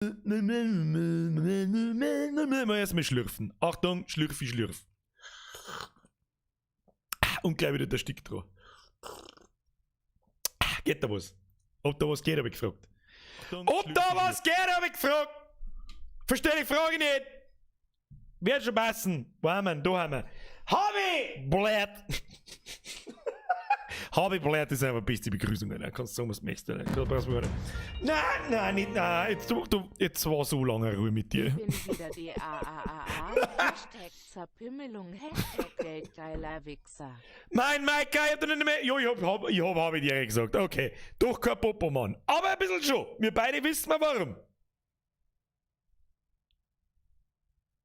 Mal erstmal schlürfen. Achtung, schlürfi, schlürf. Und gleich wieder der Stick dran. Geht da was? Ob da was geht, habe ich gefragt. Ob da was geht, habe ich gefragt. Verstehe die Frage nicht. Wird schon passen. Wo haben wir ihn? Da haben wir. Hab ich! Blöd! Hab ich blöd ist einfach die beste Begrüßung, Alter. Kannst du sagen, was du möchtest, Alter. Da brauchst du mir gar nicht. Nein, nein, nicht, nein. Jetzt, du, du, jetzt war so lange Ruhe mit dir. Ich bin wieder D A A A A. Hashtag Zerpimmelung, Hashtag Geldgeiler Wichser. Mein Maika, ich hab doch nicht mehr. Jo, ich hab, hab, ich hab, hab ich dir gesagt. Okay. Doch kein Popo, Mann. Aber ein bisschen schon. Wir beide wissen mal warum.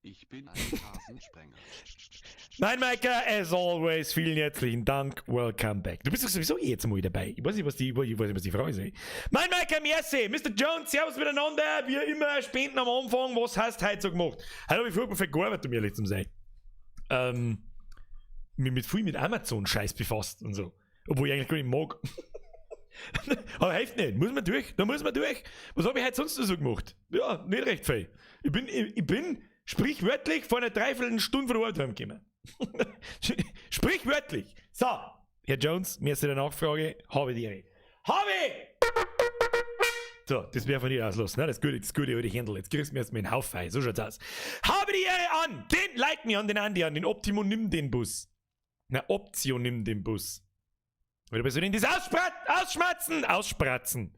Ich bin ein Rasensprenger. Mein Maika, as always, vielen herzlichen Dank. Welcome back. Du bist doch sowieso jetzt mal dabei. Ich weiß nicht, was die, ich weiß nicht, was die Frage ist. Mein Maika, merci. Mr. Jones, servus miteinander. Wie immer, Spenden am Anfang. Was hast du heute so gemacht? Heute habe ich furchtbar viel gearbeitet, um ehrlich zu sein. Mich mit viel mit Amazon-Scheiß befasst und so. Obwohl ich eigentlich gar nicht mag. Aber hilft nicht. Muss man durch. Da muss man durch. Was habe ich heute sonst noch so gemacht? Ja, nicht recht viel. Ich bin, ich, ich bin sprichwörtlich vor einer Dreiviertelstunde von der Arbeit heimgekommen. Sprichwörtlich. So, Herr Jones, mir ist die Nachfrage. Habe die Ehre. Habe! So, das wäre von dir aus los. Ne? Das gute, das gute alte Händel. Jetzt kriegst du mir jetzt mit dem Haufen. So schaut's aus. Habe die Ehre an! Den Like me an den Andi, an den Optimo, nimm den Bus. Na, Option, nimm den Bus. Oder bist du denn das Ausschmatzen? Ausspratzen.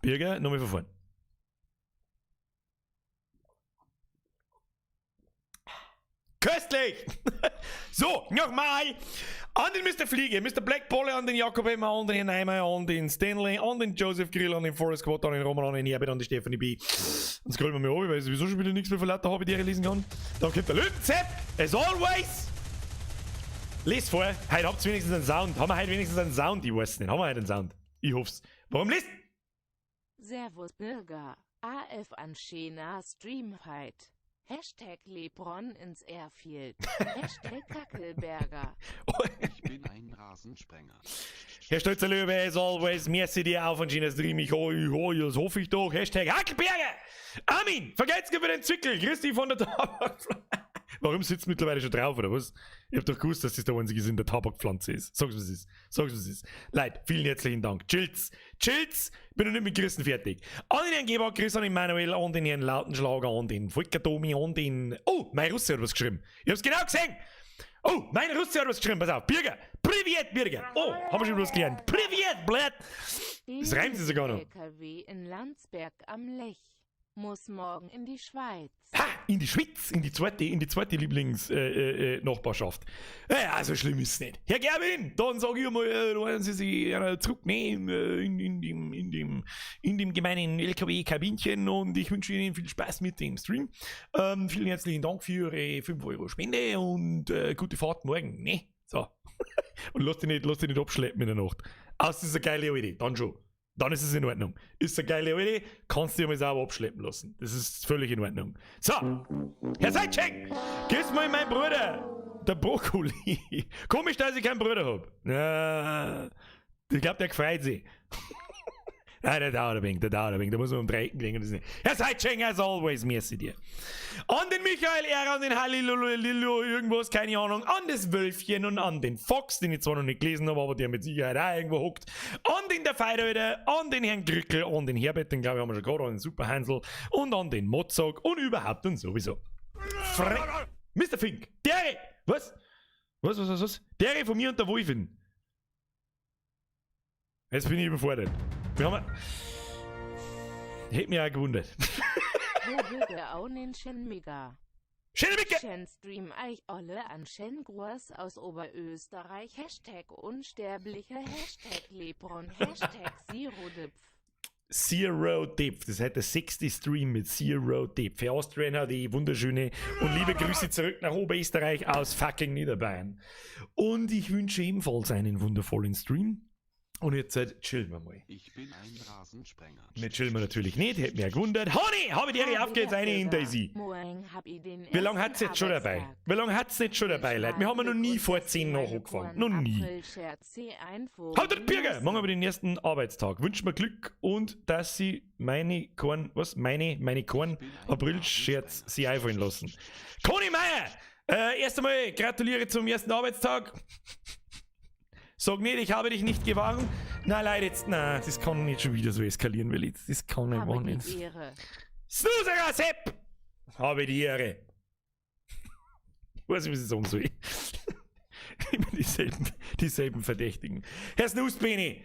Birger, nochmal von vorn. Köstlich! So, nochmal! An den Mr. Fliege, Mr. Black Bolle, an den Jakob Emmer, an den Herrn Neimeyer, an den Stanley, an den Joseph Grill, an den Forest Squad, an den Roman, an den Herbert, an die Stephanie B. Und scrollen wir mal runter, weil ich sowieso schon wieder nichts mehr von lauter habe, die ich lesen kann. Dann kommt der Löwenzepp, as always! Lies vor, heute habt ihr wenigstens einen Sound. Haben wir heute wenigstens einen Sound? Ich weiß nicht. Haben wir heute einen Sound? Ich hoff's. Warum liest? Servus Bürger, AF an schöner Stream heit. Hashtag Lebron ins Airfield. Hashtag Kackelberger. Ich bin ein Rasensprenger. Herr Stolzer Löwe, as always, merci dir auf und schöner Stream. Ich, ho, ich, ho, das hoffe ich doch. Hashtag Hackelberger. Armin, vergelt's mir für den Zwickel. Grüß dich von der Tabakpflanze. Warum sitzt mittlerweile schon drauf, oder was? Ich hab doch gewusst, dass das der einzige Sinn der Tabakpflanze ist. Sag's, was es ist. Sag's, was es ist. Leute, vielen herzlichen Dank. Chills. Chills. Ich bin noch nicht mit Grüßen fertig. An den Herrn Gebhardt, Grüß an den Manuel, an den Herrn Lautenschlager, an den Volker Domi, an den... Oh, mein Russe hat was geschrieben. Ich hab's genau gesehen. Oh, mein Russe hat was geschrieben. Pass auf. Birger. Privet, Birger. Oh, haben wir schon was gelernt. Privet, blöd. Das reimt sich sogar noch. LKW in Landsberg am Lech. Muss morgen in die Schweiz. Ha, in die Schweiz, in die zweite Lieblings-Nachbarschaft. Naja, so schlimm ist es nicht. Herr Gerwin, dann sag ich mal, wollen Sie sich zurücknehmen in dem gemeinen L K W-Kabinchen und ich wünsche Ihnen viel Spaß mit dem Stream. Vielen herzlichen Dank für Ihre 5 Euro Spende und gute Fahrt morgen. Ne? So. Und lass dich nicht abschleppen in der Nacht. Aus dieser geile Idee, dann schon. Dann ist es in Ordnung. Ist eine geile Idee, kannst du dich mal sauber abschleppen lassen. Das ist völlig in Ordnung. So, Herr Seitschenk, grüß mal meinen Bruder, der Brokkoli. Komisch, dass ich keinen Bruder hab. Ja, ich glaub, der freut sich. Nein, der dauert ein wenig, der dauert ein wenig. Da muss man um 3 Ecken kriegen. Das ist nicht. Herr Seitschenk, as always, merci dir. An den Michael R., an den Hallilulililo, irgendwas, keine Ahnung, an das Wölfchen und an den Fox, den ich zwar noch nicht gelesen habe, aber der mit Sicherheit auch irgendwo hockt, an den der Feidalter, an den Herrn Grückel, an den Herbert, den glaube ich haben wir schon gerade, an den Superhansel und an den Mozart und überhaupt und sowieso. Mister Fink, der, was? Was, was, was, was? Der von mir und der Wolfin. Jetzt bin ich überfordert. Wir haben. Hätte mich auch gewundert. Wo bitte auch den Schen Mega. Schöne Micke! Schen Stream euch alle an Schen Gruß aus Oberösterreich. Hashtag Unsterblicher, Hashtag Lebron, Hashtag Zero Dipf. Zero Dipf. Das ist heute der 6. Stream mit Zero Dipf. Herr Austrian hat die wunderschöne und liebe Grüße zurück nach Oberösterreich aus fucking Niederbayern. Und ich wünsche ebenfalls einen wundervollen Stream. Und jetzt chillen wir mal. Ich bin ein Rasensprenger. Ne, chillen wir natürlich nicht, hätte mich ja gewundert. Honey, habe die Ehre, auf geht's rein in Daisy. Wie lange hat's jetzt schon dabei? Wie lange hat's nicht schon dabei, Leute? Wir haben ja noch nie vor 10 nach angefangen. Noch nie. Haut den Birger! Morgen aber den ersten Arbeitstag. Wünsch mir Glück und dass sie meine Korn, was? Meine Korn April-Scherz sie einfallen lassen. Conny Meier! Erst einmal gratuliere zum ersten Arbeitstag. Sag nicht, ich habe dich nicht gewarnt. Na, leider jetzt, na, das kann nicht schon wieder so eskalieren, weil jetzt, das kann nicht Habe wahr die nicht. Ehre. Snuserer Sepp! Habe die Ehre. Ich weiß nicht, was ich sagen soll. Immer dieselben Verdächtigen. Herr Snusbeni,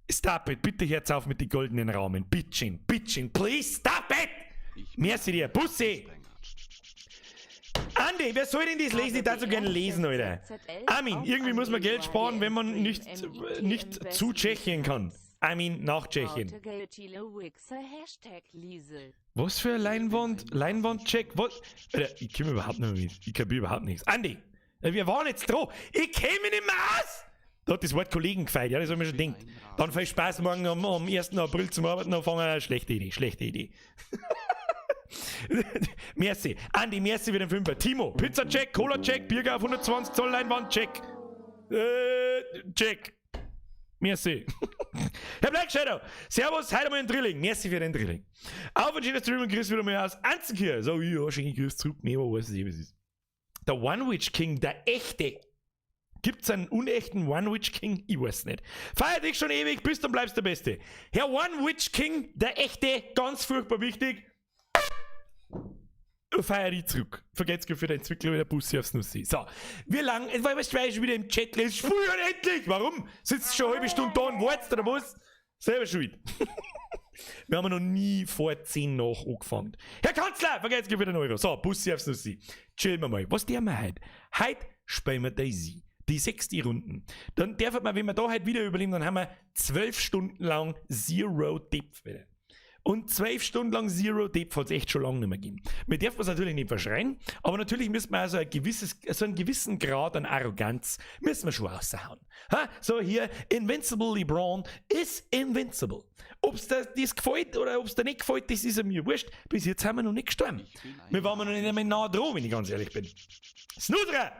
stop it. Bitte hört's auf mit den goldenen Rahmen. Bitchin, bitchin, please stop it! Ich bin Merci dir. ein Bussi! Rasensprenger. Andi, wer soll denn das lesen? Ich darf so gerne lesen, Alter. Armin, irgendwie muss man Geld sparen, wenn man nicht zu Tschechien kann. Armin, nach Tschechien. Was für eine Leinwand? Leinwandcheck? Was? Alter, ich komme überhaupt nicht mehr mit. Ich kapier überhaupt nichts. Andi, wir waren jetzt dran. Ich käme nicht mehr aus! Da hat das Wort Kollegen gefeiert, ja, das hab ich mir schon gedacht. Dann viel Spaß morgen am 1. April zum Arbeiten anfangen. Schlechte Idee, schlechte Idee. Merci. Andi, merci für den Fünfer. Timo, Pizza-Check, Cola-Check, Bierger auf 120 Zoll Leinwand, Check. Check. Merci. Herr Black Shadow, servus, heute mal ein Drilling. Merci für den Drilling. Auf und schönes Stream und grüß wieder mal aus Anzenkirch. So, ja, schöne Grüß zurück. Nee, aber weiß nicht, was es ist. Der One Witch King, der echte. Gibt's einen unechten One Witch King? Ich weiß nicht. Feier dich schon ewig, bist und bleibst der Beste. Herr One Witch King, der echte, ganz furchtbar wichtig. Feier dich zurück. Vergesst für den Entwickler wieder Bussi aufs Nussi. So, wie lang, jetzt war ich schon wieder im Chat lesen. Spul endlich! Warum? Sitzt schon eine halbe Stunde da und wartest oder was? Selber schuld. Wir haben noch nie vor 10 nach angefangen. Herr Kanzler, vergesst für den Euro. So, Bussi aufs Nussi. Chillen wir mal. Was tun wir heute? Heute spielen wir Daisy. Die 6. Runden. Dann darf man, wenn wir da heute wieder überleben, dann haben wir 12 Stunden lang Zero Depth wieder. Und 12 Stunden lang Zero Depth hat's echt schon lange nicht mehr gegeben. Wir dürfen es natürlich nicht verschreien, aber natürlich müssen wir also so einen gewissen Grad an Arroganz müssen wir schon raushauen. Ha? So hier, Invincible LeBron is invincible. Ob's dir das gefällt oder ob's dir nicht gefällt, das ist mir wurscht. Bis jetzt haben wir noch nicht gestorben. Ich bin ein Wir waren noch nicht einmal nah dran, wenn ich ganz ehrlich bin. Snudra!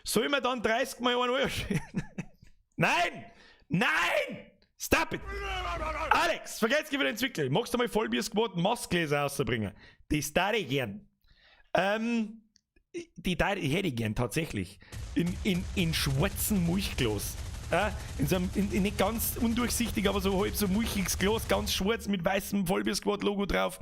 Sollen wir dann 30 Mal 1 Euro spielen? Nein! Nein! Stop it! Alex, vergesst nicht wieder entwickeln. Magst du mal Vollbier-Squad Maskgläser rausbringen? Das darf ich gern. Die darf ich, hätte ich gern, tatsächlich. In schwarzen Milchglas. Ja, in so einem, in, in nicht ganz undurchsichtig, aber so halb so milchiges Glas, ganz schwarz mit weißem Vollbier-Squad-Logo drauf.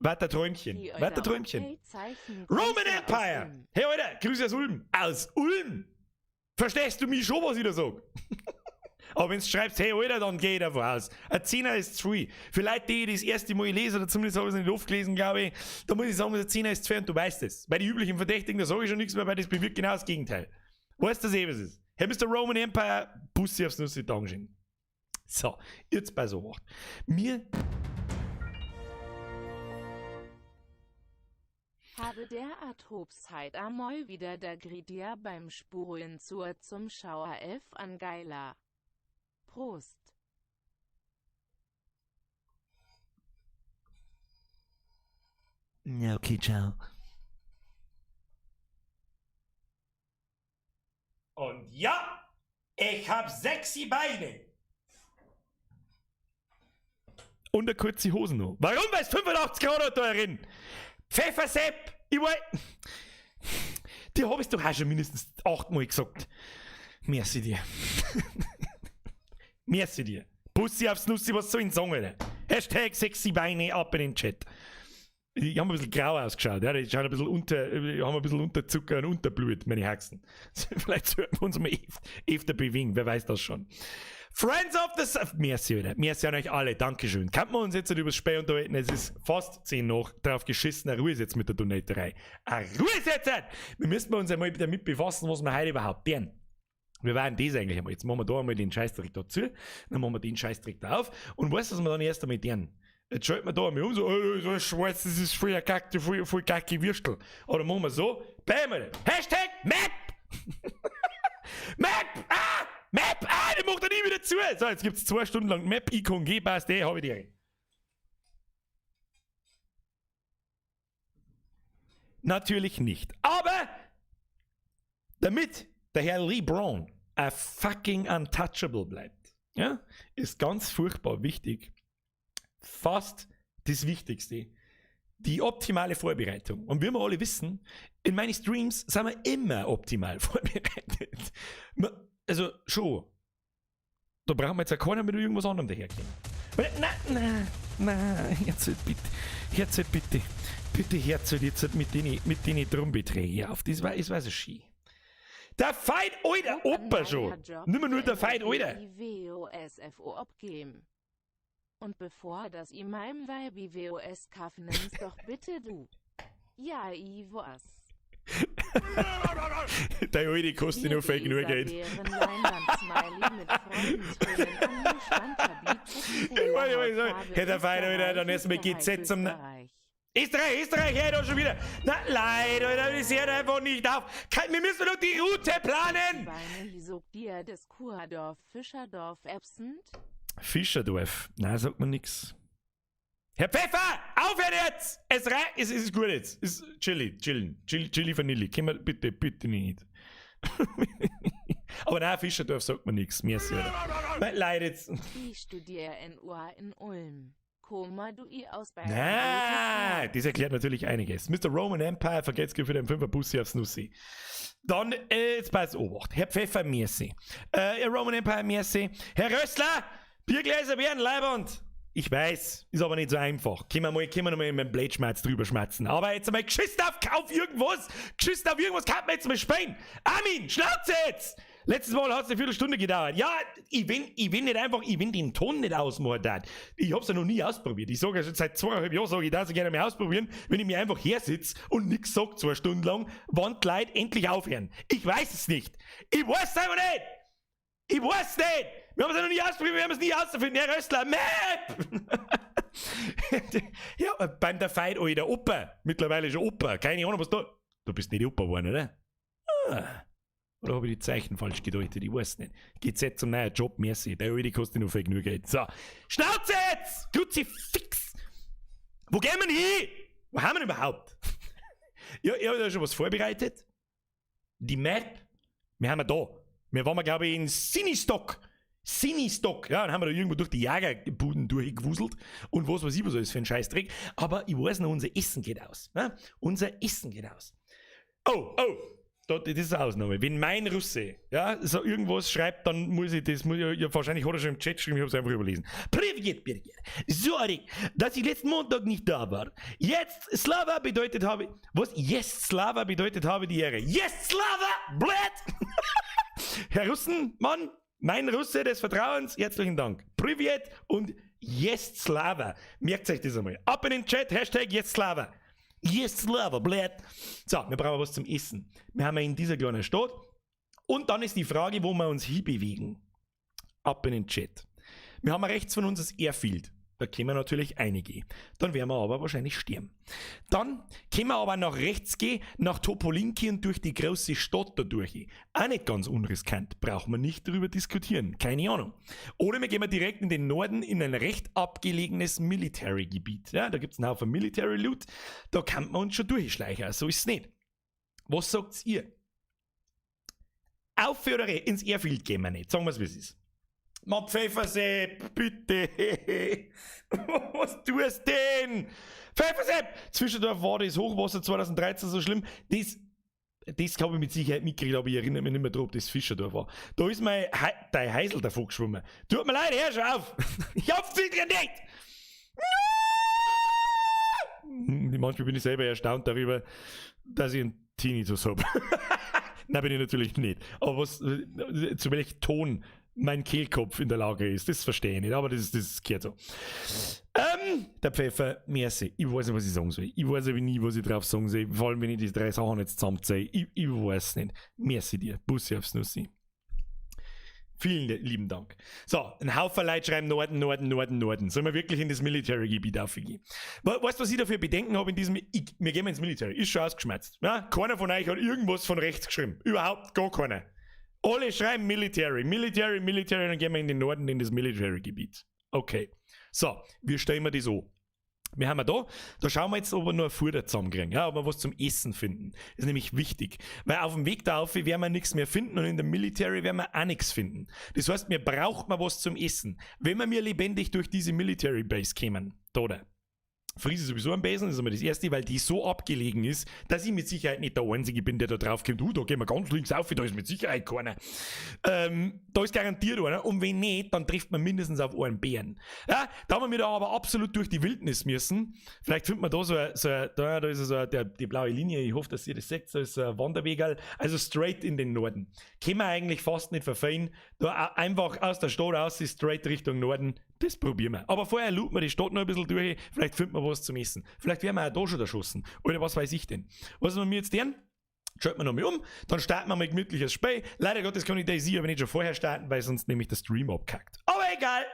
Weiter Träumchen. Die Weiter Alter, Träumchen. okay, Zeichen, Roman Grüße aus Empire! Ulm. Hey Alter, Grüße aus Ulm. Aus Ulm! Verstehst du mich schon, was ich da sag? Aber wenn's schreibst, hey Alter, dann geh ich davon aus. Ein Zehner ist zu viel. Für Leute, die das erste Mal lesen, oder zumindest habe ich es nicht oft gelesen, glaube ich, da muss ich sagen, ein Zehner ist zu viel und du weißt es. Bei den üblichen Verdächtigen, da sage ich schon nichts mehr, weil das bewirkt genau das Gegenteil. Weißt du das eh, was es ist? Hey, Mister Roman Empire, Bussi aufs Nussi, Dankeschön. So, jetzt bei so 8. Mir habe derart Hobsheit amoi wieder der Gridia beim Spuren zur zum Schauer F an Geiler. Prost. Ja, okay, ciao. Und ja, ich hab sexy Beine. Und eine kurze Hose noch. Warum? Weil es 85 Grad hat da drin. Pfeffersepp, ich weiß. Die hab ich doch auch schon mindestens 8-mal gesagt. Merci dir. Merci dir. Bussi aufs Nussi, was soll ich denn sagen, Alter? Hashtag sexy Beine ab in den Chat. Die haben ein bisschen grau ausgeschaut, ja, die schauen ein bisschen unter, die haben ein bisschen Unterzucker und Unterblut, meine Haxen. Vielleicht sollten wir uns mal öfter bewegen, wer weiß das schon. Friends of the Merci, Alter. Merci an euch alle, Dankeschön. Kann man uns jetzt nicht über das Spiel unterhalten, es ist fast 10 nach, drauf geschissen, eine Ruhe ist jetzt mit der Donaterei. Eine Ruhe ist jetzt! Wir müssen uns einmal damit befassen, was wir heute überhaupt tun. Wir waren das eigentlich einmal. Jetzt machen wir da einmal den Scheißdreck dazu, dann machen wir den Scheißdreck da auf und weißt du, was wir dann erst einmal tun? Jetzt schalten wir da einmal um, so, oh, so schwarz, das ist voll kacke, voll, voll kacke Würstel. Oder machen wir so, bam, Alter. Hashtag Map! Map! Ah! Map! Ah, der macht er nie wieder zu! So, jetzt gibt's 2 Stunden lang Map, Icon G, passt, eh, hab ich die. Natürlich nicht. Aber damit der Herr LeBron a fucking untouchable bleibt, ja, ist ganz furchtbar wichtig, fast das Wichtigste, die optimale Vorbereitung. Und wie wir alle wissen, in meinen Streams sind wir immer optimal vorbereitet. Also schon. Da brauchen wir jetzt auch keiner mit irgendwas anderem daherkommen. Na, na, na, jetzt bitte, jetzt bitte, bitte Herzl jetzt mit den Drombeträgen auf. Das war so schön. Der Feit, alter Opa schon. Nimmer nur der Feit, alter. WOSFO abgeben. Und bevor das i meinem Weibi WOS kaffen, nimmst doch bitte du. Ja, i was. Der alte kostet noch viel genug Geld. Ich Ich weiß nicht, was ich sag. Hey, der Feit, Alter, dann erstmal GZ zum. Österreich, Österreich, hey, da schon wieder. Na, leider, Alter, das hört einfach nicht auf. Wir müssen doch die Route planen. Beine des Kuherdorf, Fischerdorf, absent. Fischerdorf. Nein, sagt man nix. Herr Pfeffer, aufhören jetzt! Es reicht, es ist gut jetzt. Es ist chilli, chillen, chilli, chilli Vanille. Können wir bitte, bitte nicht. Aber nein, Fischerdorf sagt man nix. Merci, Alter. Nein, leider jetzt. Ich studiere NUA in Ulm. Koma du i aus Bayern. Na, das erklärt natürlich einiges. Mr. Roman Empire, vergesst für den 5er Bussi aufs Nussi. Dann, jetzt pass Obacht. Herr Pfeffer, merci. Herr Roman Empire, merci. Herr Rössler, Biergläser werden leiwand. Ich weiß, ist aber nicht so einfach. Können wir noch mal mit dem Blödschmerz drüber schmerzen. Aber jetzt einmal geschissen auf irgendwas. Geschissen auf irgendwas kann man jetzt mal spielen. Armin, Schnauze jetzt! Letztes Mal hat es eine Viertelstunde gedauert. Ja, ich will nicht einfach, ich will den Ton nicht ausmachen, Dad. Ich hab's ja noch nie ausprobiert. Ich sage ja schon seit 2,5 Jahren, sage ich, das gerne mal ausprobieren, wenn ich mir einfach hersitze und nichts sag 2 Stunden lang, wann die Leute endlich aufhören. Ich weiß es nicht. Ich weiß es einfach nicht. Ich weiß nicht. Wir haben es ja noch nie ausprobiert, wir haben es nie auszufinden. Herr Rössler, Map! Ja, beim der Feit, alter Opa. Mittlerweile schon Opa. Keine Ahnung, was da. Du bist nicht Opa geworden, oder? Ah. Oder habe ich die Zeichen falsch gedeutet? Ich weiß nicht. GZ zum neuen Job, merci. Der alte kostet noch viel genug Geld. So. Schnauze jetzt! Kruzifix! Wo gehen wir hin? Wo haben wir überhaupt? Ja, ich habe da schon was vorbereitet. Die Map. Wir haben ja da. Wir waren, glaube ich, in Sinistok. Sinistok. Ja, dann haben wir da irgendwo durch die Jägerbuden durchgewuselt und was weiß ich, was alles für ein Scheißdreck. Aber ich weiß noch, unser Essen geht aus. Ne? Unser Essen geht aus. Oh, das ist eine Ausnahme. Wenn mein Russe, ja, so irgendwas schreibt, dann muss ich das, muss ich, ja, wahrscheinlich hat er schon im Chat geschrieben, ich habe es einfach überlesen. Привет, Birgit. Sorry, dass ich letzten Montag nicht da war. Jetzt Slava bedeutet habe, was? Yes, Slava bedeutet habe die Ehre. Yes, Slava, блять! Herr Russen, Mann, mein Russe des Vertrauens, herzlichen Dank. Привет und Yes, Slava. Merkt euch das einmal. Ab in den Chat, #YesSlava. Yes, Slava, блять. So, wir brauchen was zum Essen. Wir haben ja in dieser kleinen Stadt. Und dann ist die Frage, wo wir uns hinbewegen. Ab in den Chat. Wir haben rechts von uns das Airfield. Da können wir natürlich einige. Dann werden wir aber wahrscheinlich sterben. Dann können wir aber nach rechts gehen, nach Topolinki und durch die große Stadt da durch. Auch nicht ganz unriskant. Brauchen wir nicht darüber diskutieren. Keine Ahnung. Oder wir gehen direkt in den Norden in ein recht abgelegenes Military-Gebiet. Ja, da gibt es einen Haufen Military Loot. Da kann man uns schon durchschleichen. So ist es nicht. Was sagt ihr? Auf oder ins Airfield gehen wir nicht. Sagen wir es, wie es ist. Ma Pfeffersepp, bitte. Was tust denn? Pfeffersepp! Zwischendurch war das Hochwasser 2013 so schlimm. Das habe ich mit Sicherheit mitgekriegt, aber ich erinnere mich nicht mehr drauf, ob das Fischerdorf war. Da ist mein He dein Heisel davon geschwommen. Tut mir leid, hör schon auf! Ich hab's sicher nicht! Manchmal bin ich selber erstaunt darüber, dass ich einen Tinnitus habe. Nein, bin ich natürlich nicht. Aber was, zu welchem Ton mein Kehlkopf in der Lage ist, das verstehe ich nicht, aber das gehört so. Der Pfeffer, merci. Ich weiß nicht, was ich sagen soll. Ich weiß aber nie, was ich drauf sagen soll, vor allem, wenn ich die drei Sachen jetzt zusammenzähle. Ich weiß nicht. Merci dir. Bussi aufs Nussi. Vielen lieben Dank. So, ein Haufen Leute schreiben Norden, Norden, Norden, Norden. Sollen wir wirklich in das Military-Gebiet aufgehen? Weißt du, was ich dafür Bedenken habe in diesem? Wir gehen ins Military. Ist schon ausgeschmerzt. Ja? Keiner von euch hat irgendwas von rechts geschrieben. Überhaupt gar keiner. Alle schreiben Military, Military, Military, dann gehen wir in den Norden in das Military-Gebiet. Okay. So, wir stellen wir das so. Wir haben ja da, da schauen wir jetzt, ob wir nur ein Futter zusammenkriegen, ja, ob wir was zum Essen finden. Das ist nämlich wichtig, weil auf dem Weg da auf werden wir nichts mehr finden und in der Military werden wir auch nichts finden. Das heißt, wir brauchen mal was zum Essen. Wenn wir mir lebendig durch diese Military Base kämen, da, da. Friese sowieso am Besen, das ist einmal das Erste, weil die so abgelegen ist, dass ich mit Sicherheit nicht der Einzige bin, der da drauf kommt. Da gehen wir ganz links auf, da ist mit Sicherheit keiner. Da ist garantiert einer. Und wenn nicht, dann trifft man mindestens auf einen Bären. Ja, da haben wir da aber absolut durch die Wildnis müssen. Vielleicht findet man da so, ein, so ein, da, da ist so ein, der, die blaue Linie, ich hoffe, dass ihr das seht, da ist so ein Wanderwegerl, also straight in den Norden. Können wir eigentlich fast nicht verfehlen. Da einfach aus der Stadt raus, straight Richtung Norden. Das probieren wir. Aber vorher looten wir die Stadt noch ein bisschen durch. Vielleicht finden wir was zum Essen. Vielleicht werden wir auch da schon erschossen. Oder was weiß ich denn. Was wir jetzt tun? Schalten wir nochmal um. Dann starten wir mal ein gemütliches Spiel. Leider Gottes kann ich DayZ aber nicht schon vorher starten, weil sonst nämlich der Stream abkackt. Aber egal.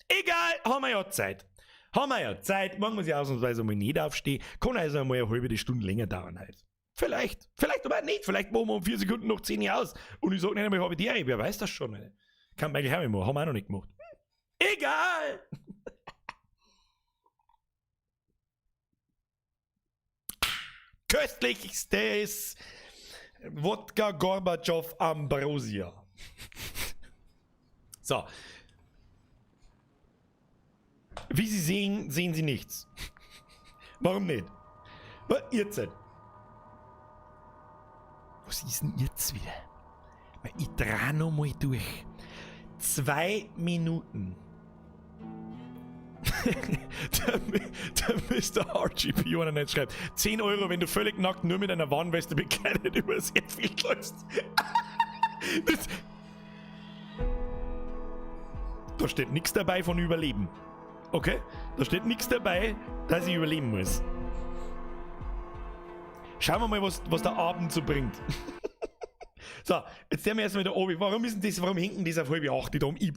Egal. Haben wir ja Zeit. Haben wir ja Zeit. Morgen muss ich ausnahmsweise mal nicht aufstehen. Kann also einmal eine halbe Stunde länger dauern halt. Vielleicht. Vielleicht aber auch nicht. Vielleicht machen wir um 4 Sekunden noch 10 Uhr aus. Und ich sage nicht einmal, habe ich die Ehre. Wer weiß das schon. Alter. Kann man eigentlich auch nicht machen. Haben wir auch noch nicht gemacht. Egal! Köstlichstes Wodka Gorbatschow Ambrosia. So. Wie Sie sehen, sehen Sie nichts. Warum nicht? Was, ihr seid. Was ist denn jetzt wieder? Ich dreh noch mal durch. 2 Minuten. Der Mr. RGP 91 schreibt, 10 Euro, wenn du völlig nackt nur mit einer Warnweste bekleidet über das Airfield läufst. Da steht nichts dabei von Überleben. Okay? Da steht nichts dabei, dass ich überleben muss. Schauen wir mal, was der Abend so bringt. So, jetzt sehen wir erstmal da oben. Warum ist denn das, warum hängt denn das auf halb acht da oben? Ich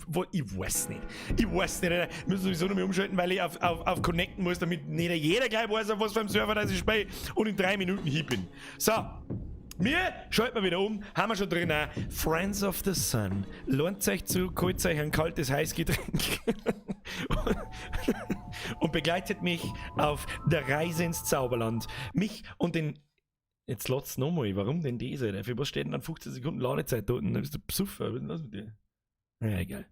weiß nicht. Ich weiß nicht. Ich muss sowieso noch mal umschalten, weil ich auf connecten muss, damit nicht jeder gleich weiß, auf was für einem Server das ich spiele und in 3 Minuten hier bin. So, wir schalten wir wieder um, haben wir schon drin auch Friends of the Sun. Lohnt euch zu, holt euch ein kaltes Heißgetränk und begleitet mich auf der Reise ins Zauberland. Mich und den... Jetzt lad's nochmal. Warum denn diese? Alter? Für was steht denn dann 15 Sekunden Ladezeit da unten? Da bist du Psuffer. Was ist denn los mit dir? Ja, egal.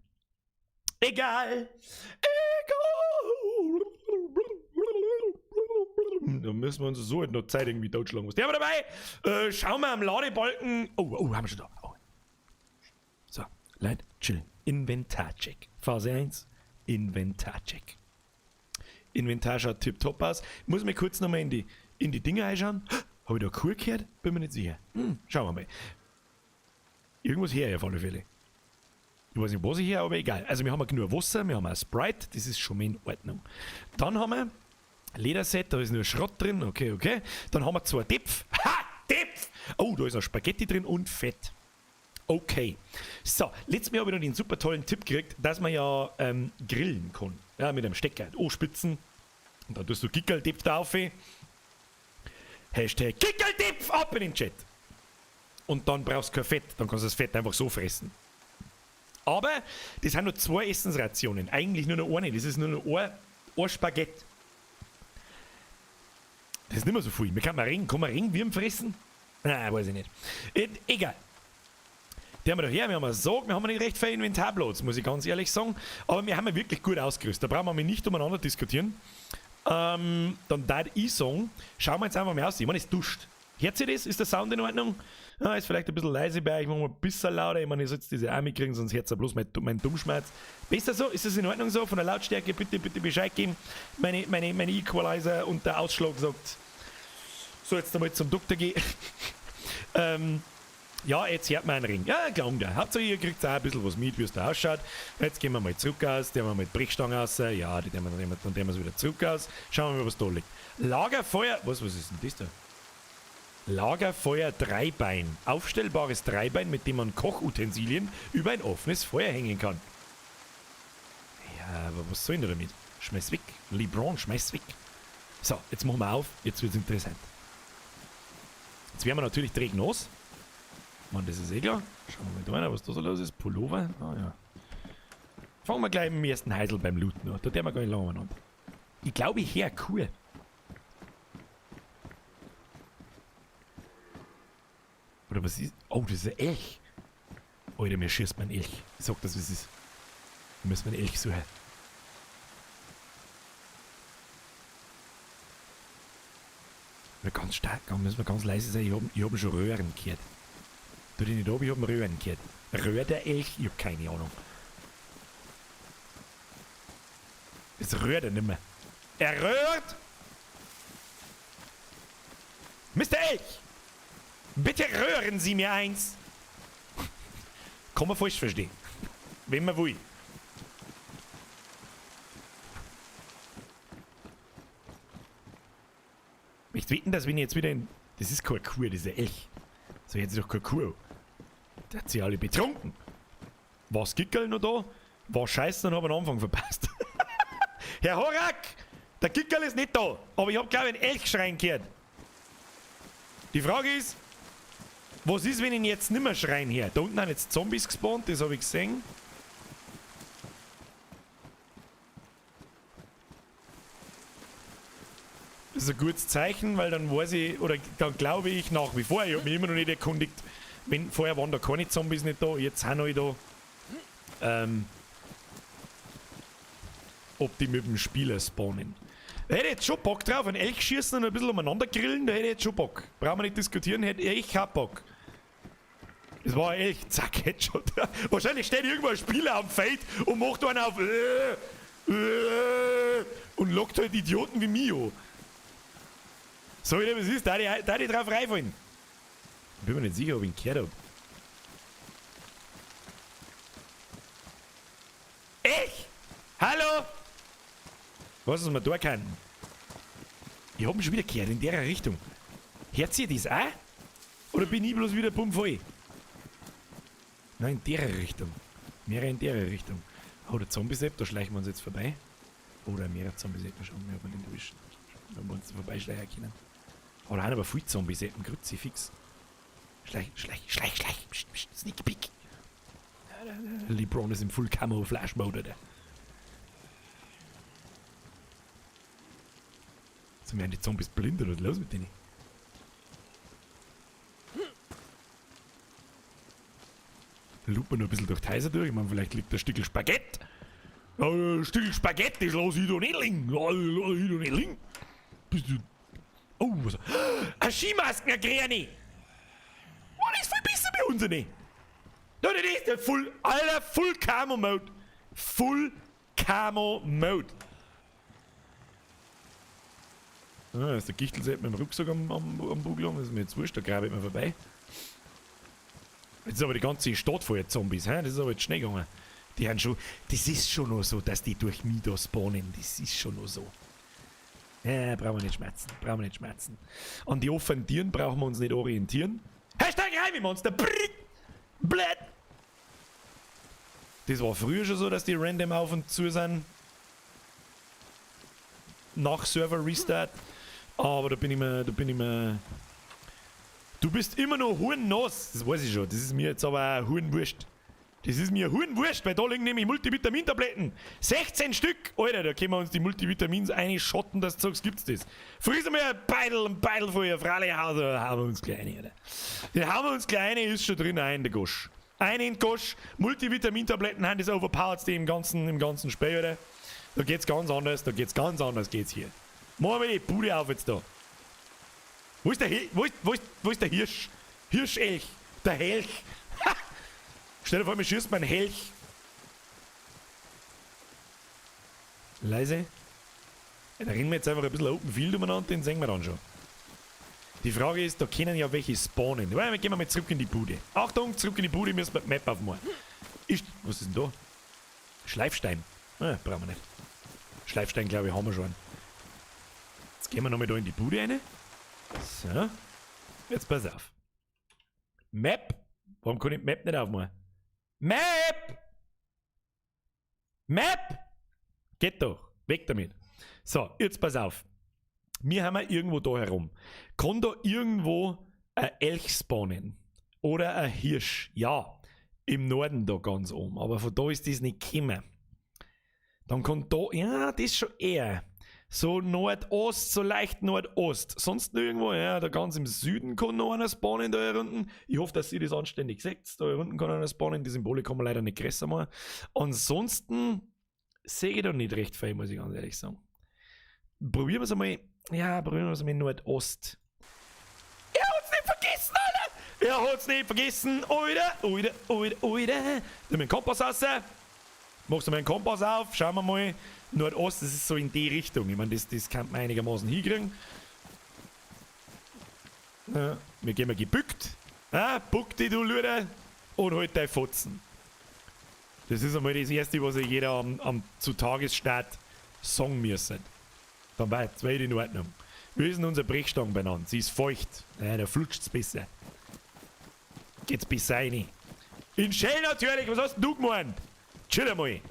Egal! Egal! Da müssen wir uns so halt noch Zeit irgendwie totschlagen. Was der war dabei? Schauen wir am Ladebalken. Oh, oh, haben wir schon da. Oh. So, Leute, chillen. Inventarcheck. Phase 1, Inventarcheck. Inventar schaut tipptopp aus. Ich muss mir kurz nochmal in die Dinger reinschauen. Hab ich da Kuh gehört? Bin mir nicht sicher. Schauen wir mal. Irgendwas her auf alle Fälle. Ich weiß nicht, was ich her, aber egal. Also wir haben ja genug Wasser, wir haben auch Sprite, das ist schon mal in Ordnung. Dann haben wir Lederset, da ist nur Schrott drin, okay, okay. Dann haben wir 2 Töpfe. Ha! Töpfe! Oh, da ist noch Spaghetti drin und Fett. Okay. So, letztes Mal habe ich noch den super tollen Tipp gekriegt, dass man ja grillen kann. Ja, mit einem Stecker. Ohrspitzen. Und dann tust du Gickerl-Töpf da auf. Hashtag Gickerl-Töpf ab in den Chat. Und dann brauchst du kein Fett, dann kannst du das Fett einfach so fressen. Aber das sind nur 2 Essensrationen, eigentlich nur noch eine. Das ist nur noch ein Spaghetti. Das ist nicht mehr so viel. Man kann mal Ring, kann man Ringwürm fressen? Nein, weiß ich nicht. Egal. Die haben wir doch her, wir haben gesagt, wir haben nicht recht viel Inventarplatz, muss ich ganz ehrlich sagen. Aber wir haben ja wirklich gut ausgerüstet. Da brauchen wir nicht umeinander diskutieren. Dann darf ich sagen, schauen wir jetzt einfach mal aus. Ich meine, es duscht. Hört ihr das? Ist der Sound in Ordnung? Ah, ist vielleicht ein bisschen leise bei euch, ich mache mal ein bisschen lauter. Ich meine, ich sollte diese Arme kriegen, sonst hört ihr bloß mein Dummschmerz. Besser so? Ist das in Ordnung so? Von der Lautstärke bitte, bitte Bescheid geben. Meine Equalizer und der Ausschlag sagt, so jetzt einmal zum Doktor gehen. Ja, jetzt hört man einen Ring. Ja, klar, der. Hauptsache, ihr kriegt auch ein bisschen was mit, wie es da ausschaut. Jetzt gehen wir mal zurück aus, der wir mal die Brechstange raus. Ja, die dann wir es wieder zurück aus. Schauen wir mal, was da liegt. Lagerfeuer. Was ist denn das da? Lagerfeuer Dreibein. Aufstellbares Dreibein, mit dem man Kochutensilien über ein offenes Feuer hängen kann. Ja, aber was soll ich denn damit? Schmeiß weg. LeBron, schmeiß weg. So, jetzt machen wir auf. Jetzt wird's interessant. Jetzt werden wir natürlich träg nass. Man, das ist eh klar. Schauen wir mal da rein, was da so los ist. Pullover. Ah ja. Fangen wir gleich im ersten Heisel beim Looten an. Da der wir gar nicht lange umeinander. Ich glaube, ich hör Kuh. Oder was ist. Oh, das ist ein Elch. Alter, mir schießt mein Elch. Ich sag das, wie es ist. Wir müssen einen Elch suchen. Wir ganz stark, müssen wir ganz leise sein. Ich hab schon Röhren gehört. Tu dich nicht ab, ich hab Röhren gehört. Röhrt der Elch? Ich hab keine Ahnung. Es rührt er nicht mehr. Er rührt! Mr. Elch! Bitte rühren Sie mir eins! Kann man falsch verstehen. Wenn man will. Ich wetten, dass wenn ich jetzt wieder in. Das ist keine Kuh, das ist ein Elch. So, jetzt ist doch keine Kuh. Der hat sich alle betrunken. War Gickerl noch da? War scheiße und hab den Anfang verpasst. Herr Horak! Der Gickerl ist nicht da, aber ich hab glaube ich einen Elch schreien gehört. Die Frage ist, was ist, wenn ich ihn jetzt nimmer schreien höre? Da unten haben jetzt Zombies gespawnt, das habe ich gesehen. Das ist ein gutes Zeichen, weil dann weiß ich, oder dann glaube ich nach wie vor, ich habe mich immer noch nicht erkundigt, wenn, vorher waren da keine Zombies nicht da, jetzt sind alle da. Ob die mit dem Spieler spawnen. Da hätte ich jetzt schon Bock drauf, ein Elch schießen und ein bisschen umeinander grillen, da hätte ich jetzt schon Bock. Brauchen wir nicht diskutieren, hätte ich keinen Bock. Das war ein Elch, zack, Headshot. Wahrscheinlich steht irgendwo ein Spieler am Feld und macht einen auf und lockt halt Idioten wie mich an. So wie das ist, da ich drauf reinfallen. Ich bin mir nicht sicher, ob ich ihn gehört hab. Elch! Hallo! Was ist wir da kann? Ich hab ihn schon wieder gehört, in der Richtung. Hört ihr das auch? Oder bin ich bloß wieder bummvoll? Nein, in der Richtung. Mehr in der Richtung. Oh, der Zombie-Sepp, da schleichen wir uns jetzt vorbei. Oder mehrere Zombie-Seppen, schauen wir, ob wir den erwischen. Ob wir uns vorbeischleichen können. Oh, da haben aber viele Zombie-Seppen, Kruzifix. Schleich, schleich, schleich, schleich. Psst, psst, sneak peek. LeBron ist im Full Camo Flash Mode, Alter. So werden die Zombies blind oder was ist los mit denen? Lupen wir noch ein bisschen durch die Häuser durch. Ich meine, vielleicht liegt da ein Stückel Spaghetti. Ja, ein Stückel Spaghetti, das lass ich da nicht liegen. Ja, das lass ich da nicht liegen. Bist du. Oh, was? Eine Skimasken, eine Gräne! Oh, das ist viel besser bei uns nicht. Da, das ist der Full, Alter, Full Camo Mode. Full Camo Mode. Ah, da ist der Gichtelsepp mit dem Rucksack am Bugel, das ist mir jetzt wurscht, da grabe ich mir vorbei. Jetzt ist aber die ganze Stadt voller Zombies, hä? Das ist aber jetzt schnell gegangen. Die haben schon, das ist schon noch so, dass die durch mich da spawnen, das ist schon noch so. Ja, brauchen wir nicht schmerzen, brauchen wir nicht schmerzen. An die offenen Tieren brauchen wir uns nicht orientieren. Hashtag Reimi-Monster! Blöd! Das war früher schon so, dass die random auf und zu sind. Nach Server Restart. Aber da bin ich mir, da bin ich mir. Du bist immer noch hurennass. Das weiß ich schon. Das ist mir jetzt aber auch hurenwurscht. Das ist mir hurenwurscht, weil da liegen nämlich Multivitamintabletten. 16 Stück! Alter, da können wir uns die Multivitamins einschotten, dass du sagst, gibt's das. Friss mal ein Beidel von ihr, Freilich, da hauen wir uns gleich rein, Alter. Den hauen wir uns gleich rein, ist schon drin, ein in der Gosch. Ein in Gosch, Multivitamintabletten haben das overpowered im ganzen Spiel, Alter. Da geht's ganz anders, da geht's ganz anders, geht's hier. Machen wir die Bude auf jetzt da. Wo ist der wo ist, wo ist, wo ist der Hirsch? Hirschelch. Der Helch. Ha! Stell dir vor, mir schießt mein Helch. Leise. Ja, da rennen wir jetzt einfach ein bisschen Open Field umeinander, den sehen wir dann schon. Die Frage ist, da können ja welche spawnen. Warte, wir gehen mal zurück in die Bude. Achtung, zurück in die Bude, müssen wir die Map aufmachen. Ist, was ist denn da? Schleifstein. Ah, brauchen wir nicht. Schleifstein, glaube ich, haben wir schon. Jetzt gehen wir nochmal da in die Bude rein. So. Jetzt pass auf. Map. Warum kann ich die Map nicht aufmachen? Map! Map! Geht doch. Weg damit. So, jetzt pass auf. Wir haben ja irgendwo da herum. Kann da irgendwo ein Elch spawnen? Oder ein Hirsch. Ja, im Norden da ganz oben. Aber von da ist das nicht gekommen. Dann kommt da, ja, das schon eher. So Nordost, so leicht Nordost. Sonst nirgendwo, ja, da ganz im Süden kann noch einer spawnen, da hier unten. Ich hoffe, dass ihr das anständig seht. Da hier unten kann einer spawnen, die Symbole kann man leider nicht größer machen. Ansonsten sehe ich da nicht recht viel, muss ich ganz ehrlich sagen. Probieren wir es einmal, ja, probieren wir es einmal Nordost. Er hat's nicht vergessen, Alter! Er hat's nicht vergessen! Alter, Alter, Alter, Alter! Nimm den Kompass raus. Machst du mal den Kompass auf, schauen wir mal. Nordost, das ist so in die Richtung. Ich meine, das kann man einigermaßen hinkriegen. Ja, wir gehen mal gebückt. Ja, buck dich, du Lüder, und halt dein Fotzen. Das ist einmal das Erste, was jeder zu Tagesstart sagen müssen. Dann war es in Ordnung. Wie ist denn unsere Brechstange benannt? Sie ist feucht. Ja, da flutscht's besser. Geht's besser rein. In Shell natürlich, was hast denn du gemeint? Chill einmal.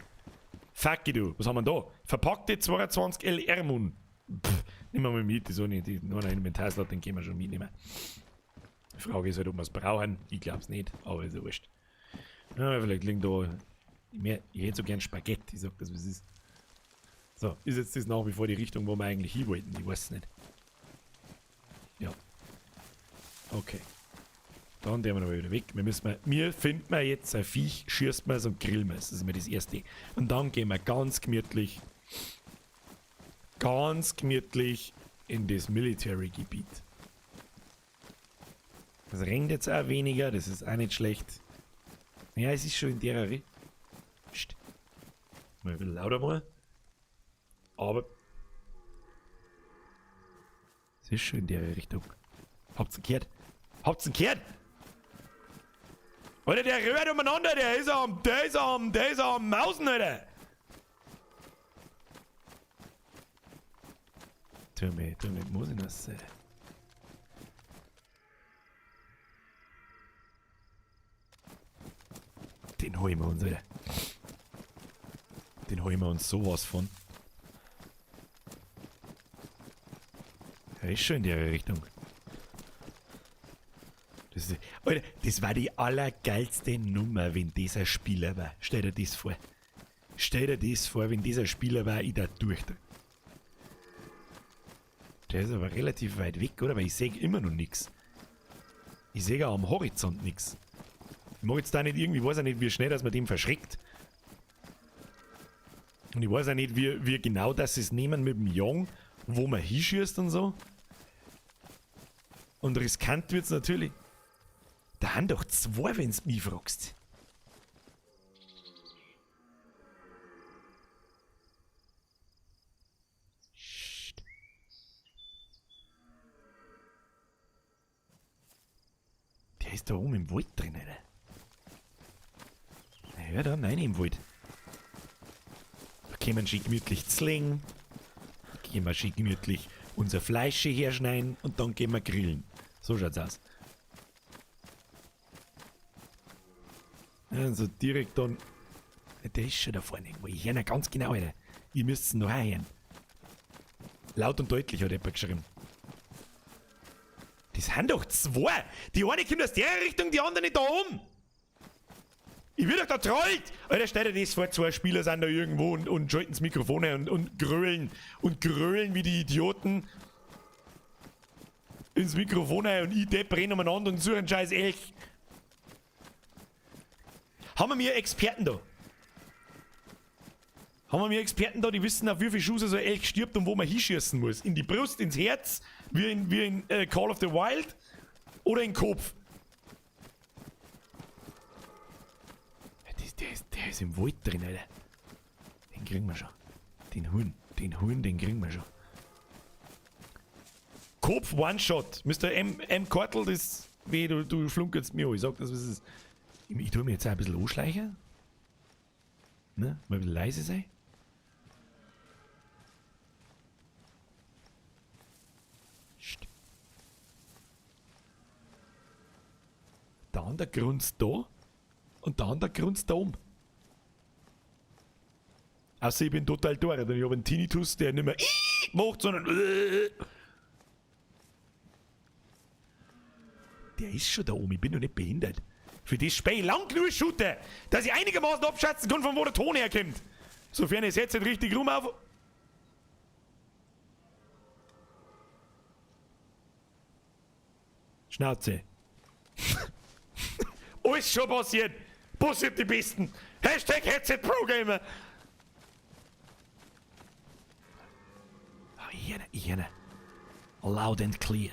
Fuck you, du. Was haben wir denn da? Verpackte 22 LR Mun. Pff, nehmen wir mal mit, das ist auch nicht, die, nur noch Inventarslot, den können wir schon mitnehmen. Die Frage ist halt, ob wir es brauchen. Ich glaub's nicht, aber ist ja wurscht. Ja, vielleicht liegen da mehr, ich hätte so gern Spaghetti, ich sag das, wie es ist. So, ist jetzt das nach wie vor die Richtung, wo wir eigentlich hin wollten? Ich weiß es nicht. Ja. Okay. Dann gehen wir noch wieder weg. Wir finden wir jetzt ein Viech, schießen wir es und grillen wir es. Das ist mir das Erste. Und dann gehen wir ganz gemütlich, ganz gemütlich in das Military-Gebiet. Das regnet jetzt auch weniger, das ist auch nicht schlecht. Ja, es ist schon in der Richtung. Psst. Mal ein bisschen lauter mal. Aber es ist schon in der Richtung. Habt's ihn gehört? Habt's ihn gehört? Alter, der rührt umeinander, der ist am Mausen, Alter! Tu mir, muss ich das sehen? Den holen wir uns, Alter. Den holen wir uns sowas von. Er ist schon in der Richtung. Das ist, Alter, das war die allergeilste Nummer, wenn dieser Spieler war. Stell dir das vor. Stell dir das vor, wenn dieser Spieler war, ich da durch. Der ist aber relativ weit weg, oder? Weil ich sehe immer noch nix. Ich sehe auch am Horizont nix. Ich mag jetzt da nicht irgendwie, weiß auch nicht, wie schnell, dass man dem verschreckt. Und ich weiß auch nicht, wie genau das es nehmen mit dem Jong, wo man hinschießt und so. Und riskant wird's natürlich. Da haben doch zwei, wenn's mich fragst. Psst. Der ist da oben im Wald drin, Alter. Ja, da, nein, im Wald. Da können wir schön gemütlich zlingen. Da können wir schön gemütlich unser Fleisch herschneiden und dann gehen wir grillen. So schaut's aus. Also direkt dann. Der ist schon da vorne irgendwo. Ich höre ihn ganz genau, Alter. Ihr müsst's ihn noch hören. Laut und deutlich hat jemand geschrieben. Das sind doch zwei! Die eine kommt aus der Richtung, die andere nicht da oben! Ich wird doch da trollt! Alter, stell dir das vor, zwei Spieler sind da irgendwo und schalten das Mikrofon ein und grölen. Und grölen wie die Idioten ins Mikrofon ein und ich depp renn umeinander und suche einen scheiß Elch. Haben wir mir Experten da? Haben wir mir Experten da, die wissen, auf wie viel Schuss so ein Elch stirbt und wo man hinschießen muss? In die Brust, ins Herz, wie in Call of the Wild oder in den Kopf? Ja, der ist im Wald drin, Alter. Den kriegen wir schon. Den Huhn, den kriegen wir schon. Kopf One-Shot. Mister M. Kortl, das weh, du flunkerst mir an. Ich sag das, was es ist. Ich tue mir jetzt auch ein bisschen anschleichen. Ne? Mal ein bisschen leise sein. Psst. Der andere grunzt da und der andere grunzt da oben. Außer ich bin total durch, denn ich hab einen Tinnitus, der nicht mehr macht, sondern. Der ist schon da oben, ich bin doch nicht behindert. Für das Spiel lang genug Shooter, dass ich einigermaßen abschätzen kann, von wo der Ton herkommt. Sofern ich es jetzt nicht richtig rum auf. Schnauze. Alles schon passiert. Passiert die Besten. Hashtag Headset Pro Gamer. Ah, hier. Loud and clear.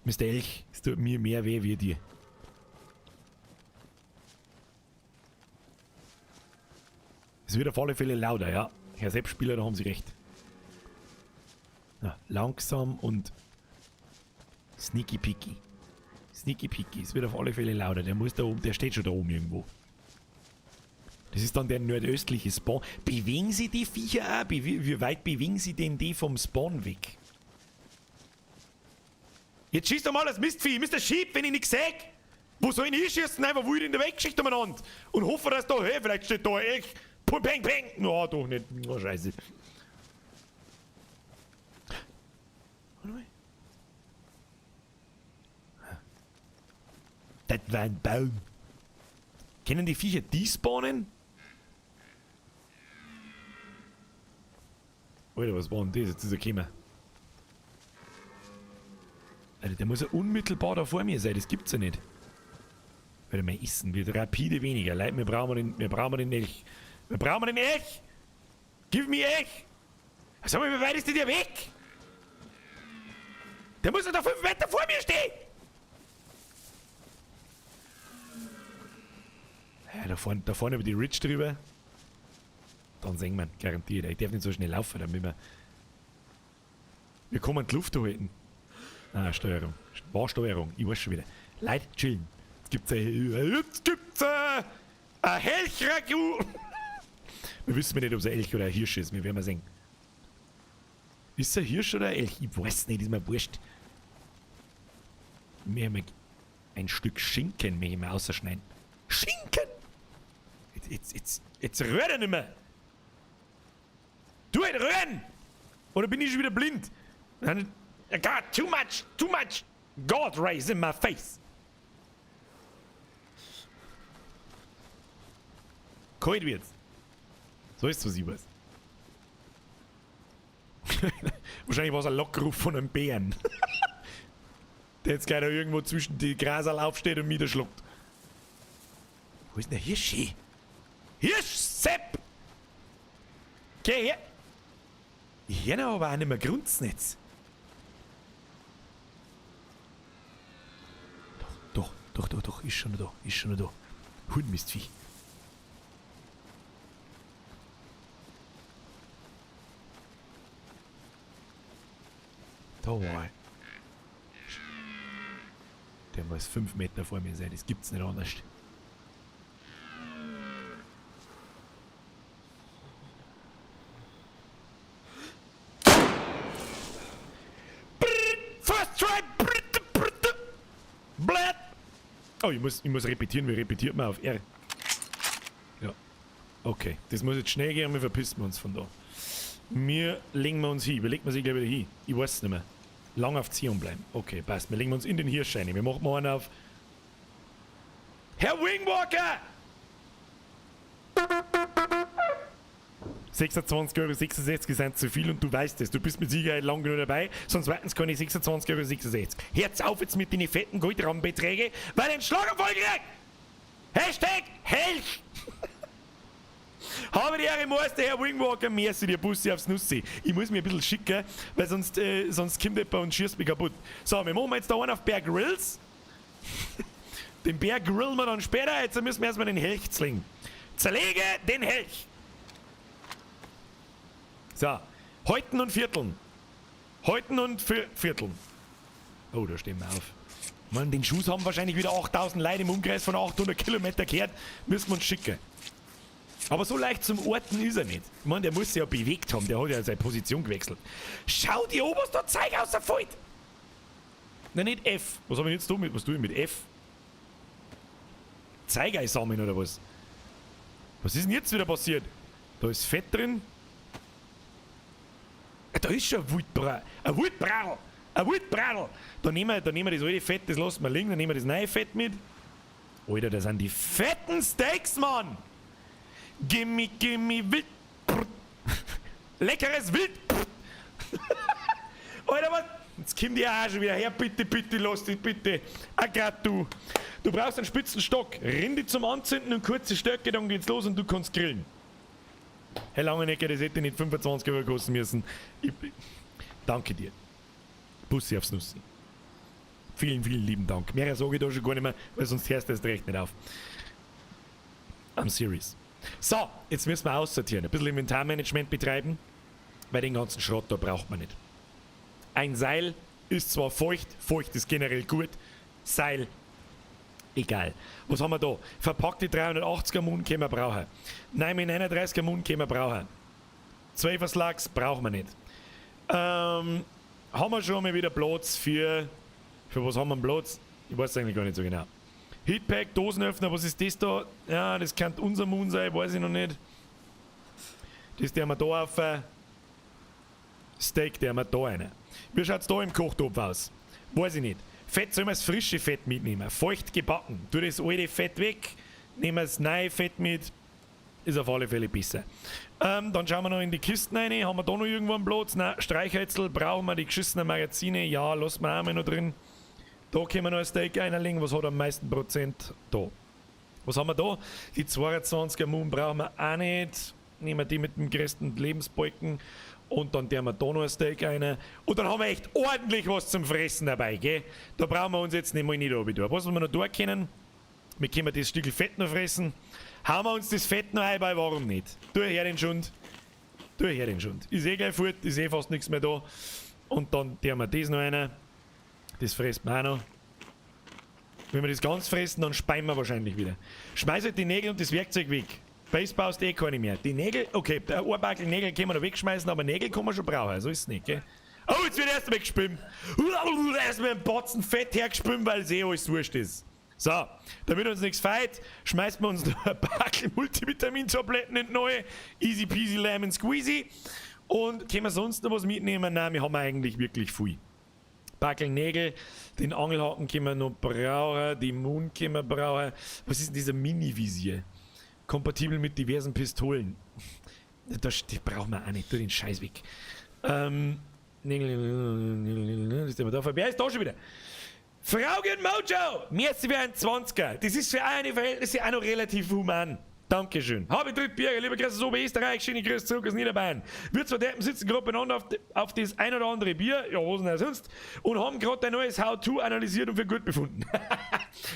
Mr. Elch, es tut mir mehr weh wie dir. Es wird auf alle Fälle lauter, ja. Herr Sepp-Spieler, da haben Sie recht. Na, langsam und sneaky picky. Sneaky picky. Es wird auf alle Fälle lauter. Der muss da oben, der steht schon da oben irgendwo. Das ist dann der nordöstliche Spawn. Bewegen Sie die Viecher auch? Wie weit bewegen Sie denn die vom Spawn weg? Jetzt schießt doch mal das Mistvieh, Mr. Sheep, wenn ich nichts sag. Wo soll ich hinschießen? Einfach wild in der Weggeschichte umeinander. Und hoffe, dass da, hey, vielleicht steht da echt. Pum, peng, peng. No, doch nicht. Oh, scheiße. Warte mal. Das war ein Baum. Können die Viecher despawnen? Alter, was war denn das? Jetzt ist er gekommen. Alter, der muss ja unmittelbar da vor mir sein, das gibt's ja nicht. Alter, mein Essen wird rapide weniger. Leute, wir brauchen den Elch. Wir brauchen den Elch! Gib mir Elch! Sag mal, wie weit ist denn der weg? Der muss ja da 5 Meter vor mir stehen! Ja, da vorne über die Ridge drüber. Dann sehen wir ihn, garantiert. Ich darf nicht so schnell laufen, damit wir... Wir kommen die Luft halten. Ah, Steuerung. War Steuerung. Ich weiß schon wieder. Leute, chillen. Jetzt gibt's ein Elchragout. Wir wissen nicht, ob es ein Elch oder ein Hirsch ist. Wir werden mal sehen. Ist es ein Hirsch oder ein Elch? Ich weiß nicht, ist mir wurscht. Wir haben ein Stück Schinken, möchte ich mal ausschneiden. Schinken! Jetzt rührt er nicht mehr! Du, halt rühren! Oder bin ich schon wieder blind? I got too much God rays in my face. Kalt wird's. So ist es, was ich weiß. Wahrscheinlich war's ein Lockruf von einem Bären. Der jetzt gleich da irgendwo zwischen die Graserl aufsteht und mich schluckt. Wo ist denn der Hirschi? Hirsch, Sepp! Geh her! Ich höre aber auch nicht mehr grunzen jetzt. Doch, ist schon da, ist schon da. Hundmistviech. Da war er. Der muss 5 Meter vor mir sein, das gibt's nicht anders. First try! Blatt! Oh, ich muss repetieren. Wie repetiert man auf R? Ja. Okay. Das muss jetzt schnell gehen und wir verpissen uns von da. Wir legen wir uns hin. Wir legen wir sich gleich wieder hin. Ich weiß es nicht mehr. Lang auf Zion bleiben. Okay, passt. Wir legen uns in den Hirsch rein. Wir machen mal einen auf. Herr Wingwalker! 26,66 Euro sind zu viel und du weißt es. Du bist mit Sicherheit lang genug dabei, sonst warten es keine 26,66 Euro. Hört's auf jetzt mit den fetten Goldrahmenbeträgen, weil ich einen Schlaganfall krieg! Hashtag Helch! Habe die Ehre, Meister, Herr Wingwalker, merci dir, Bussi aufs Nussi. Ich muss mich ein bisschen schicken, weil sonst kommt jemand und schießt mich kaputt. So, wir machen jetzt da einen auf Bear Grylls. Den Bär grillen wir dann später. Jetzt müssen wir erstmal den Helch zerlegen. Zerlege den Helch! So, Häuten und Vierteln. Häuten und Vierteln. Oh, da stehen wir auf. Mann, den Schuss haben wahrscheinlich wieder 8000 Leute im Umkreis von 800 Kilometer gehört. Müssen wir uns schicken. Aber so leicht zum Orten ist er nicht. Ich meine, der muss sich ja bewegt haben. Der hat ja seine Position gewechselt. Schau dir an, was da Zeug rausfällt. Nein, nicht F. Was hab ich jetzt da mit? Was tue ich mit F? Zeug einsammeln oder was? Was ist denn jetzt wieder passiert? Da ist Fett drin. Da ist schon ein Wildbrau. Ein Wildbrau! Ein Wildbradl! Da nehmen wir das alte Fett, das lassen wir liegen, dann nehmen wir das neue Fett mit. Alter, das sind die fetten Steaks, Mann! Gimme, gimme Wild. Leckeres Wild. Alter, was? Jetzt kommt die auch schon wieder her. Bitte, bitte, lass dich, bitte. Ah, grad du. Du brauchst einen spitzen Stock. Rinde zum Anzünden und kurze Stöcke, dann geht's los und du kannst grillen. Herr Langenecker, das hätte nicht 25 € kosten müssen. Ich, danke dir. Bussi aufs Nussi. Vielen, vielen lieben Dank. Mehr sage ich da schon gar nicht mehr, weil sonst hörst du erst recht nicht auf. I'm serious. So, jetzt müssen wir aussortieren. Ein bisschen Inventarmanagement betreiben, weil den ganzen Schrott da braucht man nicht. Ein Seil ist zwar feucht, feucht ist generell gut, Seil, egal. Was haben wir da? Verpackte 380er Mun können wir brauchen. 9 39er Mun können wir brauchen. 12er Slugs brauchen wir nicht. Haben wir schon mal wieder Platz für was haben wir denn Platz? Ich weiß eigentlich gar nicht so genau. Heat Pack, Dosenöffner, was ist das da? Ja, das könnte unser Mun sein, weiß ich noch nicht. Das der wir da auf. Steak, der wir da rein. Wie schaut's da im Kochtopf aus? Weiß ich nicht. Fett, sollen wir das frische Fett mitnehmen? Feucht gebacken. Tu das alte Fett weg, nehmen wir das neue Fett mit. Ist auf alle Fälle besser. Dann schauen wir noch in die Kisten rein. Haben wir da noch irgendwo einen Platz? Nein, Streichhölzl, brauchen wir die geschissenen Magazine? Ja, lassen wir auch mal noch drin. Da können wir noch ein Steak einlegen. Was hat am meisten Prozent? Da. Was haben wir da? Die 22er Mun brauchen wir auch nicht. Nehmen wir die mit dem größten Lebensbalken. Und dann tun wir da noch ein Steak rein. Und dann haben wir echt ordentlich was zum Fressen dabei, gell? Da brauchen wir uns jetzt nicht mal nicht runter. Was wir noch da können, wir können das Stück Fett noch fressen. Hauen wir uns das Fett noch ein, weil warum nicht? Tu her den Schund. Tu her den Schund. Ist eh gleich fort, ist eh fast nichts mehr da. Und dann tun wir das noch rein. Das fressen wir auch noch. Wenn wir das ganz fressen, dann speien wir wahrscheinlich wieder. Schmeiß halt die Nägel und das Werkzeug weg. Base brauchst du eh keine mehr. Die Nägel, okay, der Ohrbakel Nägel können wir noch wegschmeißen, aber Nägel kann man schon brauchen, so ist es nicht, gell? Oh, jetzt wird erst einmal gespült. Erst mal ein Batzen Fett hergespült, weil es eh alles wurscht ist. So, damit uns nichts feit, schmeißen wir uns noch ein Packel Multivitamin-Tabletten in die neue. Easy peasy lemon squeezy. Und können wir sonst noch was mitnehmen? Nein, wir haben eigentlich wirklich viel. Packel Nägel, den Angelhaken können wir noch brauchen, die Mun können wir brauchen. Was ist denn dieser Mini-Visier? Kompatibel mit diversen Pistolen. Das, die brauchen wir auch nicht, tu den Scheiß weg. Nägel, das ist immer da. Wer ist da schon wieder? Fraugen Mojo! Merci für ein 20er. Das ist für eine Verhältnisse auch noch relativ human. Dankeschön. Habe dritt Bier, liebe Grüße aus Oberösterreich, schöne Grüße zurück aus Niederbayern. Wir zwei Deppen sitzen gerade beieinander auf das ein oder andere Bier, ja, was denn sonst, und haben gerade ein neues How-To analysiert und für gut befunden.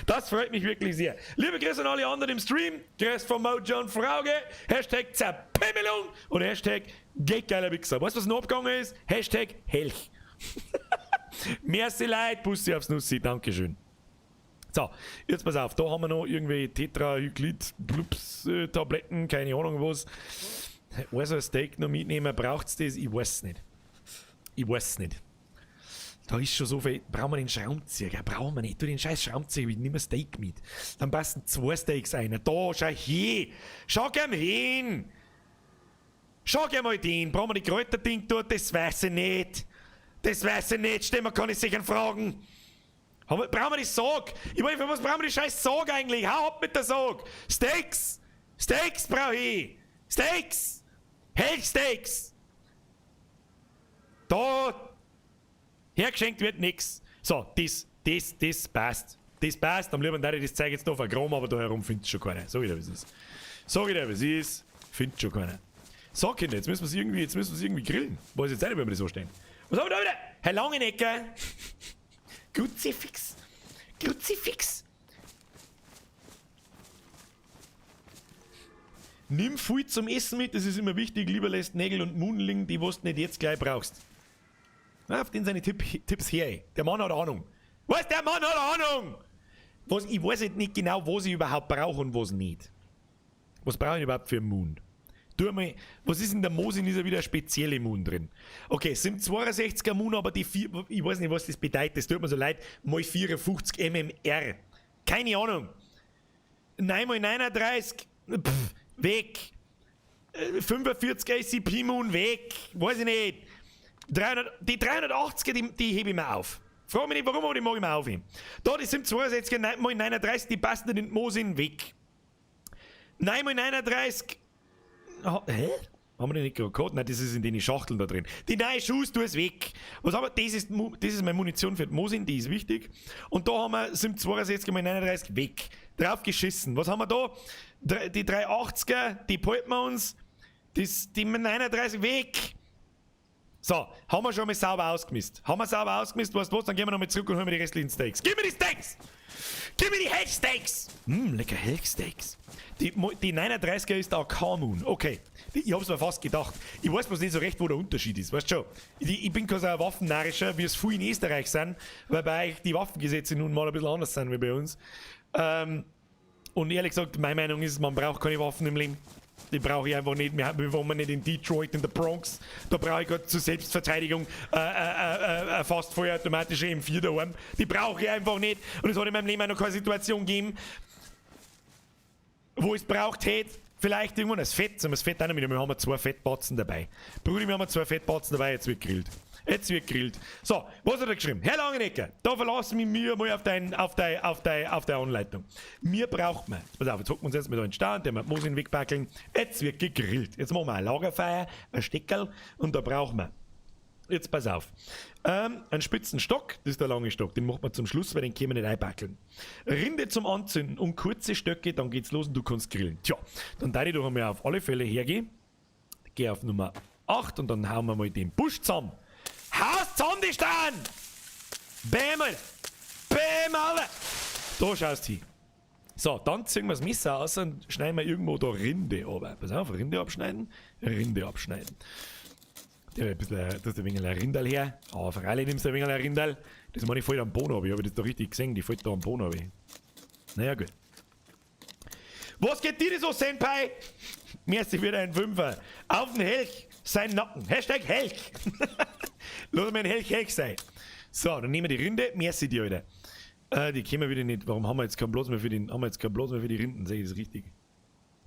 Das freut mich wirklich sehr. Liebe Grüße an alle anderen im Stream. Grüß von Mojo und Frauge. #Zerpimmelung und #Geiler Wichser. Weißt du, was noch abgegangen ist? #Helch. Merci Leute, Bussi aufs Nussi, Dankeschön. So, jetzt pass auf, da haben wir noch irgendwie Tetrahyglid, Blups, Tabletten, keine Ahnung was. Also ein Steak noch mitnehmen, braucht's das? Ich weiß es nicht. Ich weiß es nicht. Da ist schon so viel. Brauchen wir den Schraubenzieher? Brauchen wir nicht. Tu den scheiß Schraubenzieher, ich nimm ein Steak mit. Dann passen zwei Steaks ein. Da, schau hin. Schau gern hin. Schau gern mal den. Brauchen wir die Kräuterding dort? Das weiß ich nicht. Das weiß ich nicht. Stimmt, kann ich sicher fragen. Brauchen wir die Sag? Ich meine, für was brauchen wir die scheiß Sag eigentlich? Hau ab mit der Sag! Steaks! Steaks brauche ich! Steaks! Hellsteaks! Da! Hergeschenkt wird nix. So, das passt. Das passt. Am lieben ich das Zeug jetzt noch vergraben, aber da herum findet schon keiner. Sag ich dir, wie es ist. Sag ich dir, wie es ist. Findet schon keiner. So, Kinder, jetzt müssen wir es irgendwie, jetzt müssen wir es irgendwie grillen. Weiß jetzt auch nicht, wie wir das so stellen. Was haben wir da wieder? Herr Langenecker! Kruzifix! Kruzifix! Nimm viel zum Essen mit, das ist immer wichtig. Lieber lässt Nägel und Munling, die was du nicht jetzt gleich brauchst. Na, auf den seine Tipps her. Ey. Der Mann hat Ahnung. Was? Der Mann hat Ahnung! Was, ich weiß jetzt nicht genau, was ich überhaupt brauche und was nicht. Was brauche ich überhaupt für einen Moon? Tu mal, was ist in der Mosin? Ist ja wieder eine spezielle Moon drin. Okay, es sind 62er Moon, aber die vier, ich weiß nicht, was das bedeutet, das tut mir so leid, mal 54 MMR. Keine Ahnung. 9 mal 39, pff, weg. 45 ACP Moon, weg. Weiß ich nicht. 300, die 380er, die hebe ich mir auf. Frag mich nicht warum, aber die mag ich mir aufheben. Da, die sind 62er, 9 mal 39, die passen nicht in den Mosin weg. 9 mal 39. Ah, hä? Haben wir die nicht gerade gehabt? Nein, das ist in den Schachteln da drin. Die neue Schuss, tu es weg. Was haben wir? Das ist meine Munition für die Mosin, die ist wichtig. Und da haben wir 762 mal 39 weg. Drauf geschissen. Was haben wir da? Die 380er, die behalten wir uns. Die 39 weg. So, haben wir schon mal sauber ausgemisst. Haben wir sauber ausgemisst, weißt du was? Dann gehen wir nochmal zurück und holen wir die restlichen Steaks. Gib mir die Steaks! Gib mir die Helchsteaks! Lecker Helchsteaks. Die 39er ist der AK-Moon. Okay. Ich hab's mir fast gedacht. Ich weiß bloß nicht so recht, wo der Unterschied ist. Weißt du schon? Ich bin kein so ein Waffennarrischer, wie es viele in Österreich sind, weil bei euch die Waffengesetze nun mal ein bisschen anders sind wie bei uns. Und ehrlich gesagt, meine Meinung ist, man braucht keine Waffen im Leben. Die brauche ich einfach nicht. Wir wohnen nicht in Detroit, in der Bronx. Da brauche ich gerade zur Selbstverteidigung fast vollautomatische M4 daheim. Die brauche ich einfach nicht. Und es hat in meinem Leben auch noch keine Situation gegeben, wo ich es braucht hätte. Vielleicht irgendwann das Fett. Sollen wir das Fett auch noch mitnehmen? Wir haben zwei Fettbatzen dabei. Brudi, wir haben zwei Fettbatzen dabei. Jetzt wird gegrillt. Jetzt wird gegrillt. So, was hat er geschrieben? Herr Langenecker, da verlassen wir mich mal auf deine Anleitung. Mir braucht man. Pass auf, jetzt hocken wir uns erstmal da in den Stau, der muss ihn wegbackeln. Jetzt wird gegrillt. Jetzt machen wir ein Lagerfeuer, ein Steckerl und da brauchen wir. Jetzt pass auf. Einen spitzen Stock, das ist der lange Stock, den macht man zum Schluss, weil den können wir nicht einbackeln. Rinde zum Anzünden und kurze Stöcke, dann geht's los und du kannst grillen. Tja, dann darf ich doch einmal auf alle Fälle hergehen. Geh auf Nummer 8 und dann hauen wir mal den Busch zusammen. Haus zusammen, die Stein! Bäm, Alter! Bäm, Alter! Da schaust du hin. So, dann ziehen wir das Messer aus und schneiden wir irgendwo da Rinde runter. Pass auf, Rinde abschneiden, Rinde abschneiden. Der ein bisschen, das ist ein wenig ein Rindal her. Aber freilich nimmst du ein wenig ein Rindal. Das meine ich voll am Boden runter. Ich habe das da richtig gesehen, die fällt da am Boden runter. Naja, gut. Was geht dir so, Senpai? Merci wieder ein Fünfer. Auf den Helch, sein Nacken. #Helch. Lass mir ein Helch Helch sein. So, dann nehmen wir die Rinde. Merci dir, Alter. Die können wir wieder nicht. Warum haben wir jetzt keinen Platz mehr für den, haben wir jetzt keinen Platz mehr für die Rinden? Sag ich das richtig?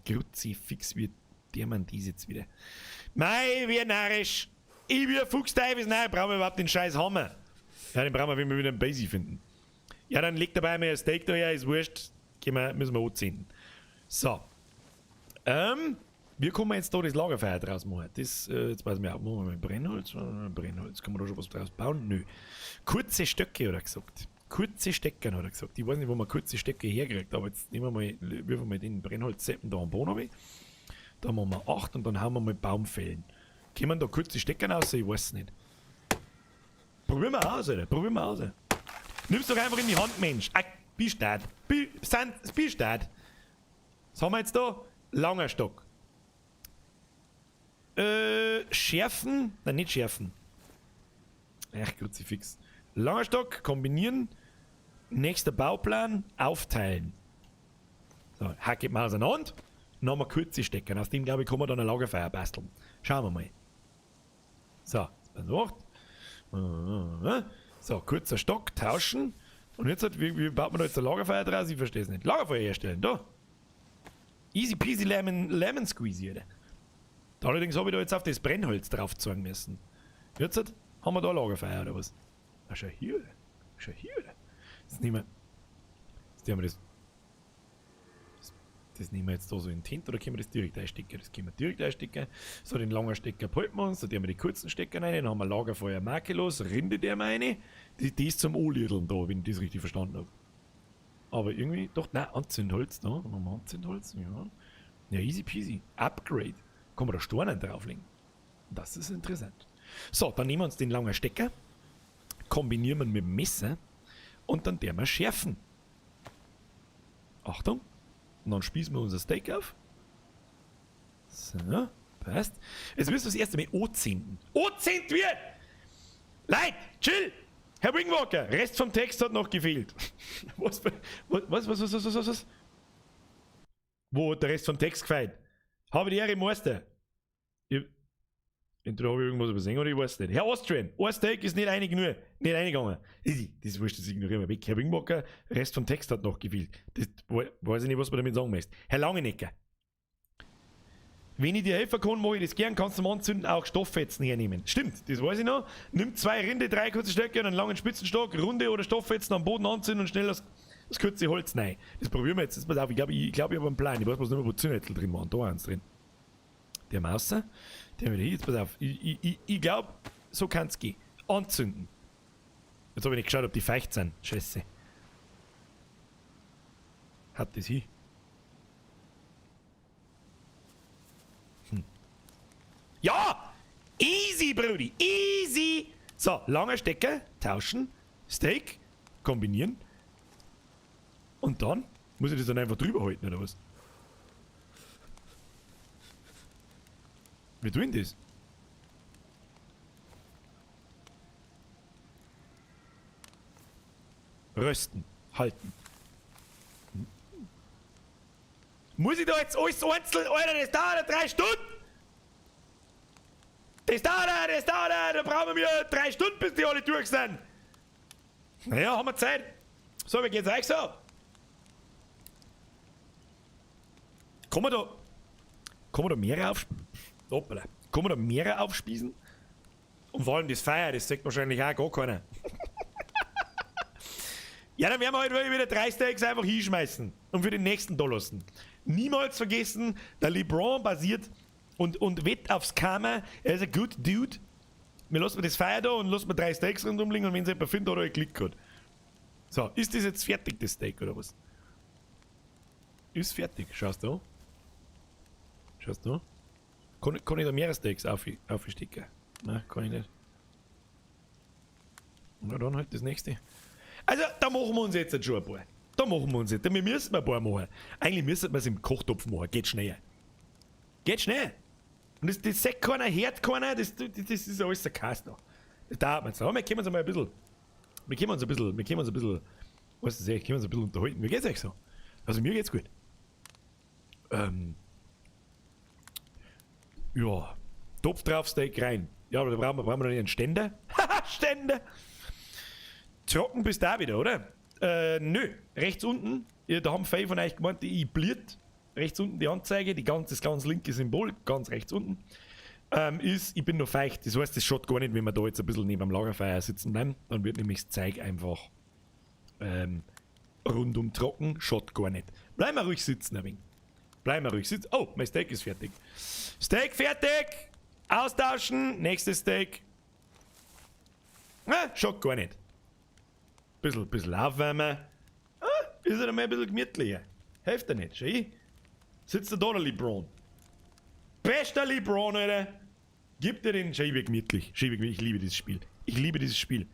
Kruzifix, wie der man dies jetzt wieder. Mei, wie narrisch. Ich wie ein Fuchsteufels, nein, brauchen wir überhaupt den scheiß Hammer. Ja, den brauchen wir, wenn wir wieder einen Basie finden. Ja, dann legt dabei mal ein Steak da her, ist wurscht. Gehen wir, müssen wir anzünden. So. Wie kann man jetzt da das Lagerfeuer draus machen? Das, jetzt weiß ich auch, machen wir mal Brennholz. Brennholz, kann man da schon was draus bauen? Nö. Kurze Stöcke, hat er gesagt. Kurze Stecker, hat er gesagt. Ich weiß nicht, wo man kurze Stöcke herkriegt, aber jetzt nehmen wir mal, wirfen wir mal den Brennholzseppen da am Boden runter. Da machen wir 8 und dann hauen wir mal Baumfällen. Kommen da kurze Stecker raus? Ich weiß es nicht. Probieren wir aus, Alter. Probieren wir aus. Nimm's doch einfach in die Hand, Mensch. Ah, bist du Bist du Was haben wir jetzt da? Langer Stock. Schärfen? Nein, nicht schärfen. Ach, Kruzifix. Langer Stock, kombinieren. Nächster Bauplan, aufteilen. So, hacke mal auseinander. Dann haben wir kurze Stecker. Aus dem, glaube ich, kann man dann ein Lagerfeuer basteln. Schauen wir mal. So, pass auf. So, kurzer Stock, tauschen. Und jetzt, hat, wie baut man da jetzt ein Lagerfeuer draus? Ich verstehe es nicht. Lagerfeuer herstellen, da. Easy peasy lemon squeezy, oder? Da allerdings habe ich da jetzt auf das Brennholz draufzeigen müssen. Jetzt hat, haben wir da ein Lagerfeuer oder was? Ah, schau hier. Schau hier. Jetzt nehmen wir. Jetzt nehmen wir das. Das nehmen wir jetzt da so in den Tint oder können wir das direkt einstecken? Das können wir direkt einstecken. So, den langen Stecker behalten wir uns, da tun wir die kurzen Stecker rein, dann haben wir Lagerfeuer makellos, Rinde der meine. Die ist zum Anliedeln da, wenn ich das richtig verstanden habe. Aber irgendwie, doch, nein, Anzündholz, da, dann haben wir Anzündholz, ja. Ja, easy peasy. Upgrade. Kann man da Steine drauflegen. Das ist interessant. So, dann nehmen wir uns den langen Stecker, kombinieren wir mit dem Messer und dann der wir schärfen. Achtung. Und dann spießen wir unser Steak auf. So, passt. Jetzt müssen wir das erste Mal anzünden. Anzünden wir! Leute, chill! Herr Wingwalker, Rest vom Text hat noch gefehlt. Was, was, was, was, was, was, was? Wo hat der Rest vom Text gefehlt? Habe die Ehre, Meister. Ich, entweder habe ich irgendwas übersehen oder ich weiß nicht. Herr Austrian, ein Steak ist nicht einig nur, nicht eingegangen. Das ist wurscht, das ignorieren wir weg. Herr Wingwalker, Rest vom Text hat noch gefehlt. Das weiß ich nicht, was man damit sagen möchte. Herr Langenecker. Wenn ich dir helfen kann, mache ich das gern. Kannst du zum Anzünden auch Stofffetzen hernehmen. Stimmt, das weiß ich noch. Nimm zwei Rinde, drei kurze Stöcke und einen langen Spitzenstock, runde oder Stofffetzen am Boden anzünden und schnell das, das kurze Holz rein. Das probieren wir jetzt. Jetzt pass auf, ich glaube, ich, glaub, ich habe einen Plan. Ich weiß bloß nicht mehr, wo Zündhölzl drin waren. Da eins drin. Der Mauser, der wieder hier. Jetzt pass auf. Ich, ich, ich, ich glaube, so kann es gehen. Anzünden. Jetzt habe ich nicht geschaut, ob die feucht sind. Scheiße. Hat das hin? Ja! Easy, Brudi! Easy! So, langer Stecker, tauschen, Steak, kombinieren. Und dann muss ich das dann einfach drüber halten, oder was? Wie tun das? Rösten, halten. Muss ich da jetzt alles einzeln, Alter, das dauert ja 3 Stunden! Das dauert, das dauert, da brauchen wir 3 Stunden, bis die alle durch sind. Naja, haben wir Zeit. So, wie geht's euch so? Kann man da, kann man da mehrere aufspießen? Hoppala. Kann man da mehrere aufspießen? Und vor allem das Feuer, das sagt wahrscheinlich auch gar keiner. Ja, dann werden wir halt wieder 3 Steaks einfach hinschmeißen und für den nächsten da lassen. Niemals vergessen, der LeBron basiert und wett aufs Karma. Er ist ein good Dude. Wir lassen das Feuer da und lassen wir 3 Steaks rundum liegen und wenn es jemand findet, hat er einen Klick gehabt. So, ist das jetzt fertig, das Steak, oder was? Ist fertig, schaust du an? Schaust du an? Kann ich da mehrere Steaks aufsticken? Nein, kann ich nicht. Na dann halt das nächste. Also, da machen wir uns jetzt schon ein paar. Da machen wir uns jetzt. Wir müssen ein paar machen. Eigentlich müsste man es im Kochtopf machen. Geht schneller. Geht schnell. Und das sagt keiner, hört keiner. Das ist alles ein Kass noch. Das dauert mir jetzt. Aber wir können uns einmal ein bisschen. Wir können uns ein bisschen. Wir können uns ein bisschen. Weißt du, wir können uns ein bisschen unterhalten. Wie geht's euch so? Also, mir geht's gut. Ja. Topf drauf, Steak rein. Ja, aber da brauchen wir noch nicht einen Ständer. Haha, Ständer! Trocken bist du auch wieder, oder? Nö. Rechts unten, ja, da haben viele von euch gemeint, die bliert. Rechts unten die Anzeige, das ganz linke Symbol, ganz rechts unten, ist, ich bin noch feucht. Das heißt, das schaut gar nicht, wenn wir da jetzt ein bisschen neben dem Lagerfeuer sitzen bleiben. Dann wird nämlich das Zeug einfach rundum trocken, schaut gar nicht. Bleiben wir ruhig sitzen ein wenig. Bleiben wir ruhig sitzen. Oh, mein Steak ist fertig. Steak fertig! Austauschen! Nächstes Steak. Na, schaut gar nicht. Bisschen aufwärmen. Ah, ist er einmal ein bisschen gemütlicher. Hilft er nicht, schau. Sitzt er da, der LeBron. Bester LeBron, Alter. Gib dir den Scheibe gemütlich. Scheibe gemütlich. Ich liebe dieses Spiel. Ich liebe dieses Spiel.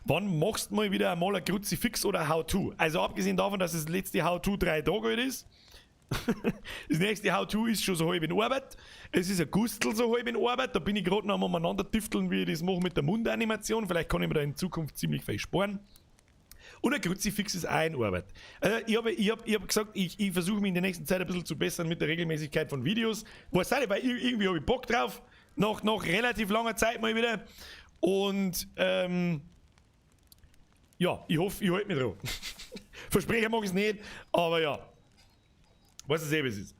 Wann machst du mal wieder einmal ein Kruzifix oder How-To? Also abgesehen davon, dass das letzte How-To 3 Tage alt ist. Das nächste How-To ist schon so halb in Arbeit. Es ist ein Gustel so halb in Arbeit. Da bin ich gerade noch am umeinander tüfteln, wie ich das mache mit der Mundanimation. Vielleicht kann ich mir da in Zukunft ziemlich viel sparen. Und ein Kruzifix ist auch in Arbeit. Also ich hab gesagt, ich versuche mich in der nächsten Zeit ein bisschen zu bessern mit der Regelmäßigkeit von Videos. Weiß auch nicht, weil irgendwie hab ich Bock drauf. Nach relativ langer Zeit mal wieder. Und ja, ich hoffe, ich halte mich dran. Versprechen mag ich's nicht, aber ja. Weiß es eh, wie es ist.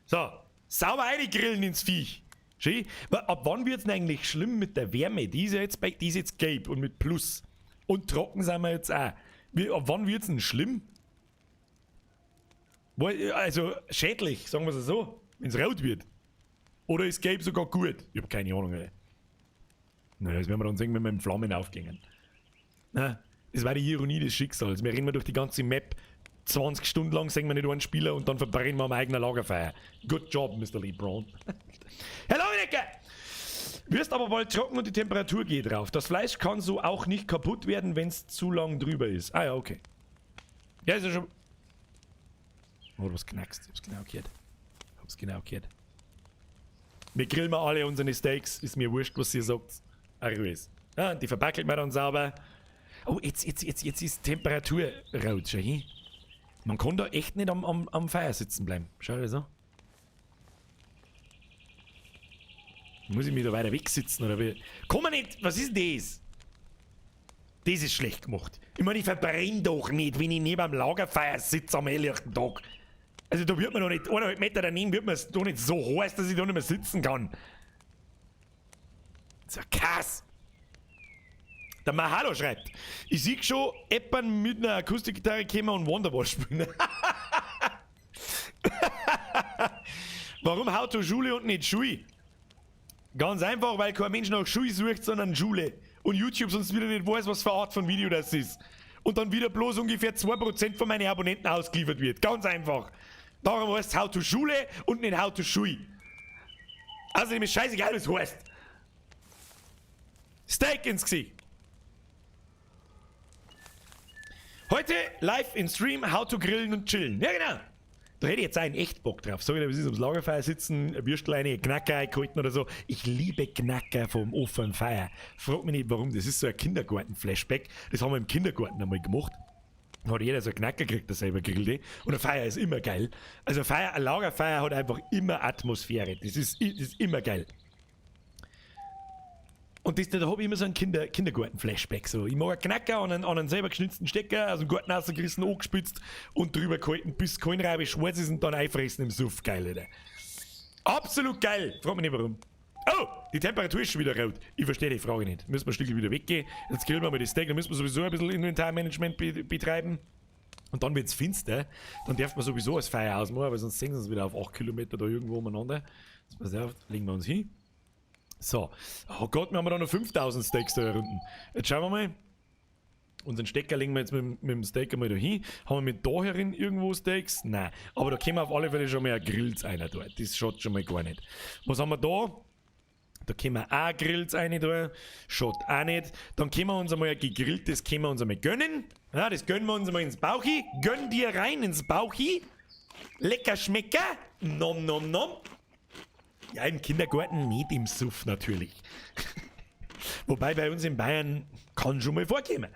So, sauber reingrillen ins Viech. Schön. Ab wann wird's denn eigentlich schlimm mit der Wärme? Die ist ja jetzt, bei, die ist jetzt gelb und mit Plus. Und trocken sind wir jetzt auch. Ab wann wird's denn schlimm? Also schädlich, sagen wir's so, wenn's rot wird. Oder ist gelb sogar gut? Ich hab keine Ahnung, ey. Na, das werden wir dann sehen, wenn wir in Flammen aufgehen. Na, das war die Ironie des Schicksals. Wir rennen durch die ganze Map 20 Stunden lang, sehen wir nicht einen Spieler und dann verbrennen wir am eigenen Lagerfeuer. Good job, Mister LeBron. Herr Langenecker! Wirst aber bald trocken und die Temperatur geht rauf. Das Fleisch kann so auch nicht kaputt werden, wenn's zu lang drüber ist. Ah ja, okay. Ja, ist ja schon... Oh, was knackst. Ich hab's genau gehört. Ich hab's genau gehört. Wir grillen mal alle unsere Steaks. Ist mir wurscht, was ihr sagt. Ach, ich weiß. Ja, und die verpackelt man dann sauber. Oh, jetzt ist Temperatur rot, schau hin. Man kann da echt nicht am Feuer sitzen bleiben. Schau dir das an. Muss ich mich da weiter weg sitzen oder wie? Komm mal nicht! Was ist denn das? Das ist schlecht gemacht. Ich meine, ich verbrenne doch nicht, wenn ich neben am Lagerfeuer sitze am helllichten Tag. Also da wird man doch nicht, 1,5 Meter daneben wird man doch nicht so heiß, dass ich da nicht mehr sitzen kann. Das ist ja krass. Der Mahalo schreibt, ich sehe schon jemanden mit einer Akustikgitarre kommen und Wonderwall spielen. Warum How to Schule und nicht Schui? Ganz einfach, weil kein Mensch nach Schui sucht, sondern Schule. Und YouTube sonst wieder nicht weiß, was für eine Art von Video das ist. Und dann wieder bloß ungefähr 2% von meinen Abonnenten ausgeliefert wird. Ganz einfach. Darum heißt es How to Schule und nicht How to Schui. Außerdem ist scheißegal, was es heißt. Steak ins Gesicht. Heute live im Stream How to Grillen und Chillen. Ja, genau. Da hätte ich jetzt einen echt Bock drauf. Sag ich dir, was ist, ums Lagerfeuer sitzen, Würstleine, Knacker eingehalten oder so. Ich liebe Knacker vom offenen Feuer. Frag mich nicht warum, das ist so ein Kindergarten-Flashback. Das haben wir im Kindergarten einmal gemacht. Da hat jeder so einen Knacker gekriegt, der selber grillt. Und ein Feuer ist immer geil. Also ein Feuer, ein Lagerfeuer hat einfach immer Atmosphäre. Das ist immer geil. Und das, da hab ich immer so einen Kindergarten-Flashback. So. Ich mag einen Knacker an einen selber geschnitzten Stecker, aus dem Garten rausgerissen, angespitzt und drüber gehalten, bis Kohlenrabe schwarz ist und dann einfressen im Suff. Geil, Alter. Absolut geil. Frag mich nicht warum. Oh, die Temperatur ist schon wieder rot. Ich verstehe die Frage nicht. Müssen wir ein Stück wieder weggehen. Jetzt grillen wir mal das Steak. Dann müssen wir sowieso ein bisschen Inventarmanagement betreiben. Und dann wird's finster. Dann darf man sowieso das Feuer ausmachen, weil sonst sehen sie uns wieder auf 8 Kilometer da irgendwo umeinander. Jetzt pass auf, legen wir uns hin. So. Oh Gott, wir haben da noch 5000 Steaks da unten. Jetzt schauen wir mal. Unseren Stecker legen wir jetzt mit dem Steak einmal da hin. Haben wir mit da herin irgendwo Steaks? Nein. Aber da können wir auf alle Fälle schon mal ein Grills einer da. Das schaut schon mal gar nicht. Was haben wir da? Da können wir auch Grills rein da. Schaut auch nicht. Dann können wir uns einmal ein gegrilltes können wir uns einmal gönnen. Ja, das gönnen wir uns einmal ins Bauchi. Gönn dir rein ins Bauchi. Lecker Schmecker. Nom nom nom. Ja, im Kindergarten nicht im Suff natürlich. Wobei bei uns in Bayern kann schon mal vorkommen.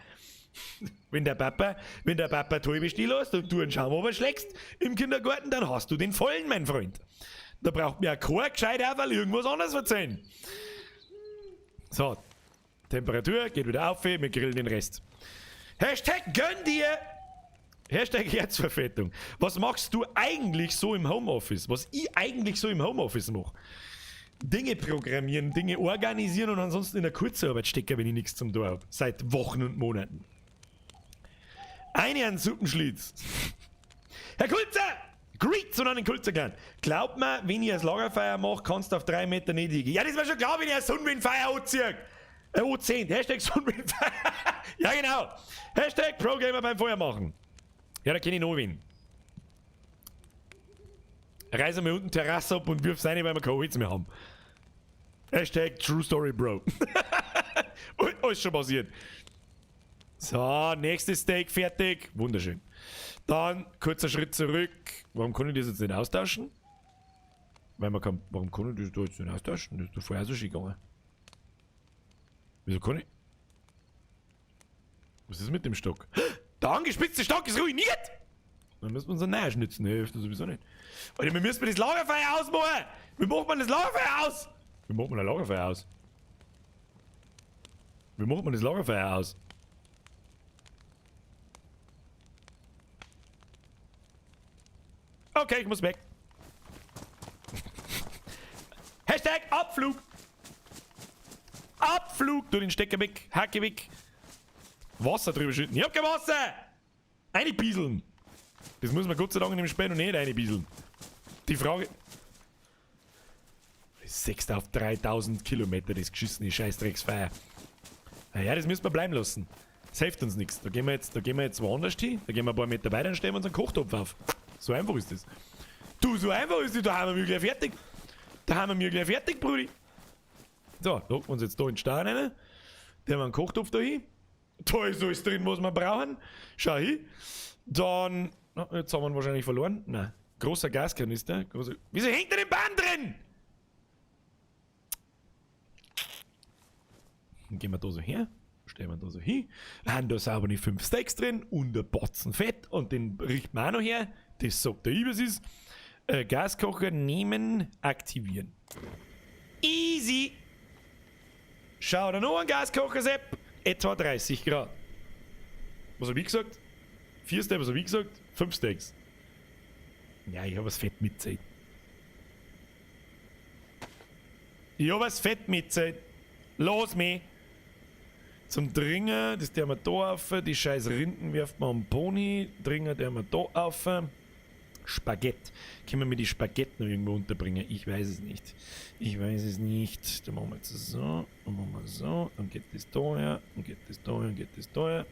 Wenn der Papa die halbe stehen lässt und du einen Schaum überschlägst im Kindergarten, dann hast du den vollen, mein Freund. Da braucht mir kein gescheit weil irgendwas anderes erzählen. So, Temperatur geht wieder auf, wir grillen den Rest. Hashtag gönn dir! Hashtag Herzverfettung. Was machst du eigentlich so im Homeoffice? Was ich eigentlich so im Homeoffice mache? Dinge programmieren, Dinge organisieren und ansonsten in der Kurzarbeit stecken, wenn ich nichts zum tun hab. Seit Wochen und Monaten. Eine an Suppenschlitz. Herr Kulzer! Greets und an den Kulzer gern. Glaubt mir, wenn ich das Lagerfeuer mache, kannst du auf 3 Meter nicht liegen. Ja, das war schon klar, wenn ich ein Sonnenwindfeuer anziehe. O10, Hashtag Sonnenwindfeuer. Ja, genau. Hashtag ProGamer beim Feuer machen. Ja, da kenn ich noch wen. Reiß einmal unten Terrasse ab und wirf's rein, weil wir kein Holz mehr haben. Hashtag True Story Bro. Alles schon passiert. So, nächstes Steak fertig. Wunderschön. Dann kurzer Schritt zurück. Warum kann ich das jetzt nicht austauschen? Weil man kann, warum kann ich das da jetzt nicht austauschen? Das ist doch vorher so schön gegangen. Wieso kann ich? Was ist mit dem Stock? Der angespitzte Stock ist ruiniert! Dann müssen wir uns einen neuen schnitzen. Ne, hilft uns sowieso nicht. Alter, wir müssen das Lagerfeuer ausmachen! Wie macht man das Lagerfeuer aus? Wie macht man das Lagerfeuer aus? Wie macht man das Lagerfeuer aus? Okay, ich muss weg. Hashtag Abflug! Abflug! Tu den Stecker weg, Hacke weg. Wasser drüber schütten. Ich hab kein Wasser! Einbieseln! Das muss man Gott sei Dank in dem Spiel noch nicht einbieseln. Die Frage... 6 auf 3000 Kilometer, das geschissene Scheißdrecksfeuer. Naja, das müssen wir bleiben lassen. Das hilft uns nichts. Da gehen wir jetzt woanders hin. Da gehen wir ein paar Meter weiter und stellen wir uns einen Kochtopf auf. So einfach ist das. Du, so einfach ist das. Da haben wir gleich fertig. Da haben wir gleich fertig, Brudi. So, locken wir uns jetzt da in den Stein rein. Da haben wir einen Kochtopf da hin. Da ist alles drin, was wir brauchen. Schau hin. Dann... Na, jetzt haben wir ihn wahrscheinlich verloren. Nein. Großer Gaskanister. Großer... Wieso hängt der denn Bahn drin? Dann gehen wir da so her. Stellen wir da so hin. Haben da sauber die 5 Steaks drin und ein Batzen Fett. Und den richten wir auch noch her. Das sagt der Ibis ist. Gaskocher nehmen, aktivieren. Easy! Schau da noch ein Gaskocher, Sepp. Etwa 30 Grad. Was hab ich gesagt? 4 Steaks, was hab ich gesagt? 5 Steaks. Ja, ich hab was Fett mitzählt. Ich hab was Fett mitzählt. Los mich! Zum Dringer, das der wir da auf, die scheiß Rinden wirft man am Pony, Dringer der wir da auf. Spagett. Können wir mir die Spagett noch irgendwo unterbringen? Ich weiß es nicht. Ich weiß es nicht. Dann machen wir jetzt so, dann machen wir so, dann geht das da her, dann geht das da her, dann geht das da her.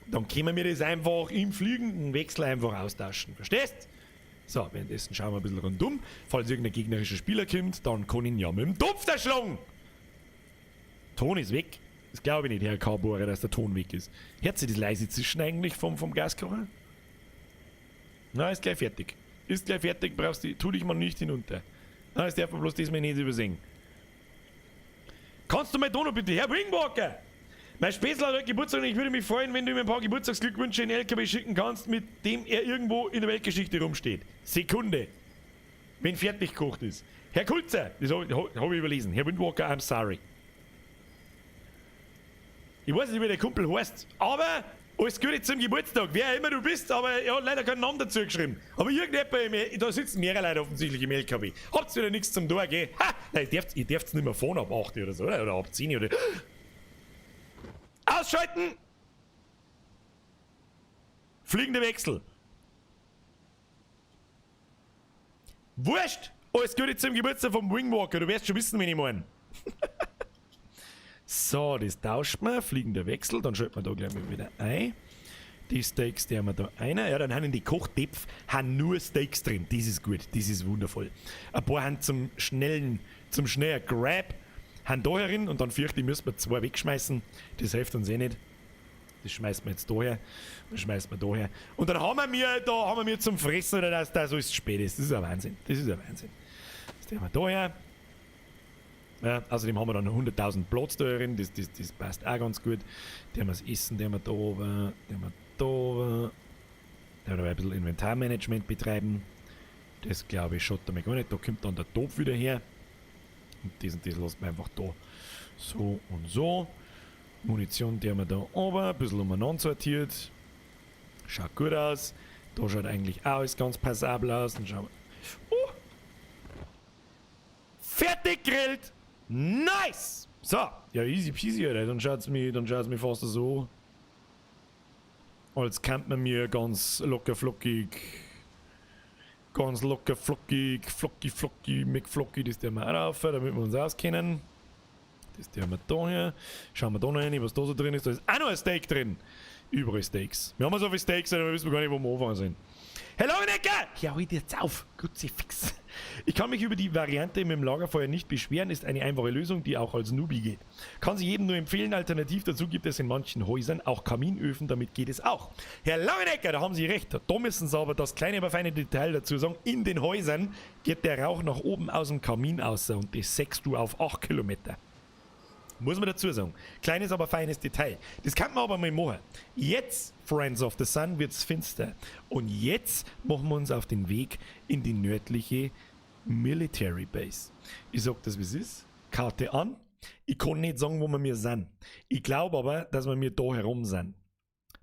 Dann können wir das einfach im fliegenden Wechsel einfach austauschen. Verstehst? So, währenddessen schauen wir ein bisschen rundum. Falls irgendein gegnerischer Spieler kommt, dann kann ich ihn ja mit dem Topf erschlagen. Ton ist weg. Das glaube ich nicht, Herr K-Bohrer, dass der Ton weg ist. Hört sich das leise Zischen eigentlich vom Gaskocher? Na, ist gleich fertig. Ist gleich fertig, brauchst du, tu dich mal nicht hinunter. Na, das darf man bloß diesmal nicht übersehen. Kannst du mal da noch bitte, Herr Wingwalker? Mein Spätzle hat heute Geburtstag und ich würde mich freuen, wenn du ihm ein paar Geburtstagsglückwünsche in den LKW schicken kannst, mit dem er irgendwo in der Weltgeschichte rumsteht. Sekunde. Wenn fertig gekocht ist. Herr Kulzer, das hab ich überlesen. Herr Windwalker, I'm sorry. Ich weiß nicht, wie der Kumpel heißt, aber alles Gute zum Geburtstag, wer immer du bist, aber er hat leider keinen Namen dazu geschrieben. Aber irgendjemand, da sitzen mehrere Leute offensichtlich im LKW. Habt ihr wieder nichts zum Tor, gell? Ha! Nein, ihr dürft's nicht mehr fahren ab 8 oder so, oder? Oder ab 10 oder. Ausschalten! Fliegende Wechsel. Wurscht! Alles Gute zum Geburtstag vom Wingwalker, du wirst schon wissen, wen ich mein. So, das tauscht man. Fliegender Wechsel, dann schalten wir da gleich mal wieder ein. Die Steaks, die haben wir da einer. Ja, dann haben in die Kochtöpfe haben nur Steaks drin. Das ist gut, das ist wundervoll. Ein paar haben zum schnellen Grab, haben da herin und dann fürchte ich, müssen wir 2 wegschmeißen. Das hilft uns eh nicht. Das schmeißen wir jetzt da her. Das schmeißen wir da her. Und dann haben wir mir, da haben wir mir zum Fressen, oder dass das alles spät ist. Das ist ein Wahnsinn. Das ist ein Wahnsinn. Das nehmen wir da her. Ja, außerdem haben wir dann 100.000 Platz da drin, das passt auch ganz gut. Die haben wir das Essen, die haben wir da oben, die haben wir da oben. Da werden wir ein bisschen Inventarmanagement betreiben. Das glaube ich schaut da mal gar nicht. Da kommt dann der Topf wieder her. Und das und das lassen wir einfach da. So und so. Munition, die haben wir da oben, ein bisschen umeinander sortiert. Schaut gut aus. Da schaut eigentlich auch alles ganz passabel aus. Dann schauen wir. Oh! Fertig gegrillt! Nice! So, ja, easy peasy, Alter. Dann schaut's mir fast so, als könnte man mir ganz locker flockig, ganz locker flockig, flocky, flocky, McFlocky, das tun wir auch rauf, damit wir uns auskennen. Das tun wir da her. Schauen wir da noch rein, was da so drin ist. Da ist auch noch ein Steak drin. Überall Steaks. Wir haben so viele Steaks, da wissen wir gar nicht, wo wir anfangen sollen. Herr Langenecker! Ja, halt jetzt auf! Kruzifix! Ich kann mich über die Variante mit dem Lagerfeuer nicht beschweren, ist eine einfache Lösung, die auch als Newbie geht. Kann sie jedem nur empfehlen, alternativ dazu gibt es in manchen Häusern auch Kaminöfen, damit geht es auch. Herr Langenecker, da haben Sie recht, da müssen Sie aber das kleine, aber feine Detail dazu sagen, in den Häusern geht der Rauch nach oben aus dem Kamin raus und das sägst du auf 8 Kilometer. Muss man dazu sagen. Kleines, aber feines Detail. Das kann man aber mal machen. Jetzt, Friends of the Sun, wird's finster. Und jetzt machen wir uns auf den Weg in die nördliche Military Base. Ich sag das, wie's ist. Karte an. Ich kann nicht sagen, wo wir mir sind. Ich glaub aber, dass wir mir da herum sind.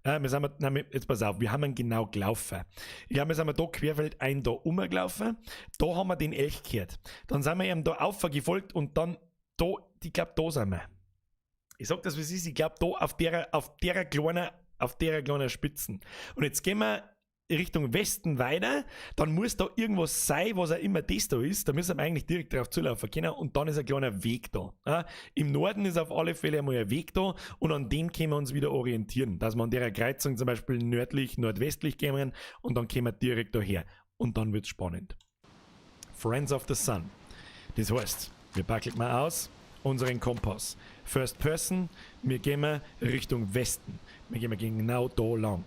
Wir sind, nein, wir, jetzt pass auf, wir haben genau gelaufen. Ich glaub, wir sind da querfeldein da rumgelaufen. Da haben wir den Elch gehört. Dann sind wir ihm da aufgefolgt und dann da, ich glaub, da sind wir. Ich sag das, wie es ist, ich glaub, da auf der kleinen Spitzen. Und jetzt gehen wir Richtung Westen weiter, dann muss da irgendwas sein, was auch immer das da ist. Da müssen wir eigentlich direkt drauf zulaufen können und dann ist ein kleiner Weg da. Ja, im Norden ist auf alle Fälle einmal ein Weg da und an dem können wir uns wieder orientieren, dass wir an der Kreuzung zum Beispiel nördlich, nordwestlich gehen und dann kommen wir direkt daher. Und dann wird's spannend. Friends of the Sun. Das heißt, wir packen mal aus unseren Kompass. First Person, wir gehen Richtung Westen. Wir gehen genau da lang.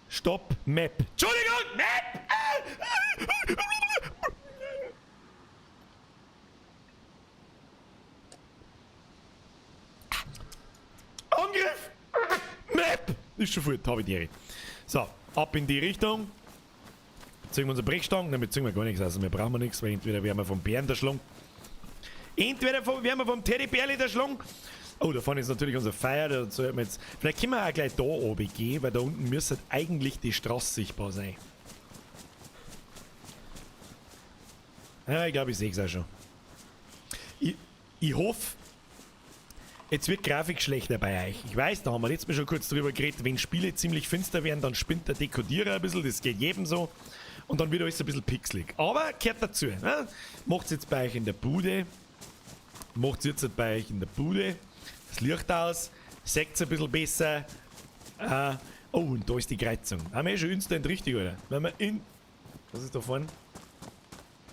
Stopp, Map. Entschuldigung, Map! Angriff! Map! Ist schon fort, hab ich die. So, ab in die Richtung. Ziehen wir unsere Brechstangen. Nein, wir ziehen wir gar nichts, also wir brauchen nichts, weil entweder werden wir vom Bären erschlagen. Entweder werden wir vom Teddybärli erschlagen. Oh, da vorne ist natürlich unser Feuer. Da sollten wir jetzt, vielleicht können wir auch gleich da oben gehen, weil da unten müsste eigentlich die Straße sichtbar sein. Ja, ich glaube, ich sehe es auch schon. Ich hoffe, jetzt wird Grafik schlechter bei euch. Ich weiß, da haben wir letztes Mal schon kurz drüber geredet, wenn Spiele ziemlich finster werden, dann spinnt der Dekodierer ein bisschen, das geht jedem so. Und dann wird alles ein bisschen pixelig. Aber gehört dazu. Ne? Macht's jetzt bei euch in der Bude. Macht's jetzt bei euch in der Bude. Das Licht aus. Seht's ein bisschen besser. Oh, und da ist die Kreuzung. Haben wir eh schon instant richtig, oder? Wenn wir in... Was ist da vorne?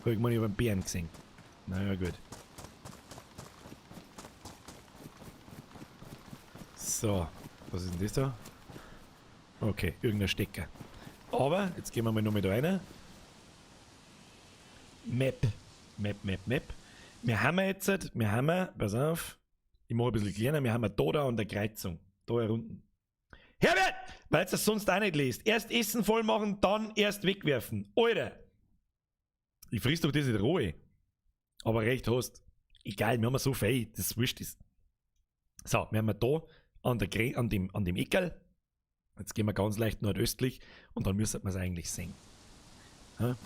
Hab ich mal über den Bären gesehen. Naja, gut. So, was ist denn das da? Okay, irgendein Stecker. Aber, jetzt gehen wir mal noch mit rein. Map. Map, Map, Map. Wir haben jetzt, wir haben, pass auf, ich mache ein bisschen kleiner, wir haben da an der Kreuzung. Da hier unten. Herbert! Weil ihr das sonst auch nicht lest. Erst Essen voll machen, dann erst wegwerfen. Alter! Ich friss doch das nicht roh. Aber recht hast. Egal, wir haben so viel, das wurscht ist. So, wir haben da an der Gre-, an dem, an dem Eckerl. Jetzt gehen wir ganz leicht nordöstlich und dann müsste man's eigentlich sehen. Ja?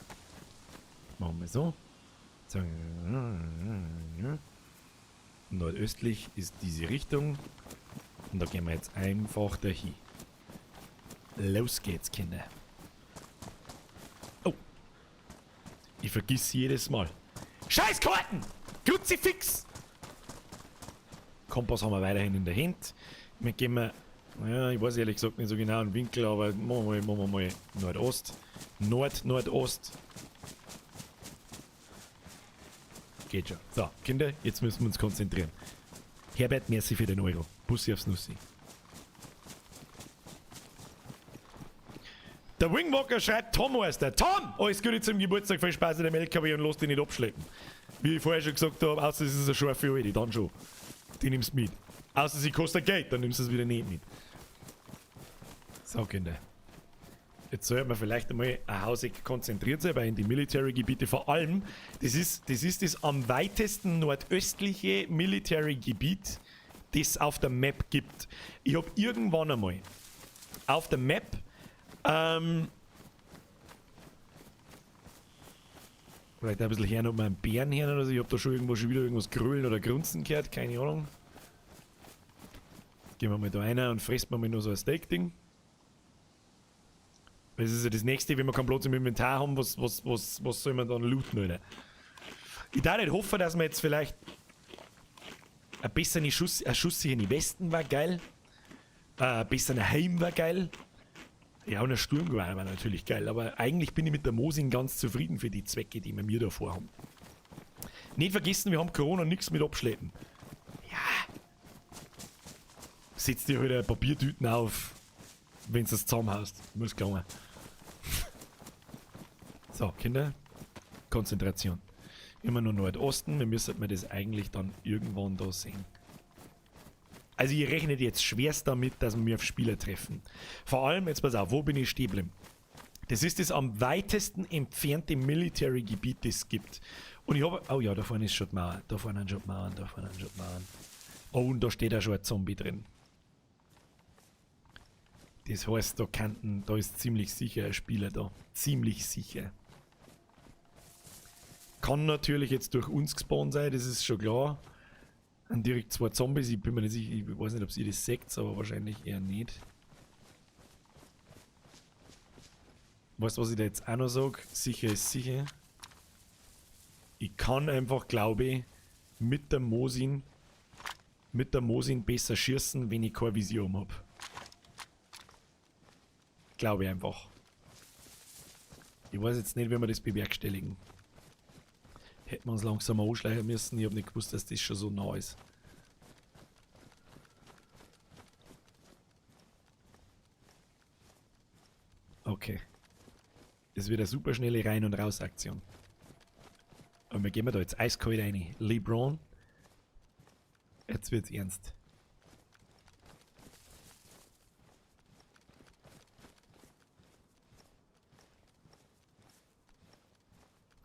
Machen wir so. Nordöstlich ist diese Richtung. Und da gehen wir jetzt einfach dahin. Los geht's, Kinder. Oh. Ich vergiss jedes Mal. Scheiß Karten! Kruzifix! Kompass haben wir weiterhin in der Hand. Wir gehen mal, ja, ich weiß ehrlich gesagt nicht so genau einen Winkel, aber machen wir mal Nordost. Nord, Nordost. Geht schon. So, Kinder, jetzt müssen wir uns konzentrieren. Herbert, merci für den Euro. Bussi aufs Nussi. Der Wingwalker schreibt, Tom heißt der. Tom! Alles Gute zum Geburtstag, viel Spaß in dem LKW und lass dich nicht abschleppen. Wie ich vorher schon gesagt habe, außer es ist eine scharfe Alte, dann schon. Die nimmst du mit. Außer sie kostet Geld, dann nimmst du es wieder nicht mit. So, Kinder. Jetzt sollte man vielleicht einmal ein Hauseck konzentriert sein, weil in die Military-Gebiete vor allem, das ist das am weitesten nordöstliche Military-Gebiet, das es auf der Map gibt. Ich hab irgendwann einmal auf der Map vielleicht ein bisschen her, ob man einen Bären hören oder so. Ich hab da schon irgendwo schon wieder irgendwas grölen oder grunzen gehört, keine Ahnung. Jetzt gehen wir mal da rein und fressen wir mal nur so ein Steak-Ding. Das ist ja das nächste, wenn wir keinen Platz im Inventar haben, was soll man dann looten, Alter? Ich darf nicht hoffen, dass wir jetzt vielleicht ein besserer Schuss, ein Schuss hier in die Westen war geil. Ein besserer Heim war geil. Ja, und ein Sturmgewehr war natürlich geil, aber eigentlich bin ich mit der Mosin ganz zufrieden für die Zwecke, die wir mir da vorhaben. Nicht vergessen, wir haben Corona nichts mit abschleppen. Ja. Setz dir halt Papiertüten auf, wenn's das zusammenhaust. Muss gelangen. So, Kinder. Konzentration. Immer nur Nordosten. Wir müssen das eigentlich dann irgendwann da sehen. Also ich rechne jetzt schwerst damit, dass wir auf Spieler treffen. Vor allem, jetzt pass auf, wo bin ich stehen geblieben? Das ist das am weitesten entfernte Military-Gebiet, das es gibt. Und ich hab, oh ja, da vorne ist schon die Mauer. Da vorne sind schon die Mauern, da vorne sind schon die Mauern. Oh, und da steht auch schon ein Zombie drin. Das heißt, da ist ziemlich sicher ein Spieler da. Ziemlich sicher. Kann natürlich jetzt durch uns gespawnt sein, das ist schon klar. An direkt zwei Zombies, ich bin mir nicht sicher, ich weiß nicht, ob ihr das seht, aber wahrscheinlich eher nicht. Weißt du, was ich da jetzt auch noch sag? Sicher ist sicher. Ich kann einfach, glaube ich, mit der Mosin besser schießen, wenn ich kein Visier um hab. Glaube ich einfach. Ich weiß jetzt nicht, wie wir das bewerkstelligen. Hätten wir uns langsam mal anschleichen müssen. Ich hab nicht gewusst, dass das schon so nah ist. Okay. Das wird eine super schnelle Rein- und Raus-Aktion. Und wir gehen da jetzt eiskalt rein. LeBron. Jetzt wird's ernst.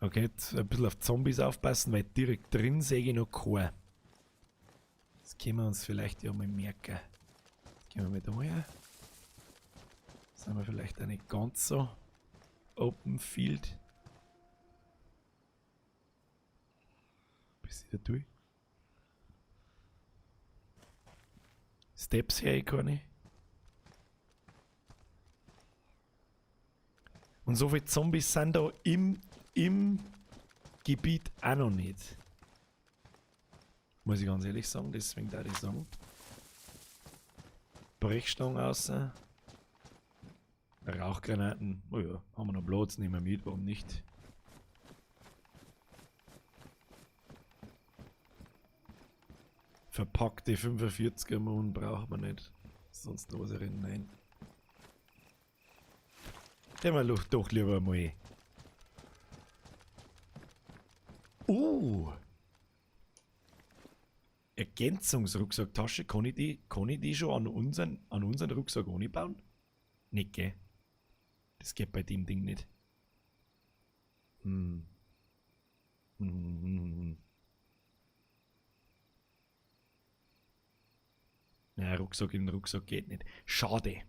Okay, jetzt ein bisschen auf Zombies aufpassen, weil direkt drin sehe ich noch keinen. Das können wir uns vielleicht ja mal merken. Jetzt gehen wir mal da her. Sind wir vielleicht auch nicht ganz so Open Field. Bis ich da durch. Steps her, ich kann nicht. Und so viele Zombies sind da im Gebiet auch noch nicht. Muss ich ganz ehrlich sagen, deswegen da ich sagen. Brechstange außer. Rauchgranaten. Oh ja, haben wir noch Platz, nehmen wir mit, warum nicht? Verpackte 45er Moon braucht man nicht. Sonst noch was rein. Nein. Gehen wir doch lieber mal. Ergänzungsrucksacktasche, kann ich die schon an unseren Rucksack anbauen? Nicht, gell? Das geht bei dem Ding nicht. Ja, Rucksack in den Rucksack geht nicht. Schade.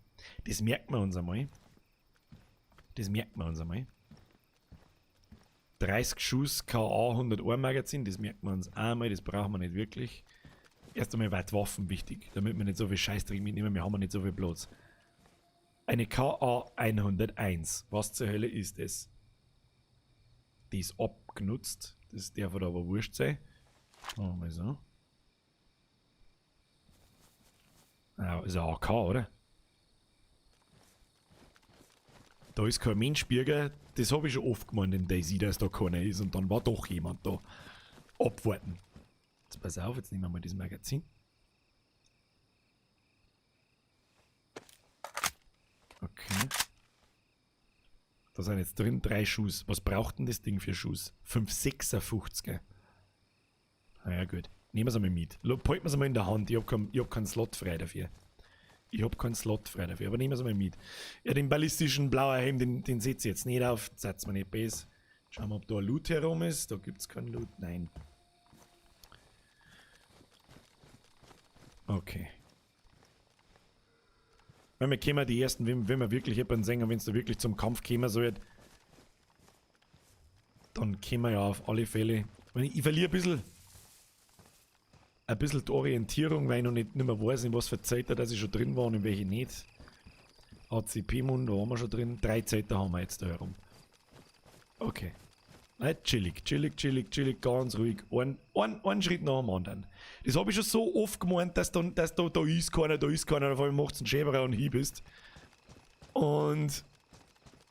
Das merken wir uns einmal. Das merken wir uns einmal. 30 Schuss KA 101 Magazin, das merken wir uns einmal, das brauchen wir nicht wirklich. Erst einmal war die Waffen wichtig, damit wir nicht so viel Scheißdreck mitnehmen, wir haben ja nicht so viel Platz. Eine KA 101, was zur Hölle ist das? Die ist abgenutzt, das darf aber wurscht sein. Machen wir mal so. Ah, ist ein AK, oder? Da ist kein Mensch, Birger. Das hab ich schon oft gemeint in DayZ, dass da keiner ist und dann war doch jemand da. Abwarten. Jetzt pass auf, jetzt nehmen wir mal das Magazin. Okay. Da sind jetzt drin 3 Schuss. Was braucht denn das Ding für Schuss? 5,56. Na ja, gut. Nehmen wir's einmal mit. Halten wir's einmal in der Hand. Ich hab keinen Slot frei dafür. Ich hab keinen Slot frei dafür, aber nehmen wir's einmal mit. Ja, den ballistischen blauen Helm, den setz ich jetzt nicht auf. Seid's mir nicht besser. Schauen wir, ob da ein Loot herum ist. Da gibt's keinen Loot. Nein. Okay. Weil wir kämen die ersten, wenn wir wirklich jemanden sehen, wenn's da wirklich zum Kampf kommen soll, dann kämen wir ja auf alle Fälle. Ich verliere ein bisschen die Orientierung, weil ich noch nicht mehr weiß, in was für Zeiten, dass ich schon drin war und in welche nicht. ACP-Mund, da waren wir schon drin. 3 Zeiten haben wir jetzt da herum. Okay. Nein, chillig, chillig, chillig, chillig, ganz ruhig. Ein Schritt nach dem anderen. Das hab ich schon so oft gemeint, dass da ist keiner, da ist keiner, auf einmal macht's einen Schäberer und hin bist. Und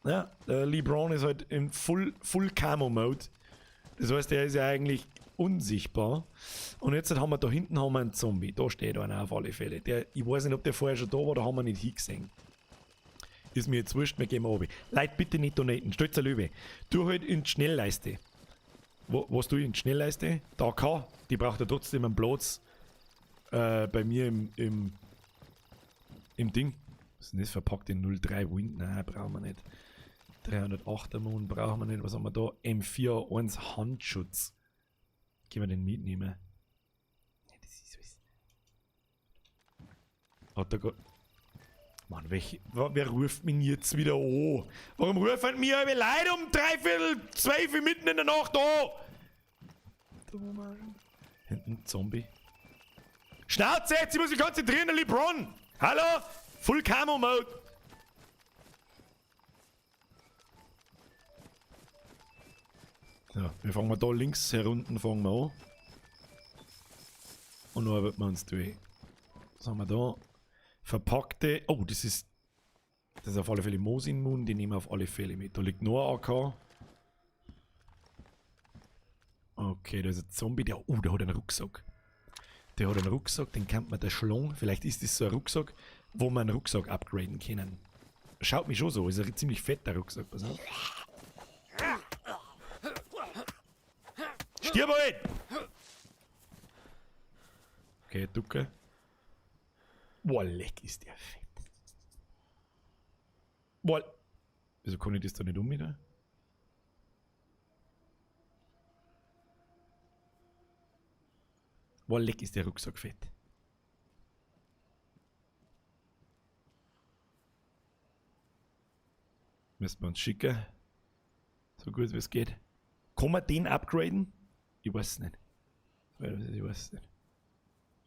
ja, der LeBron ist halt im Full Camo Mode. Das heißt, er ist ja eigentlich unsichtbar. Und jetzt haben wir da hinten einen Zombie. Da steht einer auf alle Fälle. Ich weiß nicht, ob der vorher schon da war, da haben wir nicht hingesehen. Ist mir jetzt wurscht, wir gehen runter. Leute, bitte nicht donaten. Stolzer Löwe. Du halt in die Schnellleiste. Was tue ich in die Schnellleiste? Da kann. Die braucht ja trotzdem einen Platz. Bei mir im Ding. Was ist denn das? Verpackt in 03 Wind? Nein, brauchen wir nicht. 308er Moon brauchen wir nicht. Was haben wir da? M4A1 Handschutz. Können wir den mitnehmen? Ja, das ist was. Hat er gar. Mann, wer ruft mich jetzt wieder an? Warum rufen mir alle Leute um 11:45 mitten in der Nacht an? Hinten Zombie. Schnauze jetzt, ich muss mich konzentrieren, der LeBron! Hallo? Full Camo Mode! So, wir fangen mal da links herunten, fangen wir an. Und dann arbeiten wir uns durch. Was haben wir da? Verpackte. Oh, das ist. Das ist auf alle Fälle Mosin Moon, die nehmen wir auf alle Fälle mit. Da liegt noch ein AK. Okay, da ist ein Zombie, der. Oh, der hat einen Rucksack. Der hat einen Rucksack, den kann man da schlagen. Vielleicht ist das so ein Rucksack, wo man einen Rucksack upgraden können. Schaut mich schon so, ist ein ziemlich fetter Rucksack, pass auf. Stirb halt! Okay, Ducke. Boah, leck ist der fett. Boah. Wieso kann ich das da nicht um wieder? Boah, leck ist der Rucksack fett. Müssen wir uns schicken. So gut wie es geht. Kann man den upgraden? Ich weiß es nicht. Ich weiß es nicht.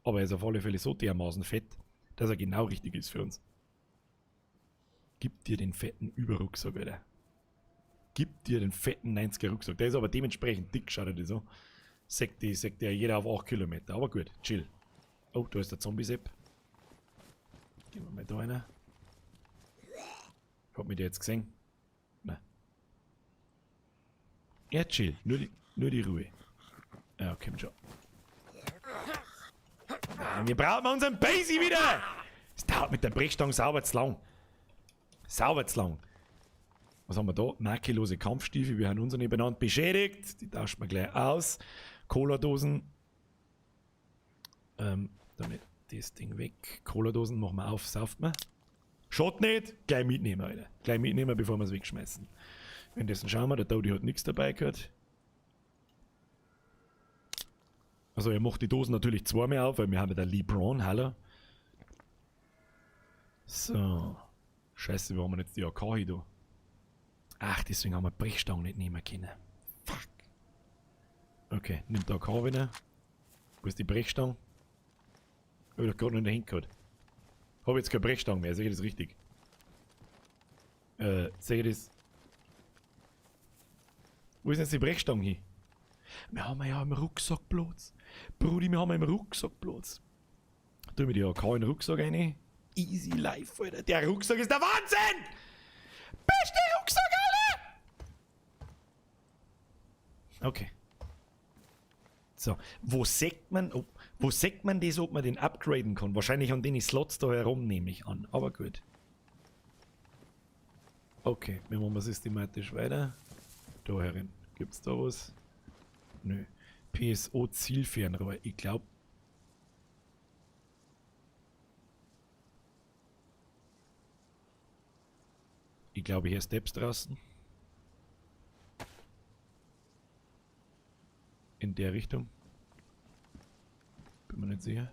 Aber er ist auf alle Fälle so dermaßen fett, dass er genau richtig ist für uns. Gib dir den fetten Überrucksack, Alter. Gib dir den fetten 90er Rucksack. Der ist aber dementsprechend dick, schaut er dir so. Sagt ja jeder auf 8 Kilometer. Aber gut, chill. Oh, da ist der Zombie-Sepp. Gehen wir mal da rein. Hat mich der jetzt gesehen? Nein. Ja, chill. Nur die Ruhe. Ja, kommt schon. Nein, wir brauchen unseren Basie wieder! Es dauert mit der Brechstange sauber zu lang. Sauber zu lang. Was haben wir da? Makellose Kampfstiefel. Wir haben unsere nebeneinander beschädigt. Die tauschen wir gleich aus. Cola-Dosen. Damit das Ding weg. Cola-Dosen machen wir auf, sauft man. Schaut nicht! Gleich mitnehmen, Alter. Gleich mitnehmen, bevor wir es wegschmeißen. Währenddessen schauen wir, der Dodi hat nichts dabei gehabt. Also er macht die Dosen natürlich zweimal auf, weil wir haben ja der LeBron, hallo. So. Scheiße, wo haben wir jetzt die AK hier da? Ach, deswegen haben wir Brechstangen nicht nehmen können. Fuck. Okay, nimmt der AK wieder. Wo ist die Brechstange? Hab ich doch gerade noch in der Hand gehabt. Hab jetzt keine Brechstange mehr, sehe ich das richtig? Sehe ich das? Wo ist denn jetzt die Brechstange hin? Wir haben ja im Rucksack Platz. Brudi, wir haben ja im Rucksack Platz. Tu mir die AK in den Rucksack rein. Easy life, Alter. Der Rucksack ist der Wahnsinn! Beste Rucksack, Alter! Okay. So, wo sieht man, das, ob man den upgraden kann? Wahrscheinlich an den Slots da herum, nehme ich an. Aber gut. Okay, wir machen systematisch weiter. Da herin. Gibt's da was? Nö. PSO Zielfernrohr. Ich glaube. Ich glaube, hier Steps draußen. In der Richtung. Bin mir nicht sicher.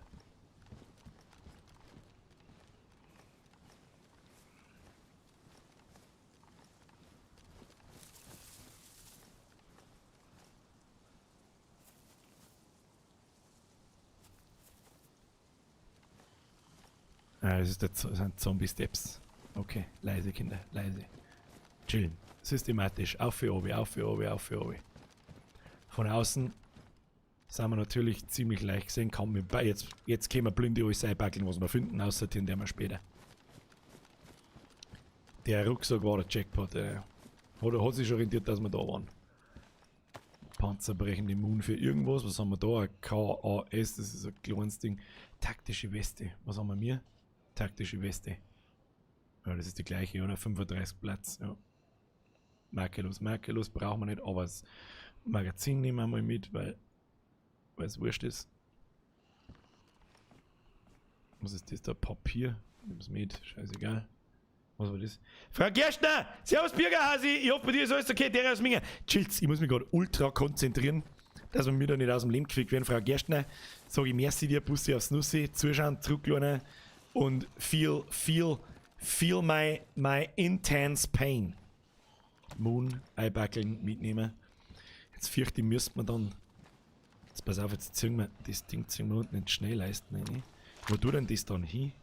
Ah, das ist das sind Zombie-Steps. Okay, leise, Kinder, leise. Chillen. Systematisch. Auf für oben, auf für oben, auf für oben. Von außen sind wir natürlich ziemlich leicht gesehen. Kann mir bei, jetzt können wir blinde alles einpackeln, was wir finden, aussortieren werden wir später. Der Rucksack war der Jackpot. Hat sich schon rentiert, dass wir da waren. Panzerbrechende Immun für irgendwas. Was haben wir da? Ein KAS, das ist ein kleines Ding. Taktische Weste. Was haben wir hier? Taktische Weste. Ja, das ist die gleiche, oder? 35 Platz, ja. Makellos, makellos brauchen wir nicht, aber das Magazin nehmen wir mal mit, weil es wurscht ist. Was ist das da? Papier? Nimm's mit, scheißegal. Was war das? Frau Gerstner! Servus Bürgerhasi! Ich hoffe, bei dir ist alles okay, der aus Minga. Chills, ich muss mich gerade ultra konzentrieren, dass wir mir da nicht aus dem Leben gekriegt werden. Frau Gerstner, sage ich merci dir, Bussi aufs Nussi, zuschauen, zurücklehnen und feel my intense pain. Moon, einbackeln, mitnehmen. Jetzt fürchte ich, müsste man dann. Jetzt pass auf, jetzt ziehen wir das Ding ziehen wir unten in die Schneeleisten rein. Wo tut denn das dann hin?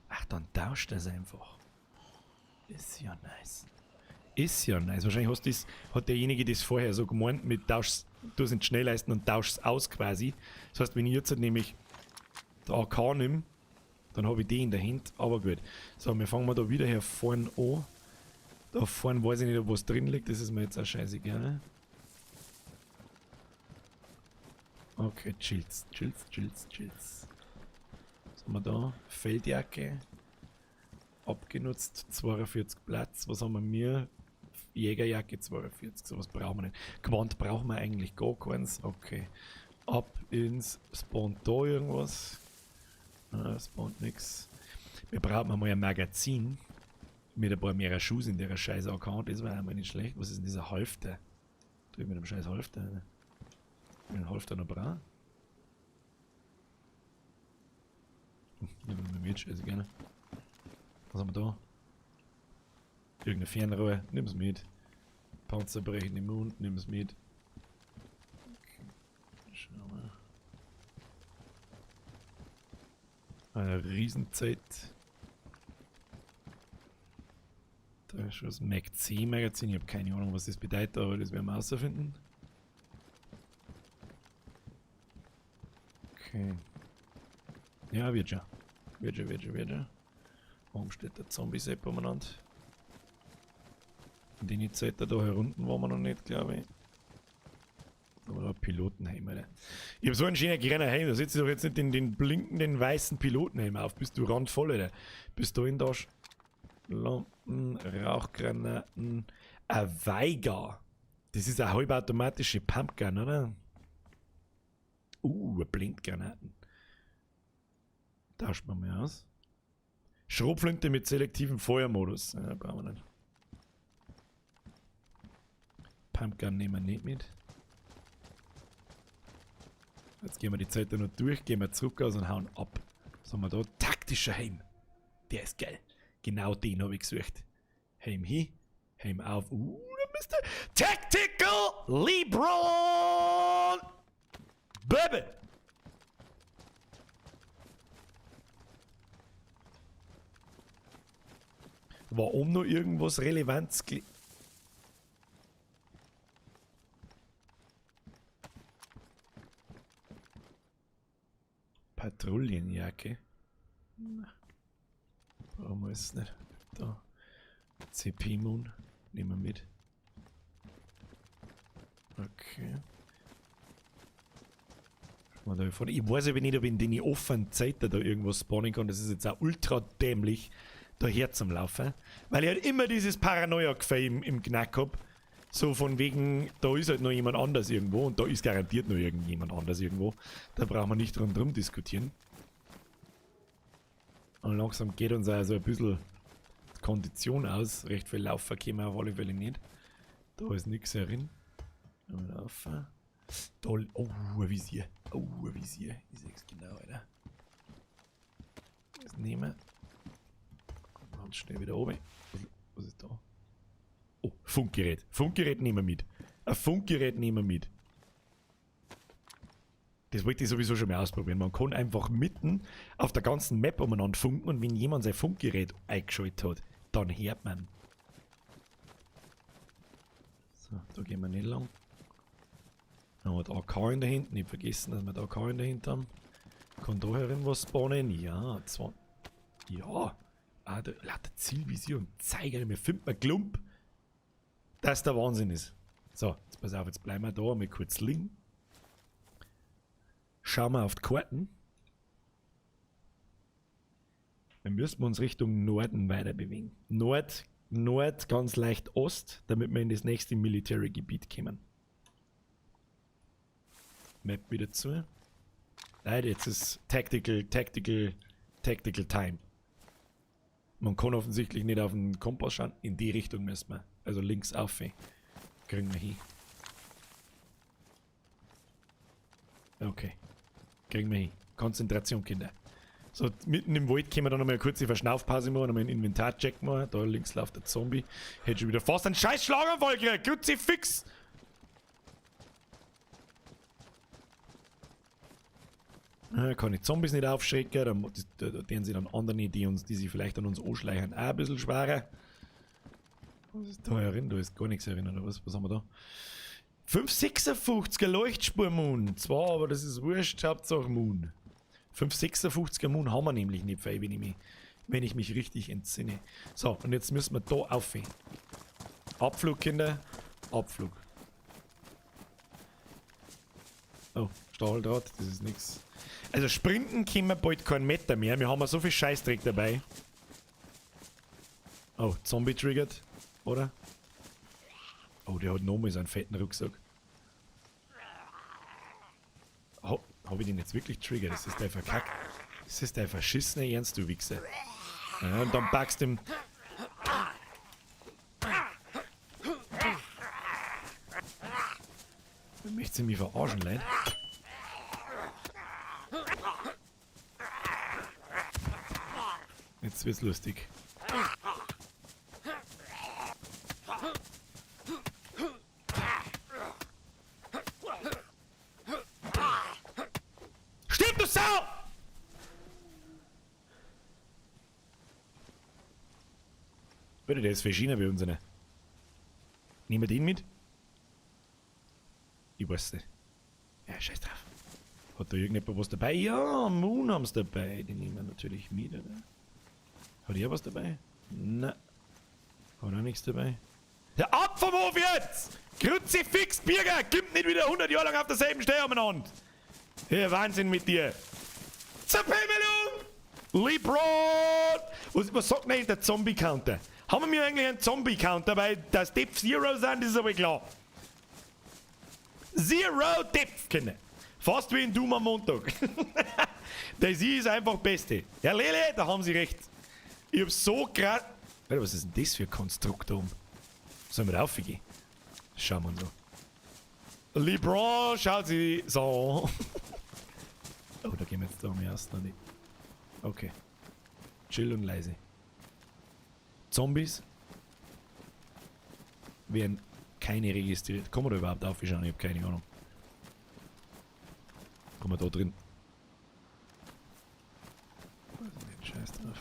Ach, dann tauscht das einfach. Ist ja nice. Ist ja nice. Wahrscheinlich hat derjenige das vorher so gemeint mit tausch's, du in die Schneeleisten und tausch's aus quasi. Das heißt, wenn ich jetzt nämlich die AK nehme, dann habe ich die in der Hand, aber gut. So, wir fangen mal da wieder hier vorne an. Da vorne weiß ich nicht, ob was drin liegt, das ist mir jetzt auch scheißegal. Okay, chills, chills, chills, chills. Was haben wir da? Feldjacke. Abgenutzt, 42 Platz. Was haben wir mir? Jägerjacke 42, sowas brauchen wir nicht. Gewand brauchen wir eigentlich gar keins. Okay. Ab ins Spawn da irgendwas. Ah, spawnt nix. Wir brauchen mal ein Magazin. Mit ein paar mehr Schuhe in der scheiß AK. Das war einmal nicht schlecht. Was ist denn dieser Halfter? Drüben mit dem scheiß Halfter. Den Halfter noch brauchen. Nehmen wir mit, scheiße gerne. Was haben wir da? Irgendein Fernrohr, nimm's mit. Panzerbrechende Mund, nimm's mit. Okay. Schauen wir. Eine Riesenzeit. Da ist schon das Mag 10 Magazin. Ich habe keine Ahnung, was das bedeutet, aber das werden wir herausfinden. Okay. Ja, wird schon. Wird schon, wird schon, wird schon. Warum steht der Zombie-Sepp umeinander? In die Zeit da herunten waren wir noch nicht, glaube ich. Aber da Pilotenhelm, Alter. Ich hab so einen schönen kleinen Helm, da setzt du doch jetzt nicht den blinkenden weißen Pilotenhelm auf. Bist du randvoll, Alter. Bist du in der Lampen, Rauchgranaten, ein Weiger. Das ist eine halbautomatische Pumpgun, oder? Blindgranaten. Tauscht man mal aus. Schrotflinte mit selektivem Feuermodus. Ja, brauchen wir nicht. Pumpgun nehmen wir nicht mit. Jetzt gehen wir die Zeit da noch durch, gehen wir zurück aus und hauen ab. Was haben wir da? Taktischer Helm. Der ist geil. Genau den habe ich gesucht. Helm hin, Helm auf. Da bist du. Tactical LeBron! Baby! War oben noch irgendwas Relevanz Patrouillenjacke? Na. Brauchen wir es nicht. Da. CP Moon. Nehmen wir mit. Okay. Schauen wir da vorne. Ich weiß aber nicht, ob in den offenen Zeiten da irgendwas spawnen kann. Das ist jetzt auch ultra dämlich, daher zum Laufen. Weil ich halt immer dieses Paranoia-Gefühl im Knack hab. So von wegen, da ist halt noch jemand anders irgendwo und da ist garantiert noch irgendjemand anders irgendwo. Da brauchen wir nicht rundherum diskutieren. Und langsam geht uns also ein bisschen die Kondition aus. Recht viel Laufen können wir auf alle Fälle nicht. Da ist nix herin. Laufen. Da, oh, ein Visier. Oh, ein Visier. Ich seh's genau, Alter. Das nehmen wir. Ganz schnell wieder oben. Was ist da? Oh, Funkgerät. Funkgerät nehmen wir mit. Ein Funkgerät nehmen wir mit. Das wollte ich sowieso schon mal ausprobieren. Man kann einfach mitten auf der ganzen Map umeinander funken und wenn jemand sein Funkgerät eingeschaltet hat, dann hört man. So, da gehen wir nicht lang. Dann haben wir da AK in der Hinten. Ich hab vergessen, dass wir da AK in der Hinten haben. Kann da herin was spawnen? Ja, zwei. Ja. Ah, da, lauter Zielvisier und Zeiger. Mir findet man Klump, dass der Wahnsinn ist. So, jetzt pass auf, jetzt bleiben wir da mal kurz liegen. Schauen wir auf die Karten. Dann müssen wir uns Richtung Norden weiter bewegen. Nord, Nord, ganz leicht Ost, damit wir in das nächste Military-Gebiet kommen. Map wieder zu. Nein, jetzt ist Tactical Time. Man kann offensichtlich nicht auf den Kompass schauen. In die Richtung müssen wir. Also links auf. Kriegen wir hin. Okay. Kriegen wir hin. Konzentration, Kinder. So, mitten im Wald können wir dann nochmal eine kurze Verschnaufpause machen, nochmal einen Inventarcheck machen. Da links läuft der Zombie. Hätte schon wieder fast einen scheiß Schlaganfall gekriegt. Kruzifix! Ja, kann ich Zombies nicht aufschrecken, da tun sie dann andere, die sich vielleicht an uns anschleichen, auch ein bisschen schwerer. Was ist da herin? Da ist gar nichts herin, oder was? Was haben wir da? 5,56er Leuchtspur-Moon. Zwar, aber das ist wurscht, Hauptsache Moon. 5,56er Moon haben wir nämlich nicht, wenn ich mich richtig entsinne. So, und jetzt müssen wir da auf. Abflug, Kinder. Abflug. Oh, Stahldraht, das ist nix. Also sprinten können wir bald keinen Meter mehr. Wir haben ja so viel Scheißdreck dabei. Oh, Zombie triggert, oder? Oh, der hat nochmal so einen fetten Rucksack. Oh, hab ich den jetzt wirklich triggert? Das ist der verkackt. Das ist der verschissene Ernst, du Wichser. Ja, und dann packst du ihm. Möchtest du mich verarschen, Leute? Jetzt wird's lustig. Sau! Bitte, der ist verschieden bei uns. Nehmen wir den mit? Ich weiß nicht. Ja, scheiß drauf. Hat da irgendjemand was dabei? Ja, Moon haben's dabei. Den nehmen wir natürlich mit, oder? Hat er was dabei? Na. Hat auch nichts dabei. Ja, ab vom Hof jetzt! Kruzifix, Birger! Gib nicht wieder 100 Jahre lang auf derselben Stelle umeinander! Ja, Wahnsinn mit dir! Zerpimmelung! LeBron! Was sagt denn eigentlich der Zombie-Counter? Haben wir eigentlich einen Zombie-Counter? Weil das Depth Zero sind, das ist aber klar. Zero Depth, Kinder. Fast wie in Doom am Montag. Das ist einfach Beste. Ja, Lele, da haben sie recht. Ich hab so krass... Alter, was ist denn das für ein Konstrukt da oben? Sollen wir da raufgehen? Schauen wir uns an. LeBron schaut sich so. Oh, da gehen wir jetzt da am ersten nicht. Okay. Chill und leise. Zombies werden keine registriert. Kann man da überhaupt aufschauen? Ich hab keine Ahnung. Kann man da drin? Scheiß drauf.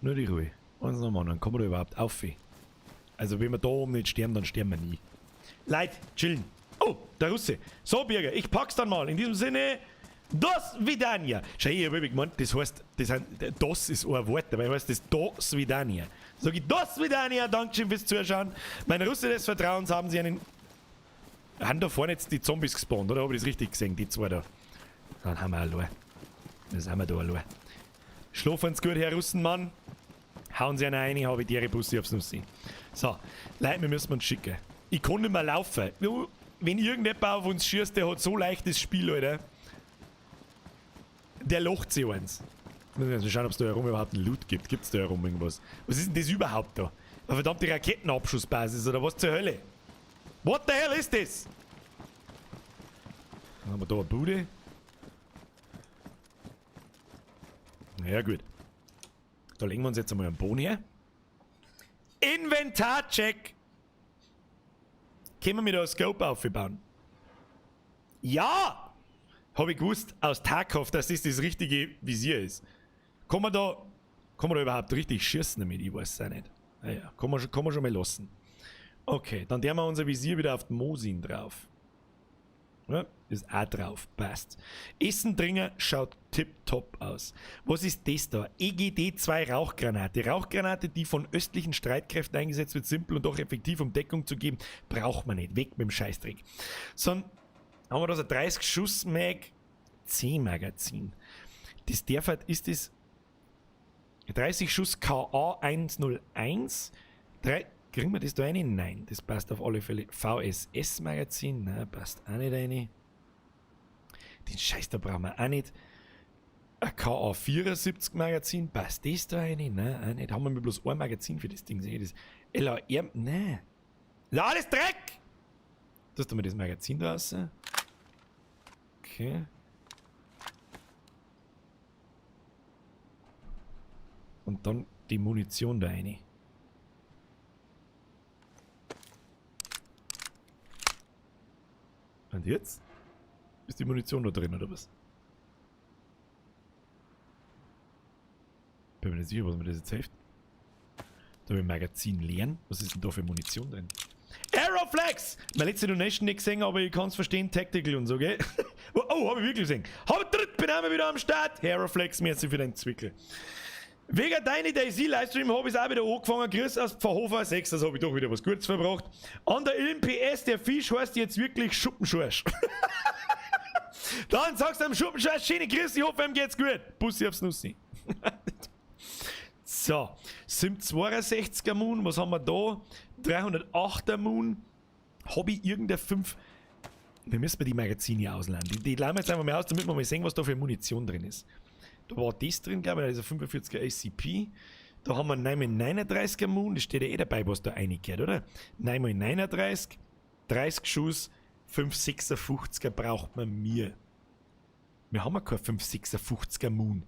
Nur die Ruhe. Eins nach dem anderen. Kann man da überhaupt auf? Also wenn wir da oben nicht sterben, dann sterben wir nie. Leute, chillen. Oh, der Russe. So, Birger, ich pack's dann mal. In diesem Sinne, das Vidania. Schau, ich hab gemeint, das heißt, das ist ein Wort, dabei heißt das Das Vidania. Sag ich, Das Vidania, Dankeschön fürs Zuschauen. Mein Russe des Vertrauens haben sie einen... Haben da vorne jetzt die Zombies gespawnt, oder? Hab ich das richtig gesehen, die zwei da? Dann haben wir allein. Das haben wir da allein. Schlafen Sie gut, Herr Russenmann. Hauen Sie einen rein, habe ich die Busse aufs Nussi. So, Leute, wir müssen uns schicken. Ich kann nicht mehr laufen. Wenn irgendjemand auf uns schießt, der hat so leichtes Spiel, Alter. Der lacht sich eins. Müssen wir jetzt mal schauen, ob es da herum überhaupt einen Loot gibt. Gibt's da herum irgendwas? Was ist denn das überhaupt da? Eine verdammte Raketenabschussbasis oder was zur Hölle? What the hell ist das? Dann haben wir da eine Bude. Na ja, gut. Da legen wir uns jetzt einmal einen Boden her. Inventarcheck! Können wir mir da ein Scope aufbauen? Ja! Hab ich gewusst aus Tarkov, dass das das richtige Visier ist. Kann man da überhaupt richtig schießen damit? Ich weiß es auch nicht. Naja, kann man schon mal lassen. Okay, dann tun wir unser Visier wieder auf den Mosin drauf. Ja, ist auch drauf, passt. Essen, trinken schaut tipptopp aus. Was ist das da? EGD-2 Rauchgranate. Rauchgranate, die von östlichen Streitkräften eingesetzt wird, simpel und doch effektiv, um Deckung zu geben, braucht man nicht. Weg mit dem Scheißdreck. Sondern haben wir da so 30 Schuss Mag C-Magazin. Das derzeit ist das 30 Schuss KA 101. 3, kriegen wir das da rein? Nein, das passt auf alle Fälle. VSS-Magazin, nein, passt auch nicht rein. Den Scheiß da brauchen wir auch nicht. Ein KA74-Magazin, passt das da rein? Nein, auch nicht. Haben wir bloß ein Magazin für das Ding? Sehe ich das? LAR, nein. Ja, alles Dreck! Das ist mal das Magazin da raus. Okay. Und dann die Munition da rein. Und jetzt? Ist die Munition da drin, oder was? Bin mir nicht sicher, was mir das jetzt hilft. Da habe ich Magazin leeren. Was ist denn da für Munition drin? Aeroflex! Meine letzte Donation nicht gesehen, aber ich kann es verstehen. Tactical und so, gell? Oh, habe ich wirklich gesehen. Hab dritt, bin einmal wieder am Start. Aeroflex, merci für deinen Zwickel. Wegen deiner DayZ-Livestream habe ich es auch wieder angefangen. Grüß aus Pfarrhofer 6, das habe ich doch wieder was Gutes verbracht. An der Ilm PS, der Fisch heißt jetzt wirklich Schuppenschorsch. Dann sagst du am Schuppenschorsch, schöne Grüße, ich hoffe, ihm geht's gut. Bussi aufs Nussi. So, 762er Moon, was haben wir da? 308er Moon. Hab ich irgendein 5... Wir müssen die Magazine ausleihen. Die leihen wir jetzt einfach mal aus, damit wir mal sehen, was da für Munition drin ist. Da war das drin, glaube ich, da ist ein 45er ACP. Da haben wir 9x39er Moon, das steht ja eh dabei, was da reingehört, oder? 9x39, 30 Schuss, 5,56er braucht man mir. Wir haben ja kein 5,56er Moon.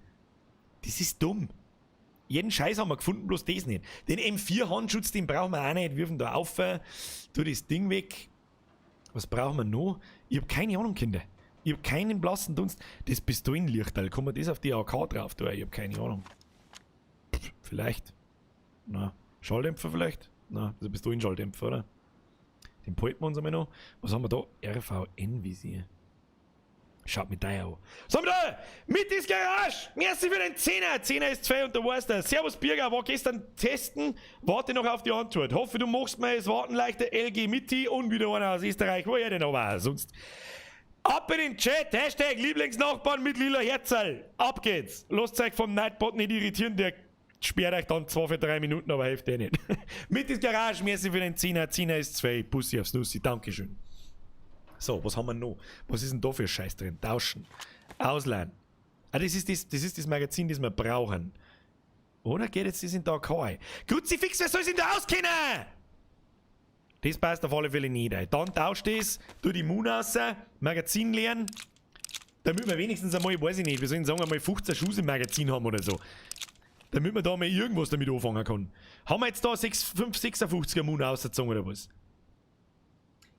Das ist dumm. Jeden Scheiß haben wir gefunden, bloß das nicht. Den M4-Handschutz, den brauchen wir auch nicht. Wirfen da auf, tu das Ding weg. Was brauchen wir noch? Ich hab keine Ahnung, Kinder. Ich hab keinen blassen Dunst. Das Pistolenlichterl, kann man das auf die AK drauf tun? Ich hab keine Ahnung. Pff, vielleicht. Na, Schalldämpfer vielleicht? Na, das ist ein Pistolenschalldämpfer, oder? Den behalten wir uns einmal noch. Was haben wir da? RVN-Visier. Schaut mit da an. So, da! Mit ins Garage! Merci für den Zehner! Zehner ist 2 und da weißt du. Servus Birger, war gestern testen. Warte noch auf die Antwort. Hoffe, du machst mir es Warten leichter. LG Mitti und wieder einer aus Österreich. Wo er denn aber? Sonst. Ab in den Chat! Hashtag Lieblingsnachbarn mit lila Herzerl. Ab geht's! Lasst euch vom Nightbot nicht irritieren, der sperrt euch dann zwar für 3 Minuten, aber hilft eh nicht. Mit ins Garage, merci für den Zehner. Zehner ist 2. Bussi aufs Nussi. Dankeschön. So, was haben wir noch? Was ist denn da für Scheiß drin? Tauschen. Ausleihen. Ah, das ist das Magazin, das wir brauchen. Oder geht jetzt das in der AK ein? Kruzifix, wer soll sich denn da auskennen? Das passt auf alle Fälle nicht ein. Dann tauscht das, tu die Moon raus, Magazin leeren. Damit wir wenigstens einmal, weiß ich nicht, wir sollen sagen, einmal 15 Schuss im Magazin haben oder so. Damit man da mal irgendwas damit anfangen kann. Haben wir jetzt da 6, 5, 56er Moon rausgezogen oder was?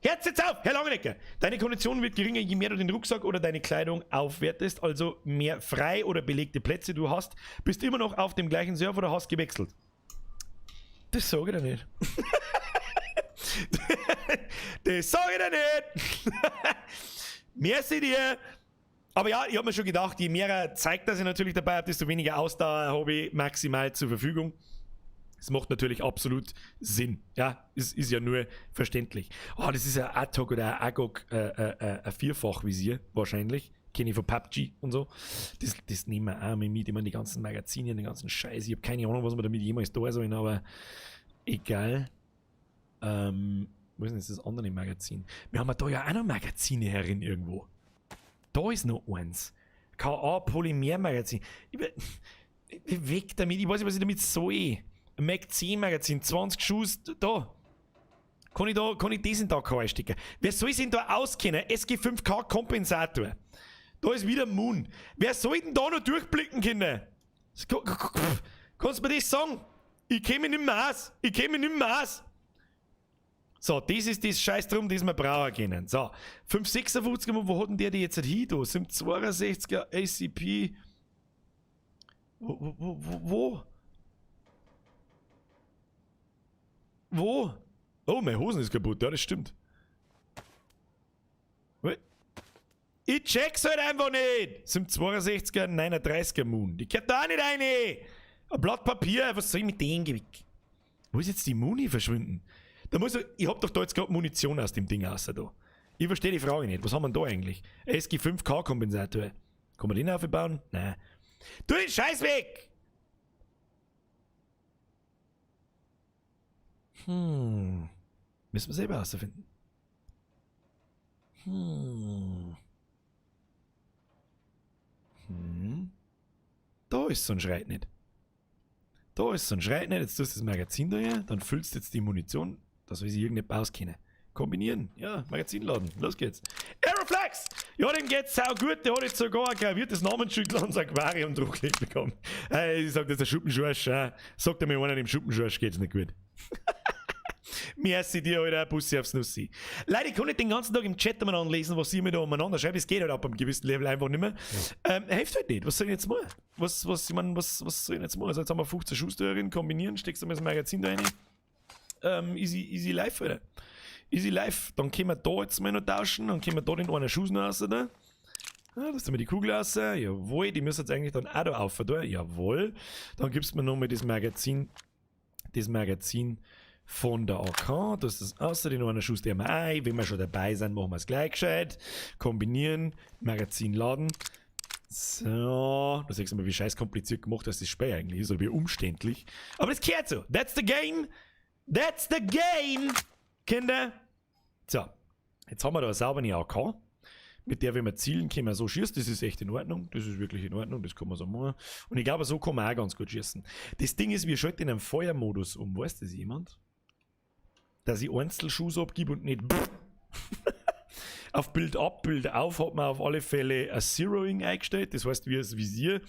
Herz jetzt auf, Herr Langenecker! Deine Kondition wird geringer, je mehr du den Rucksack oder deine Kleidung aufwertest, also mehr frei oder belegte Plätze du hast. Bist immer noch auf dem gleichen Server oder hast gewechselt? Das sag ich dir nicht. Das sag ich dir nicht! Merci dir! Aber ja, ich hab mir schon gedacht, je mehr Zeug, dass ich natürlich dabei hab, desto weniger Ausdauer habe ich maximal zur Verfügung. Das macht natürlich absolut Sinn. Ja, es ist ja nur verständlich. Oh, das ist ja ATOG oder AGOG, ein Vierfachvisier wahrscheinlich. Kenne ich von PUBG und so. Das nehmen wir auch mit. Ich meine, die ganzen Magazine, den ganzen Scheiß. Ich hab keine Ahnung, was man damit jemals da sollen, aber egal. Wo ist denn jetzt das andere Magazin? Wir haben ja da ja auch noch Magazine herin irgendwo. Da ist noch eins. KA Polymer-Magazin. Ich weg damit. Ich weiß nicht, was ich damit soll. Mac 10 Magazin, 20 Schuss, da. Kann ich das in da reinstecken? Wer soll sich denn da auskennen? SG5K Kompensator. Da ist wieder Moon. Wer soll denn da noch durchblicken, Kinder? Kannst du mir das sagen? Ich kenn mich nicht mehr aus. Ich kenn mich nicht mehr aus. So, das ist das Scheiß drum, das wir brauchen können. So, 5,56, wo hat denn der die jetzt hin da? 762er ACP. Wo? Wo? Oh, meine Hosen ist kaputt. Ja, das stimmt. Ich check's halt einfach nicht. 762er, 39er Moon. Die gehört da auch nicht rein. Ein Blatt Papier, was soll ich mit dem Gewick? Wo ist jetzt die Muni verschwunden? Da muss ich, ich hab doch da jetzt gerade Munition aus dem Ding raus da. Ich verstehe die Frage nicht. Was haben wir denn da eigentlich? SG5K-Kompensator. Kann man den aufbauen? Nein. Tu den Scheiß weg! Müssen wir selber herausfinden. Da ist so ein Schreit nicht. Da ist so ein Schreit nicht. Jetzt tust du das Magazin da her, dann füllst du jetzt die Munition. Das will ich irgendjemand auskennen. Kombinieren. Ja, Magazin laden. Los geht's. Aeroflex! Ja, dem geht's sau gut. Der hat jetzt sogar ein graviertes Namensschild an sein Aquarium draufgelegt bekommen. Hey, ich sag, das ist der Schuppenschorsch. Sagt er mir einer, dem Schuppenschorsch geht's nicht gut. Merci dir, Alter. Bussi aufs Nussi. Leider kann ich den ganzen Tag im Chat umeinander lesen, was ihr mir da umeinander schreibt. Es geht halt ab einem gewissen Level einfach nicht mehr. Hilft halt nicht. Was soll ich jetzt machen? Was soll ich jetzt machen? Also jetzt haben wir 15 Schuss da drin, kombinieren, steckst du mal das Magazin da rein. Easy, easy life, Alter. Easy life. Dann können wir da jetzt mal noch tauschen, dann können wir da den einen Schuss noch raus, da. Ja, lass mal die Kugel raus. Jawohl, die müssen jetzt eigentlich dann auch da auf, da. Jawohl. Dann gibst du mir nochmal das Magazin von der AK. Das ist außerdem noch einen Schuss, der wir ein. Wenn wir schon dabei sind, machen wir es gleich gescheit. Kombinieren, Magazin laden. So, da siehst du mal, wie scheiß kompliziert gemacht dass das Spiel eigentlich ist, oder wie umständlich. Aber das gehört so. That's the game. That's the game, Kinder. So, jetzt haben wir da eine saubere AK, mit der, wenn wir zielen, können wir so schießen. Das ist echt in Ordnung. Das ist wirklich in Ordnung. Das kann man so machen. Und ich glaube, so kann man auch ganz gut schießen. Das Ding ist, wir schalten in einem Feuermodus um. Weiß das jemand? Dass ich Einzelschuss abgebe und nicht auf Bild ab, Bild auf hat man auf alle Fälle ein Zeroing eingestellt. Das heißt, wie das Visier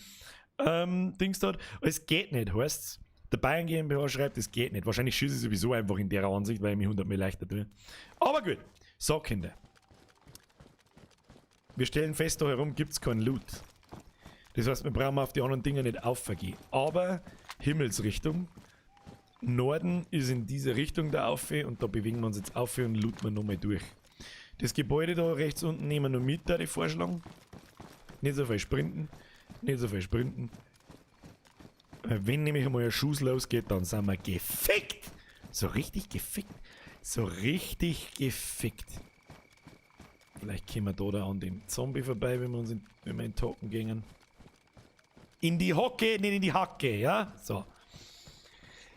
Dings dort. Es geht nicht, heißt's. Der Bayern GmbH schreibt, es geht nicht. Wahrscheinlich schieße ich sowieso einfach in der Ansicht, weil ich mich 100 Mal leichter tue. Aber gut. So, Kinder. Wir stellen fest, da herum gibt es keinen Loot. Das heißt, wir brauchen auf die anderen Dinge nicht aufgehen. Aber Himmelsrichtung. Norden ist in diese Richtung da auf und da bewegen wir uns jetzt auf und looten wir nochmal durch. Das Gebäude da rechts unten nehmen wir noch mit, da die vorschlagen. Nicht so viel sprinten. Nicht so viel sprinten. Wenn nämlich einmal ein Schuss losgeht, dann sind wir gefickt. So richtig gefickt. So richtig gefickt. Vielleicht kommen wir da an dem Zombie vorbei, wenn wir uns in, wenn wir in Token gingen. In die Hocke, nicht in die Hacke, ja? So.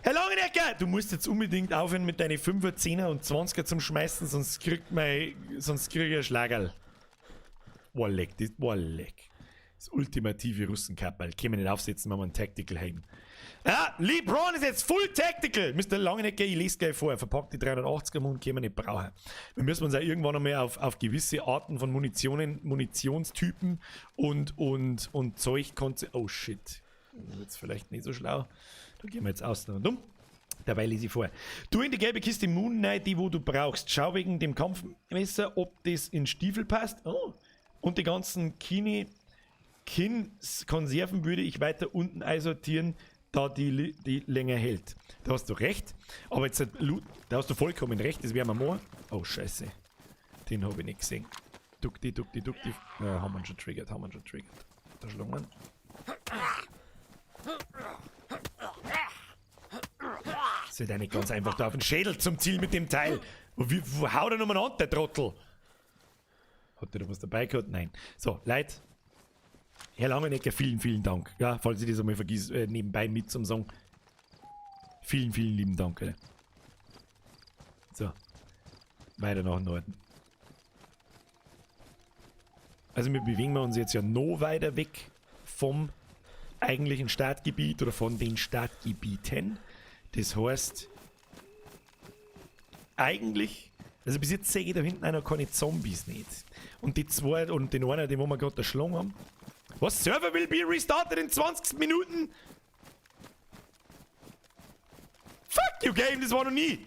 Herr Langenecker, du musst jetzt unbedingt aufhören mit deinen 5er, 10er und 20er zum Schmeißen, sonst kriegt mein, sonst krieg ich ein Schlagerl. Oh, leck, das, oh, leck. Das ultimative Russenkapperl. Können wir nicht aufsetzen, wenn wir einen Tactical haben. Ja, LeBron ist jetzt full Tactical. Mr. Langenecker, ich lese gleich vor. Verpackt die 380er Mund, können wir nicht brauchen. Wir müssen uns auch irgendwann einmal auf gewisse Arten von Munitionen, Munitionstypen und Zeug konzentrieren. Oh shit. Das ist jetzt vielleicht nicht so schlau. Da gehen wir jetzt außen und um. Dabei lese ich vor. Du in die gelbe Kiste Moon Knight, die wo du brauchst. Schau wegen dem Kampfmesser, ob das in Stiefel passt. Oh. Und die ganzen Kini. Konserven würde ich weiter unten einsortieren, da die länger hält. Da hast du recht. Aber jetzt, da hast du vollkommen recht, das werden wir machen. Oh, scheiße. Den habe ich nicht gesehen. Duck die, duck die, duck die. Ja, haben wir schon triggert, haben wir schon triggert. Da schlagen wir. Das ist eigentlich ganz einfach da auf den Schädel zum Ziel mit dem Teil. Wo haut er nochmal an, der Trottel? Hat der da was dabei gehabt? Nein. So, Leute. Herr Langenecker, vielen, vielen Dank. Ja, falls ich das einmal vergiss, nebenbei mit zum Song. Vielen, vielen lieben Dank. Alter. So. Weiter nach Norden. Also wir bewegen uns jetzt ja noch weiter weg vom eigentlichen Startgebiet oder von den Startgebieten. Das heißt, eigentlich, also bis jetzt sehe ich da hinten auch noch keine Zombies nicht. Und die zwei und den einen, den wo wir gerade erschlagen haben. Was? Server will be restarted in 20 Minuten? Fuck you, Game, das war noch nie.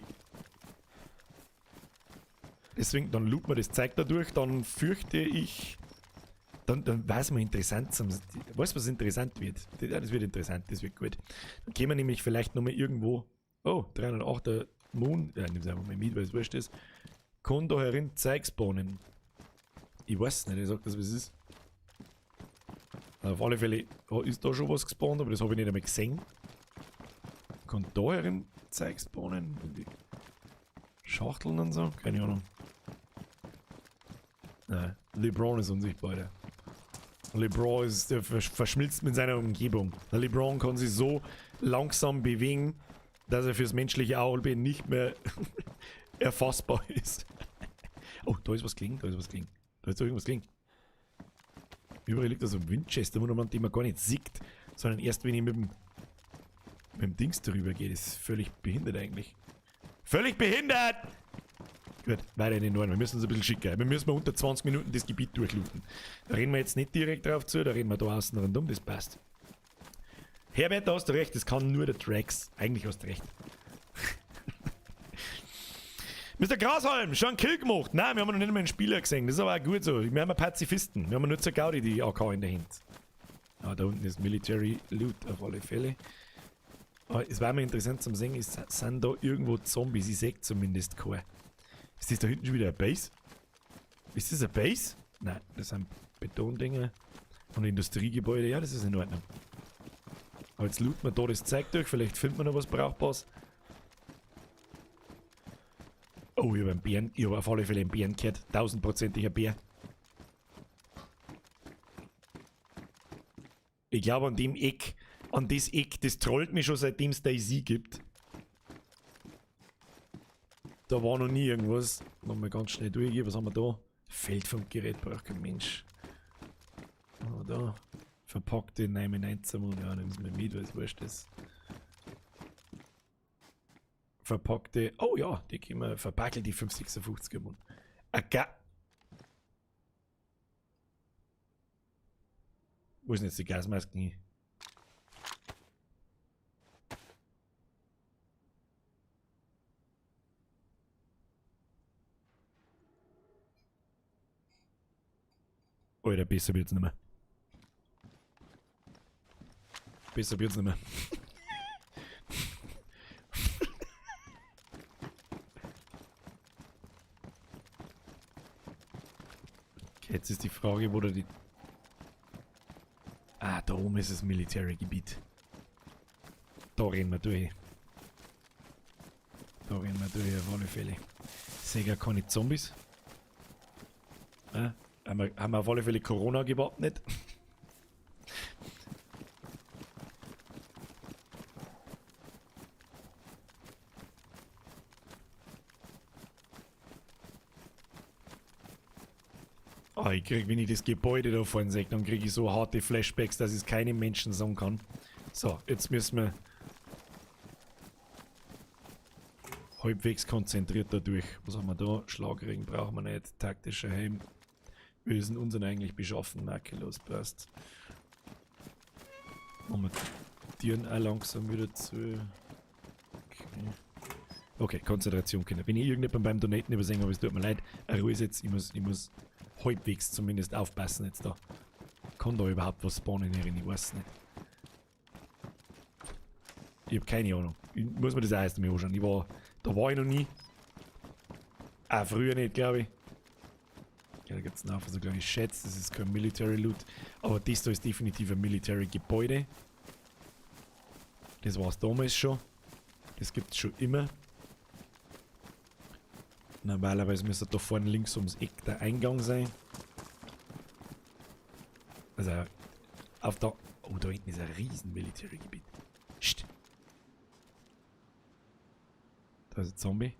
Deswegen, dann looten wir das Zeug da durch, dann fürchte ich, dann weiß man interessant, weißt du, was interessant wird? Ja, das wird interessant, das wird gut. Dann gehen wir nämlich vielleicht nochmal irgendwo, oh, 308er Moon, ja, nimm's einfach mal mit, weil es wurscht ist. Kann da herin Zeug spawnen. Ich weiß nicht, ich sag das, was es ist. Auf alle Fälle ist da schon was gespawnt, aber das habe ich nicht einmal gesehen. Kann da herin Zeug spawnen? Die Schachteln und so? Keine Ahnung. Nein, LeBron ist unsichtbar, Alter. LeBron ist, der verschmilzt mit seiner Umgebung. Der LeBron kann sich so langsam bewegen, dass er fürs menschliche Auge nicht mehr erfassbar ist. Oh, da ist was gelegen, da ist was gelegen. Da ist doch irgendwas gelegen. Überall liegt da so ein Winchester, den man gar nicht sieht, sondern erst wenn ich mit dem Dings drüber gehe. Das ist völlig behindert eigentlich. Völlig behindert! Gut, weiter in den Norden. Wir müssen uns ein bisschen schicker. Wir müssen mal unter 20 Minuten das Gebiet durchlooten. Da reden wir jetzt nicht direkt drauf zu, da reden wir da außen rundum, das passt. Herbert, da hast du recht, das kann nur der Drax. Eigentlich hast du recht. Mr. Grashalm, schon einen Kill gemacht. Nein, wir haben noch nicht einmal einen Spieler gesehen. Das ist aber auch gut so. Wir haben ja Pazifisten. Wir haben nur zur Gaudi die AK in der Hand. Ah, da unten ist Military Loot auf alle Fälle. Aber es war mir interessant zum sehen, sind da irgendwo Zombies? Ich sehe zumindest keine. Ist das da hinten schon wieder eine Base? Ist das eine Base? Nein, das sind Betondinger und Industriegebäude. Ja, das ist in Ordnung. Aber jetzt looten wir da das Zeug durch. Vielleicht findet man noch was Brauchbares. Oh, ich habe einen Bären. Ich habe auf alle Fälle einen Bären gehört. 1000-prozentiger Bär. Ich glaube an dem Eck, an das Eck, das trollt mich schon seitdem es DayZ gibt. Da war noch nie irgendwas. Nochmal ganz schnell durchgehen. Was haben wir da? Feldfunkgerät braucht kein Mensch. Was haben wir da? Verpackte 9,19. Ja, nehmen wir mit, weil es wurscht ist. Verpackte. Oh ja, die können wir verpackelt, die 556er Mann. Wo ist denn jetzt die Gasmaske hin? Alter, besser wird's nicht mehr. Besser wird's nicht mehr. Okay, jetzt ist die Frage, wo da die... Ah, da oben ist das Military-Gebiet. Da rennen wir durch. Da rennen wir durch, auf alle Fälle. Ich sehe gar keine Zombies. Ah, haben wir auf alle Fälle Corona gewappnet? Oh, ich krieg, wenn ich das Gebäude da vorne sehe, dann krieg ich so harte Flashbacks, dass ich es keinem Menschen sagen kann. So, jetzt müssen wir halbwegs konzentriert da durch. Was haben wir da? Schlagring brauchen wir nicht. Taktischer Helm. Wir müssen unseren eigentlich beschaffen. Makellos, passt. Machen wir Tieren auch langsam wieder zu. Okay. Okay, Konzentration, Kinder. Wenn ich irgendjemanden beim Donaten übersehen habe, es tut mir leid. Ruhe ist jetzt, ich muss halbwegs zumindest aufpassen jetzt da. Kann da überhaupt was spawnen hier drin? Ich weiß es nicht. Ich hab keine Ahnung. Ich muss mir das auch erst einmal anschauen. Da war ich noch nie. Auch früher nicht, glaub ich. Ja, da gibt's noch so kleine Schätze. Das ist kein Military Loot. Aber das da ist definitiv ein Military Gebäude. Das war's damals schon. Das gibt's schon immer. Normalerweise müsste da vorne links ums Eck der Eingang sein. Also auf der... Oh, da hinten ist ein riesen Military-Gebiet. Psst. Da ist ein Zombie.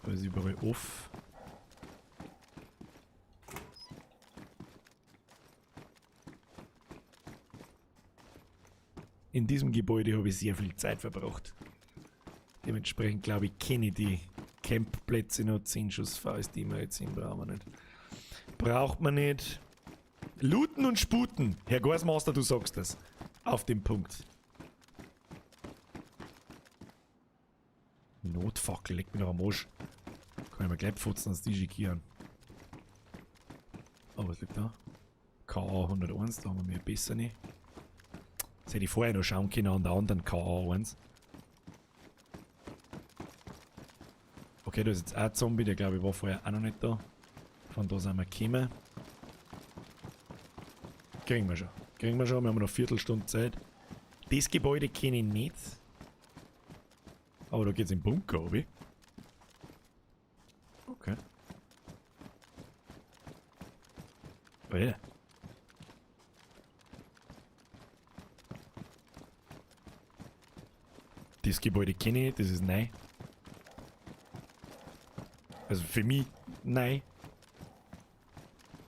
Da ist überall off. In diesem Gebäude habe ich sehr viel Zeit verbracht. Dementsprechend glaube ich, kenne ich die Campplätze noch. 10 Schuss VSD Magazin brauchen wir nicht. Braucht man nicht. Looten und sputen. Herr Gorsmaster, du sagst das. Auf den Punkt. Notfackel, leg mich doch am Arsch. Kann ich mir gleich pfutzen, dass die schikieren. Oh, was liegt da? KA 101, da haben wir mir besser nicht. Das hätte ich vorher noch schauen können an der anderen KA1. Okay, da ist jetzt auch ein Zombie, der glaube ich war vorher auch noch nicht da. Von da sind wir gekommen. Kriegen wir schon. Kriegen wir schon, wir haben noch eine Viertelstunde Zeit. Das Gebäude kenne ich nicht. Aber da geht's im Bunker, hab ich. Okay. Oh ja. Das Gebäude kenne ich, das ist neu. Also für mich neu.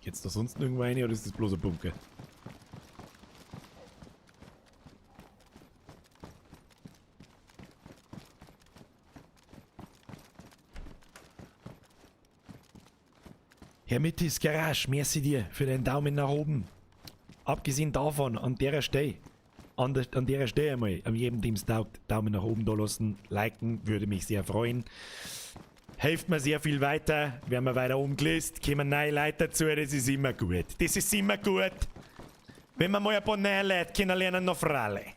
Geht's da sonst nirgendwo rein oder ist das bloß ein Bunker? Herr Mittis Garage, merci dir für deinen Daumen nach oben. Abgesehen davon, an der Stelle, an der, an der Stelle einmal, an jedem, dem's taugt, Daumen nach oben da lassen, liken, würde mich sehr freuen. Hilft mir sehr viel weiter, werden wir weiter oben gelist, kommen neue Leute dazu, das ist immer gut. Das ist immer gut. Wenn wir mal ein paar neue Leute kennenlernen, noch freilich.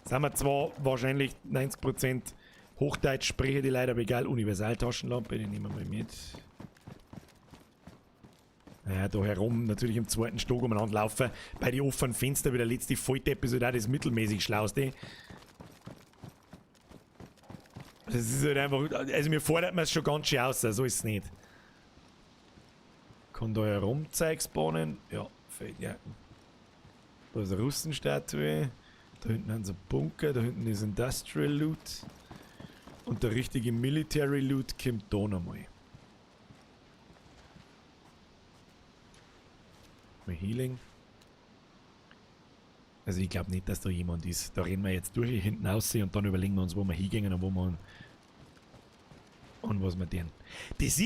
Sind wir zwar wahrscheinlich 90% Hochdeutsch sprechen die Leute, aber egal, Universaltaschenlampe, die nehmen wir mal mit. Naja, da herum natürlich im zweiten Stock umeinander laufen. Bei den offenen Fenstern wie der letzte Volldepp ist halt auch das mittelmäßig Schlauste. Das ist halt einfach, also mir fordert man es schon ganz schön aus, so ist es nicht. Kann da herum Zeug spawnen? Ja, Feldjacken. Da ist eine Russenstatue. Da hinten haben sie einen Bunker, da hinten ist Industrial Loot. Und der richtige Military Loot kommt da nochmal. Mal Healing. Also ich glaub nicht, dass da jemand ist. Da rennen wir jetzt durch, hinten aussehen und dann überlegen wir uns, wo wir hingehen und wo wir und was wir tun. Das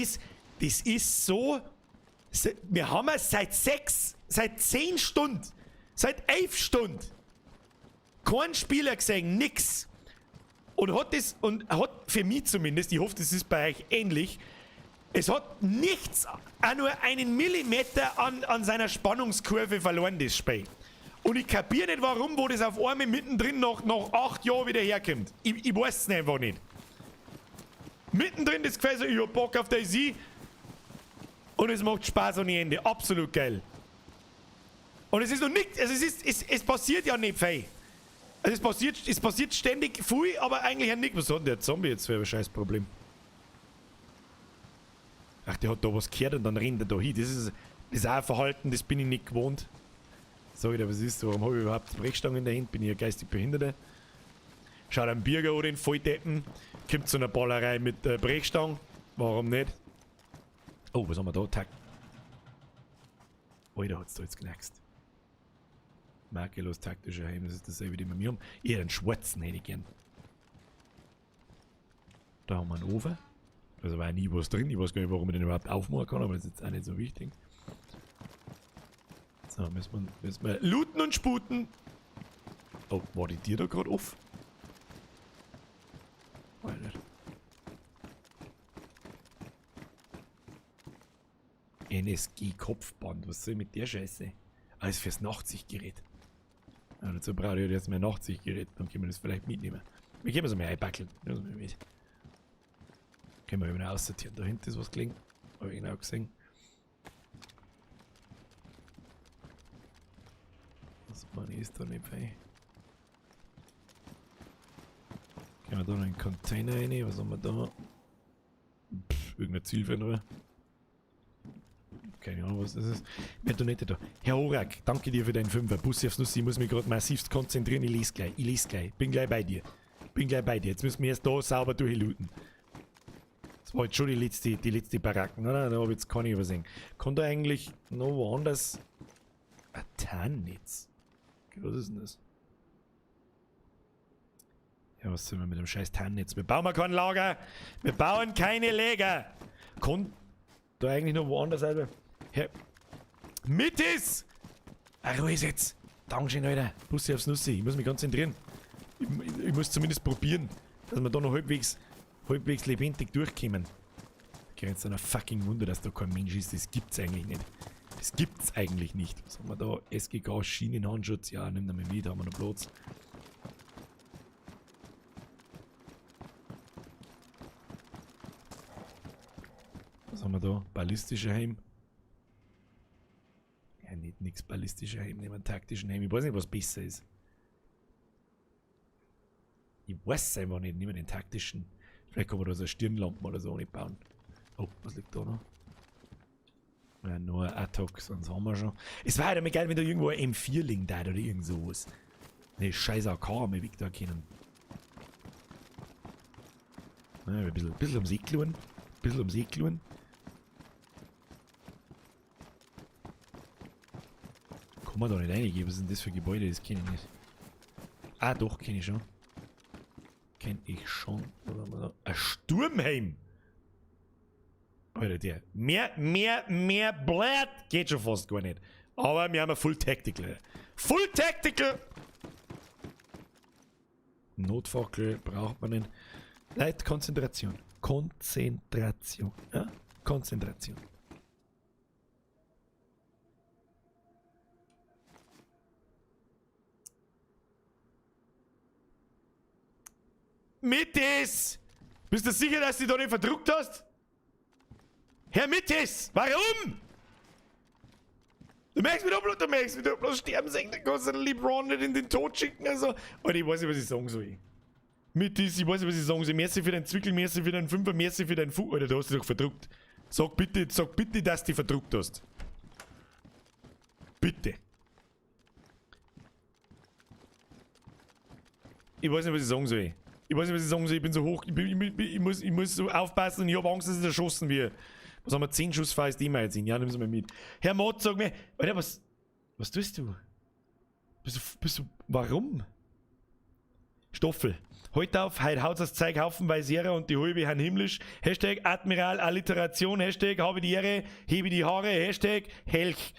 ist so, wir haben ja seit sechs, seit 10 Stunden Seit 11 Stunden. Kein Spieler gesehen, nix. Und hat das, und hat für mich zumindest, ich hoffe, das ist bei euch ähnlich, es hat nichts, auch nur einen Millimeter an seiner Spannungskurve verloren, das Spiel. Und ich kapiere nicht, warum, wo das auf einmal mittendrin nach 8 Jahren wieder herkommt. Ich weiß es einfach nicht. Mittendrin das Gefühl so, ich hab Bock auf DayZ. Und es macht Spaß ohne Ende. Absolut geil. Und es ist noch nichts, also es passiert ja nicht viel. Also es passiert ständig viel, aber eigentlich ja nichts. Was hat denn der Zombie jetzt für ein scheiß Problem? Ach, der hat da was gehört und dann rennt er da hin. Das ist auch ein Verhalten, das bin ich nicht gewohnt. Sag ich dir, was ist? Warum hab ich überhaupt Brechstangen in der Hand? Bin ich ein geistig Behinderter? Schaut einen Birger an den Volldeppen. Kommt zu einer Ballerei mit Brechstangen. Warum nicht? Oh, was haben wir da? Tag. Alter, hat's da jetzt knackst. Makellos taktischer Helm, das ist dasselbe, den wir mir haben. Eher einen schwarzen hätte ich gern. Da haben wir einen Ofen. Also war ja nie was drin. Ich weiß gar nicht, warum ich den überhaupt aufmachen kann, aber das ist jetzt auch nicht so wichtig. So, müssen wir looten und sputen. Oh, war die Tür da grad off? Weiß nicht. NSG Kopfband, was soll ich mit der Scheiße? Alles fürs Nachtsichtgerät. Ja, dazu brauche ich jetzt mein Nachtsichtgerät, dann können wir das vielleicht mitnehmen. Wir können es mal einpackeln. Das nehmen wir mit. Können wir wieder aussortieren. Da hinten ist was gelegen. Hab ich genau gesehen. Was man ist da nicht bei. Können wir da noch einen Container rein? Was haben wir da? Pff, irgendein Zielfernrohr. Keine Ahnung, was das ist. Wer tut nicht da? Herr Horak, danke dir für deinen Fünfer. Bussi aufs Nussi, ich muss mich gerade massivst konzentrieren. Ich lese gleich, ich lese gleich. Bin gleich bei dir. Bin gleich bei dir. Jetzt müssen wir erst da sauber durchlooten. Das war jetzt schon die letzte Baracken, oder? Da hab ich jetzt keine übersehen. Kann da eigentlich noch woanders ein Tarnnetz? Okay, was ist denn das? Ja, was sollen wir mit dem scheiß Tarnnetz? Wir bauen kein Lager! Wir bauen keine Lager! Kann da eigentlich noch woanders sein? Herr Mittis! Ach, Ruhe ist jetzt! Dankeschön, Alter. Bussi aufs Nussi. Ich muss mich konzentrieren. Ich muss zumindest probieren, dass wir da noch halbwegs lebendig durchkommen. Grenzt an ein fucking Wunder, dass da kein Mensch ist. Das gibt's eigentlich nicht. Das gibt's eigentlich nicht. Was haben wir da? SGK, Schienenhandschutz. Ja, nimm da mal mit, haben wir noch Platz. Was haben wir da? Ballistischer Helm. Ja, nicht nix ballistischer Helm, nehmen einen taktischen Helm. Ich weiß nicht, was besser ist. Ich weiß es einfach nicht. Nehmen wir den taktischen. Vielleicht kann man da so eine Stirnlampe oder so nicht bauen. Oh, was liegt da noch? Ja, nur ein Ad-Hoc, sonst haben wir schon. Es war halt immer geil, wenn da irgendwo ein M4 liegt oder irgend sowas. Ne, scheiß AK haben wir weg da können. Ja, ein bisschen ums Eck schauen. Ein bisschen ums Eck schauen. Kann man da nicht reingehen? Was ist denn das für Gebäude? Das kenn ich nicht. Ah, doch, kenn ich schon. Kenn ich schon. Was haben wir da? Ein Sturmhelm! Alter, der. Mehr Blatt geht schon fast gar nicht. Aber wir haben ein Full Tactical. Full Tactical! Notfackel braucht man nicht. Leute, Konzentration. Konzentration. Ja? Konzentration. Mittis! Bist du sicher, dass du dich da nicht verdruckt hast? Herr Mittis! Warum? Du merkst mich doch bloß, du merkst mich doch bloß sterben sehen, dann kannst du den LeBron nicht in den Tod schicken. Also. Alter, ich weiß nicht, was ich sagen soll. Mittis, ich weiß nicht, was ich sagen soll. Merci für deinen Zwickel, merci für deinen Fünfer, merci für deinen Fu. Alter, du hast dich doch verdruckt. Sag bitte, dass du dich verdruckt hast. Bitte. Ich weiß nicht, was ich sagen soll. Ich weiß nicht, was ich sagen soll. Ich bin so hoch. Ich muss so aufpassen und ich hab Angst, dass ich erschossen wird. Was haben wir? 10 Schuss freies Thema jetzt in. Ja, nimm sie mal mit. Herr Mott, sag mir. Alter, was tust du? Bist du. Warum? Stoffel. Heute auf, heut haut das Zeug haufenweise Ehre und die halbe han himmlisch. Hashtag Admiral Alliteration, Hashtag habe die Ehre, hebe die Haare, Hashtag Helch.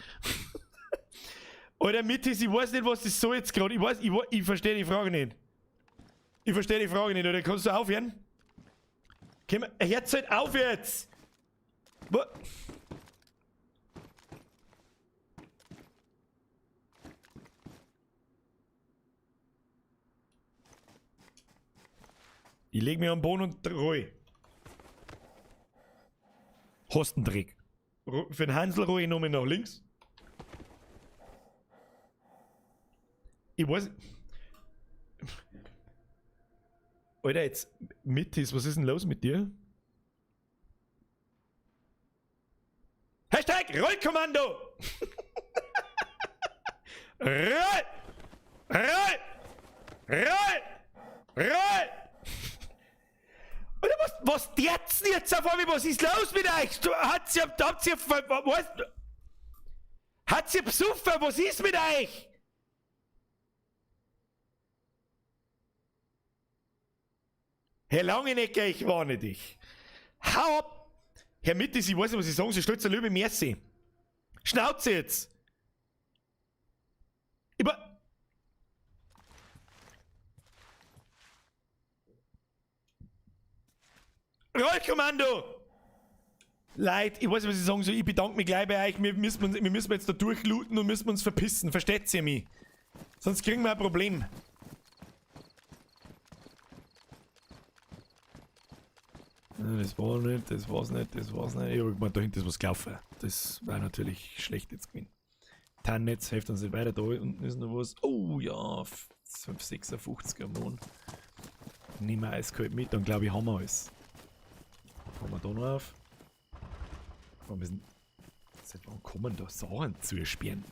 Alter, Mittis, ich weiß nicht, was das soll jetzt gerade. Ich weiß, ich verstehe die Frage nicht. Ich verstehe die Frage nicht, oder? Kannst du aufhören? Hört's halt auf jetzt! Wo? Ich leg mich am Boden und ruhig. Hostendreck. Für den Hansel ruhig nochmal nach links. Ich weiß. Alter, jetzt Mittis, was ist denn los mit dir? Hashtag Rollkommando! Roll! Roll! Roll! Roll! Alter, was dert's denn jetzt auf einmal? Was ist los mit euch? Du, hat's ihr, habt ihr, was? Hat's ihr besoffen? Was ist mit euch? Herr Langenecker, ich warne dich. Hau ab! Herr Mittis, ich weiß nicht, was ich sagen soll. Stolzer Löwe, merci. Schnauze jetzt! Über. Rollkommando! Leute, ich weiß nicht, was ich sagen soll. Ich bedanke mich gleich bei euch. Wir müssen jetzt da durchlooten und müssen uns verpissen. Versteht ihr mich? Sonst kriegen wir ein Problem. Das war nicht, das war's nicht, das war's nicht. Ich hab gemeint, da hinten ist was gelaufen. Das war natürlich schlecht jetzt gewesen. Tarnnetz hilft uns nicht weiter. Da unten ist noch was. Oh ja, 5, 56er Mann. Nehmen wir eiskalt mit, dann glaube ich, haben wir alles. Kommen wir da noch auf? Wir müssen. Seit wann kommen da Sachen zusperren?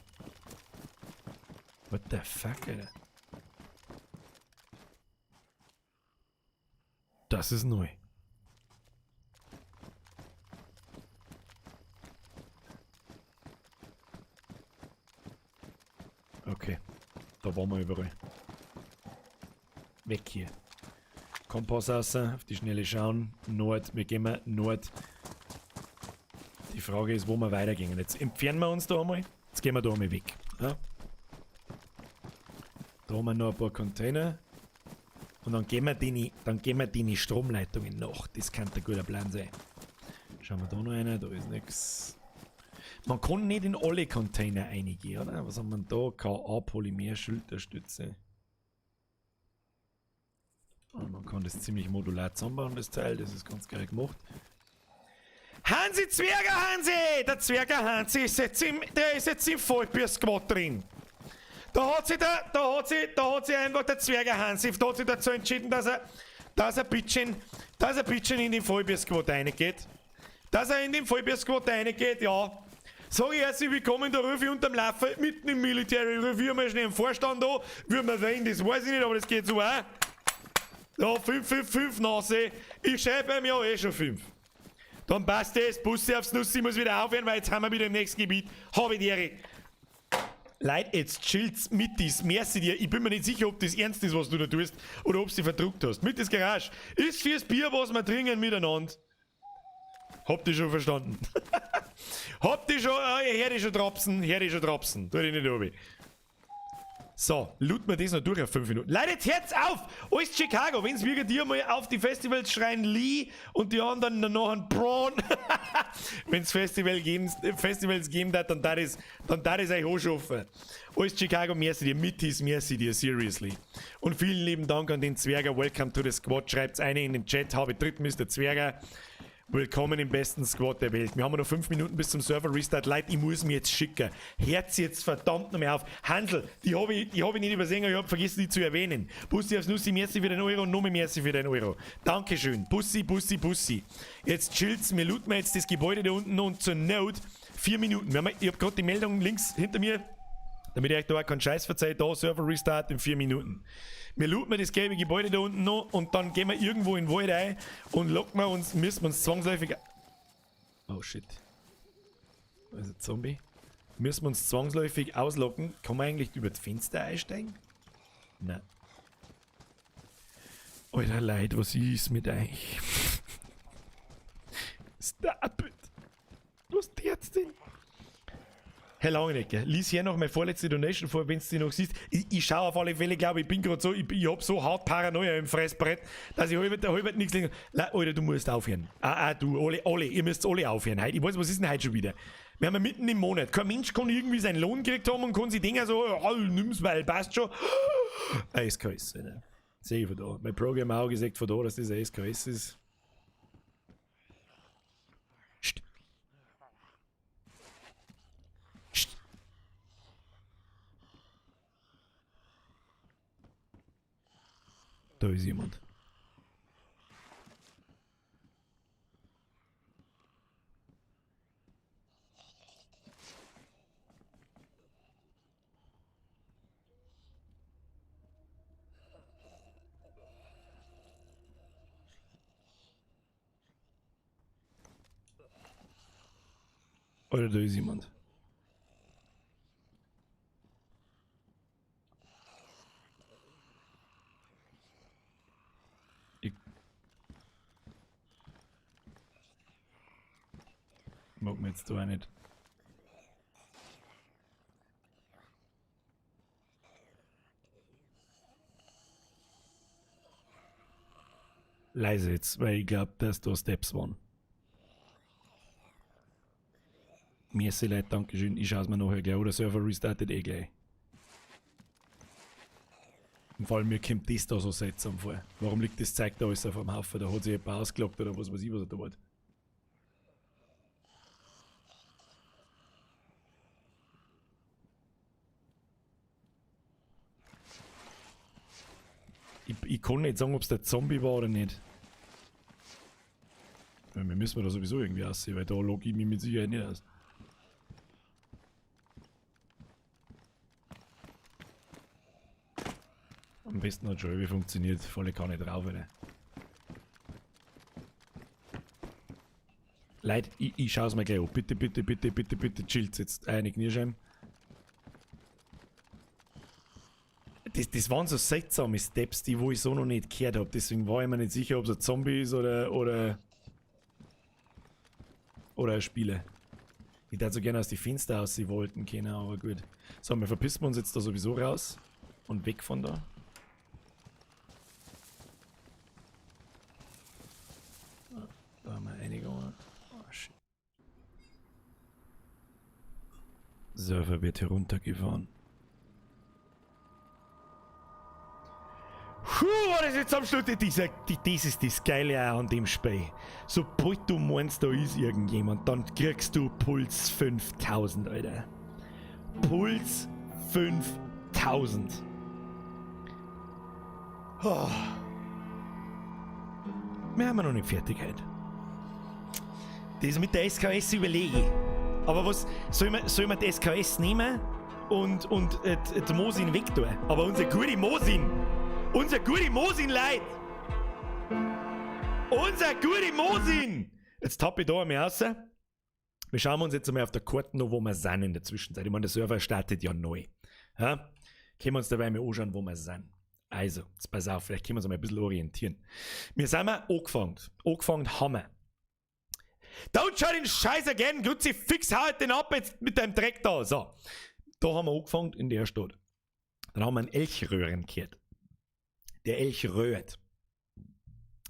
What the fuck, Alter? Das ist neu. Okay, da waren wir überall. Weg hier. Kompass raus, auf die Schnelle schauen. Nord, wir gehen mal Nord. Die Frage ist, wo wir weitergehen. Jetzt entfernen wir uns da einmal. Jetzt gehen wir da einmal weg. Ja? Da haben wir noch ein paar Container. Und dann gehen wir die Stromleitungen nach. Das kann ein guter Plan sein. Schauen wir da noch einer, da ist nichts. Man kann nicht in alle Container reingehen, oder? Was haben wir da? KA Polymer Schulterstütze. Und man kann das ziemlich modular zusammenbauen, das Teil. Das ist ganz geil gemacht. Hansi Zwerger Hansi! Der Zwerger Hansi ist jetzt im, der ist jetzt im Vollbier-Squad drin. Da hat sich einfach der Zwerger Hansi, da hat sich dazu entschieden, dass er bisschen in den Vollbier-Squad reingeht. Dass er in den Vollbier-Squad reingeht, ja. Sag ich herzlich willkommen, da rufe ich unterm Laufen mitten im Military Review mal schnell im Vorstand an. Würden wir sehen, das weiß ich nicht, aber das geht so auch. Ja, 5, 5, 5 Nase. Ich schreibe ihm ja eh schon 5. Dann passt das, Bussi aufs Nuss, ich muss wieder aufhören, weil jetzt haben wir wieder im nächsten Gebiet. Habe die Ehre. Leute, jetzt chillt's mit dies. Merci dir. Ich bin mir nicht sicher, ob das ernst ist, was du da tust, oder ob du dich verdruckt hast. Mit das Garage. Ist fürs Bier, was wir trinken miteinander. Habt ihr schon verstanden? Habt ihr schon, hör ich schon trapsen, hör ich schon trapsen. Tu dich nicht obi. So, looten wir das noch durch auf 5 Minuten. Leute, jetzt hört's auf! Alles Chicago, wenn's wir dir mal auf die Festivals schreien Lee und die anderen dann noch ein Braun. Wenn's Festivals geben hat, dann da ist euch anschaffen. Alles Chicago, merci dir, Mittis, merci dir, seriously. Und vielen lieben Dank an den Zwerger, welcome to the squad. Schreibt's eine in den Chat, habe dritten Mr. Zwerger. Willkommen im besten Squad der Welt. Wir haben noch 5 Minuten bis zum Server Restart. Leute, ich muss mich jetzt schicken. Hört's jetzt verdammt noch mehr auf. Hansel, die hab ich nicht übersehen, ich hab vergessen, die zu erwähnen. Bussi aufs Nussi, merci für den Euro und nochmal merci für den Euro. Dankeschön. Bussi, Bussi, Bussi. Jetzt chillt's, mir looten wir jetzt das Gebäude da unten und zur Not 4 Minuten. Ich hab gerade die Meldung links hinter mir, damit ich euch da auch keinen Scheiß verzeiht, da Server Restart in 4 Minuten. Wir looten das gelbe Gebäude da unten noch und dann gehen wir irgendwo in den Wald rein und locken wir uns, müssen wir uns zwangsläufig. Oh shit. Da ist ein Zombie. Müssen wir uns zwangsläufig auslocken. Kann man eigentlich über das Fenster einsteigen? Nein. Alter Leid, was ist mit euch? Stop it. Was jetzt denn? Herr Langenecker, lies hier noch meine vorletzte Donation vor, wenn du sie noch siehst. Ich schaue auf alle Fälle, glaube ich, bin gerade so, ich hab so hart Paranoia im Fressbrett, dass ich halb nichts lesen. Alter, du musst aufhören. Ah, ah, du, alle, alle, ihr müsst alle aufhören heute. Ich weiß, was ist denn heute schon wieder? Wir haben ja mitten im Monat. Kein Mensch kann irgendwie seinen Lohn gekriegt haben und kann sich denken so, oh, nimm's, weil passt schon. SKS, Alter. Sehe ich von da. Mein Programm auch gesagt von da, dass das ein SKS ist. Psst. Psst. Da ist jemand. Oder da ist jemand. Ich mag mir jetzt da auch nicht. Leise jetzt, weil ich glaub, dass da Steps waren. Merci Leute, Dankeschön. Ich schau's mir nachher gleich. Oder Server restartet eh gleich. Im Fall mir kommt das da so seltsam vor. Warum liegt das Zeug da alles auf dem Haufen? Da hat sich jemand ausgelockt oder was weiß ich, was er da hat. Ich kann nicht sagen, ob's der Zombie war oder nicht. Ja, wir müssen da sowieso irgendwie aussehen, weil da log ich mich mit Sicherheit nicht aus. Am besten hat schon irgendwie funktioniert, volle Kanne drauf, Alter. Leute, ich schau's mir gleich an. Bitte, bitte, bitte, bitte, bitte, chillt jetzt eine Knirscheiben. Das waren so seltsame Steps, die wo ich so noch nicht gehört hab. Deswegen war ich mir nicht sicher, ob's ein Zombie ist oder ein Spieler. Ich würde so gerne aus die Fenster aussehen wollten können, aber gut. So, wir verpissen uns jetzt da sowieso raus und weg von da. Da haben wir einige. Oh, shit. Server wird heruntergefahren. Puh, war das jetzt am Schluss? Das ist das Geile auch an dem Spiel. Sobald du meinst, da ist irgendjemand, dann kriegst du Puls 5000, Alter. Puls 5000. Oh. Wir haben ja noch nicht fertig heute. Das mit der SKS überlege ich. Aber was, soll man die SKS nehmen und die Mosin wegtun? Aber unser gute Mosin! Unser gute Mosin, Leute! Unser gute Mosin! Jetzt tapp ich da einmal raus. Wir schauen uns jetzt einmal auf der Karte noch, wo wir sind in der Zwischenzeit. Ich meine, der Server startet ja neu. Ja? Können wir uns dabei mal anschauen, wo wir sind. Also, jetzt pass auf, vielleicht können wir uns mal ein bisschen orientieren. Wir sind mal angefangen. Angefangen haben wir. Don't show den Scheiß again! Glutzi, fix, hau den ab jetzt mit deinem Dreck da! So. Da haben wir angefangen in der Stadt. Dann haben wir einen Elchröhren gehört. Der Elch röhrt.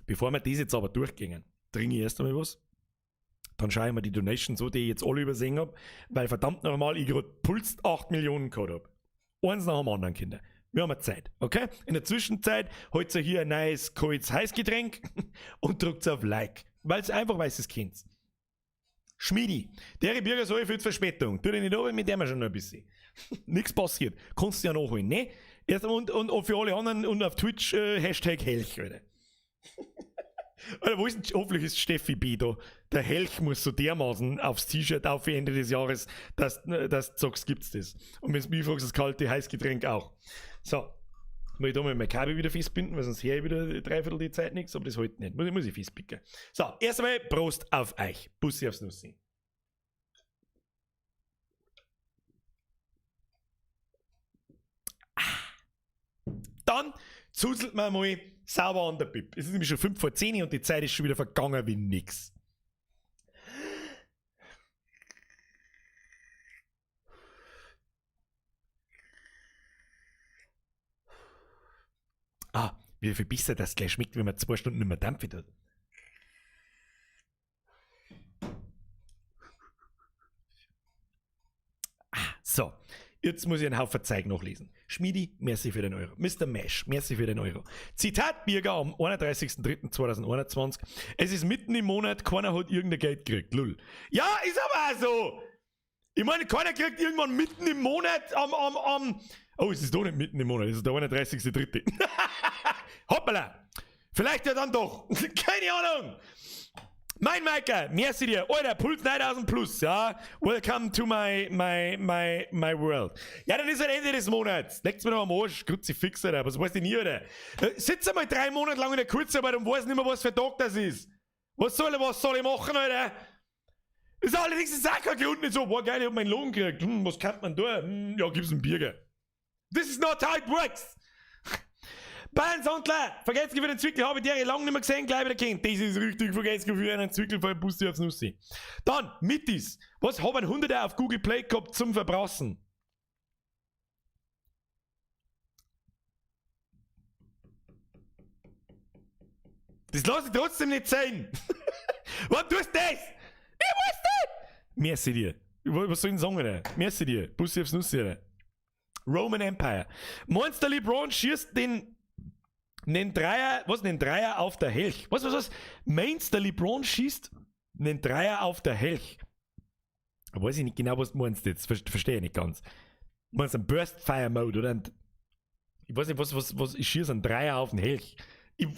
Bevor wir das jetzt aber durchgehen, trinke ich erst einmal was. Dann schaue ich mir die Donations so, die ich jetzt alle übersehen hab, weil verdammt nochmal ich grad Puls 8 Millionen gehabt hab. Eins nach dem anderen, Kinder. Wir haben Zeit, okay? In der Zwischenzeit holt ihr hier ein neues kaltes Heißgetränk und drückt auf Like. Weil's einfach, weil ihr's kennt. Schmiedi, der Bürger soll für die Verspätung. Tu dich nicht runter, mit dem schon noch ein bisschen. Nix passiert. Kannst du ja nachholen, ne? Erst und für alle anderen und auf Twitch Hashtag Helch, Alter. Alter, wo ist denn, hoffentlich ist Steffi B da. Der Helch muss so dermaßen aufs T-Shirt auf für Ende des Jahres, dass du sagst, gibt's das. Und wenn's mich fragst, das kalte Heißgetränk auch. So. Muss ich da mal mein Kabel wieder festbinden, weil sonst her ich wieder dreiviertel die Zeit nichts, aber das halt nicht. Muss ich festpicken. So, erst einmal Prost auf euch. Bussi aufs Nussi. Dann zuzelt man mal sauber an der Bib. Es ist nämlich schon 5 vor 10 und die Zeit ist schon wieder vergangen wie nix. Wie viel besser das gleich schmeckt, wenn man 2 Stunden nicht mehr dampft hat. Ah, so. Jetzt muss ich einen Haufen Zeug nachlesen. Schmiedi, merci für den Euro. Mister Mesh, merci für den Euro. Zitat Birger am 31.03.2021. Es ist mitten im Monat, keiner hat irgendein Geld gekriegt. Lull. Ja, ist aber auch so. Ich meine, keiner kriegt irgendwann mitten im Monat am... Oh, es ist doch nicht mitten im Monat, es ist der 31.03. Hoppala. Vielleicht ja dann doch. Keine Ahnung. Mein Maika, merci dir. Alter, Puls 9000 plus, ja. Welcome to my world. Ja, dann ist halt Ende des Monats. Leckt's mir doch am Arsch, Kruzifix, Alter, was weiß ich nie, Alter. Sitz einmal 3 Monate lang in der Kurzarbeit und weiß nicht mehr, was für ein Tag das ist. Was soll ich machen, Alter? Ist allerdings ist auch kein Grund nicht so, boah, geil, ich hab meinen Lohn gekriegt. Was kann man da? Ja, gib's einen Bierger. This is not how it works. Bayern Sandler, vergesst für den Zwickel, habe ich dir lange nicht mehr gesehen, gleich wieder kennt. Das ist richtig, vergesst für einen Zwickel, vor allem Bus aufs Nussi. Dann, Mittis, was hab ein 100er auf Google Play gehabt zum Verbrassen? Das lass ich trotzdem nicht sein. Warum tust du das? Ich weiß nicht! Merci dir. Was soll ich denn sagen, Alter? Merci dir. Bussi aufs Nussi, Alter. Roman Empire. Monster LeBron schießt den Dreier, was? Den Dreier auf der Helch. Was, was, was? Meinst der LeBron schießt einen Dreier auf der Helch? Weiß ich nicht genau, was du meinst jetzt. Verstehe ich nicht ganz. Du meinst einen Burst Fire Mode oder ein, ich weiß nicht, was, ich schieße einen Dreier auf den Helch. Ich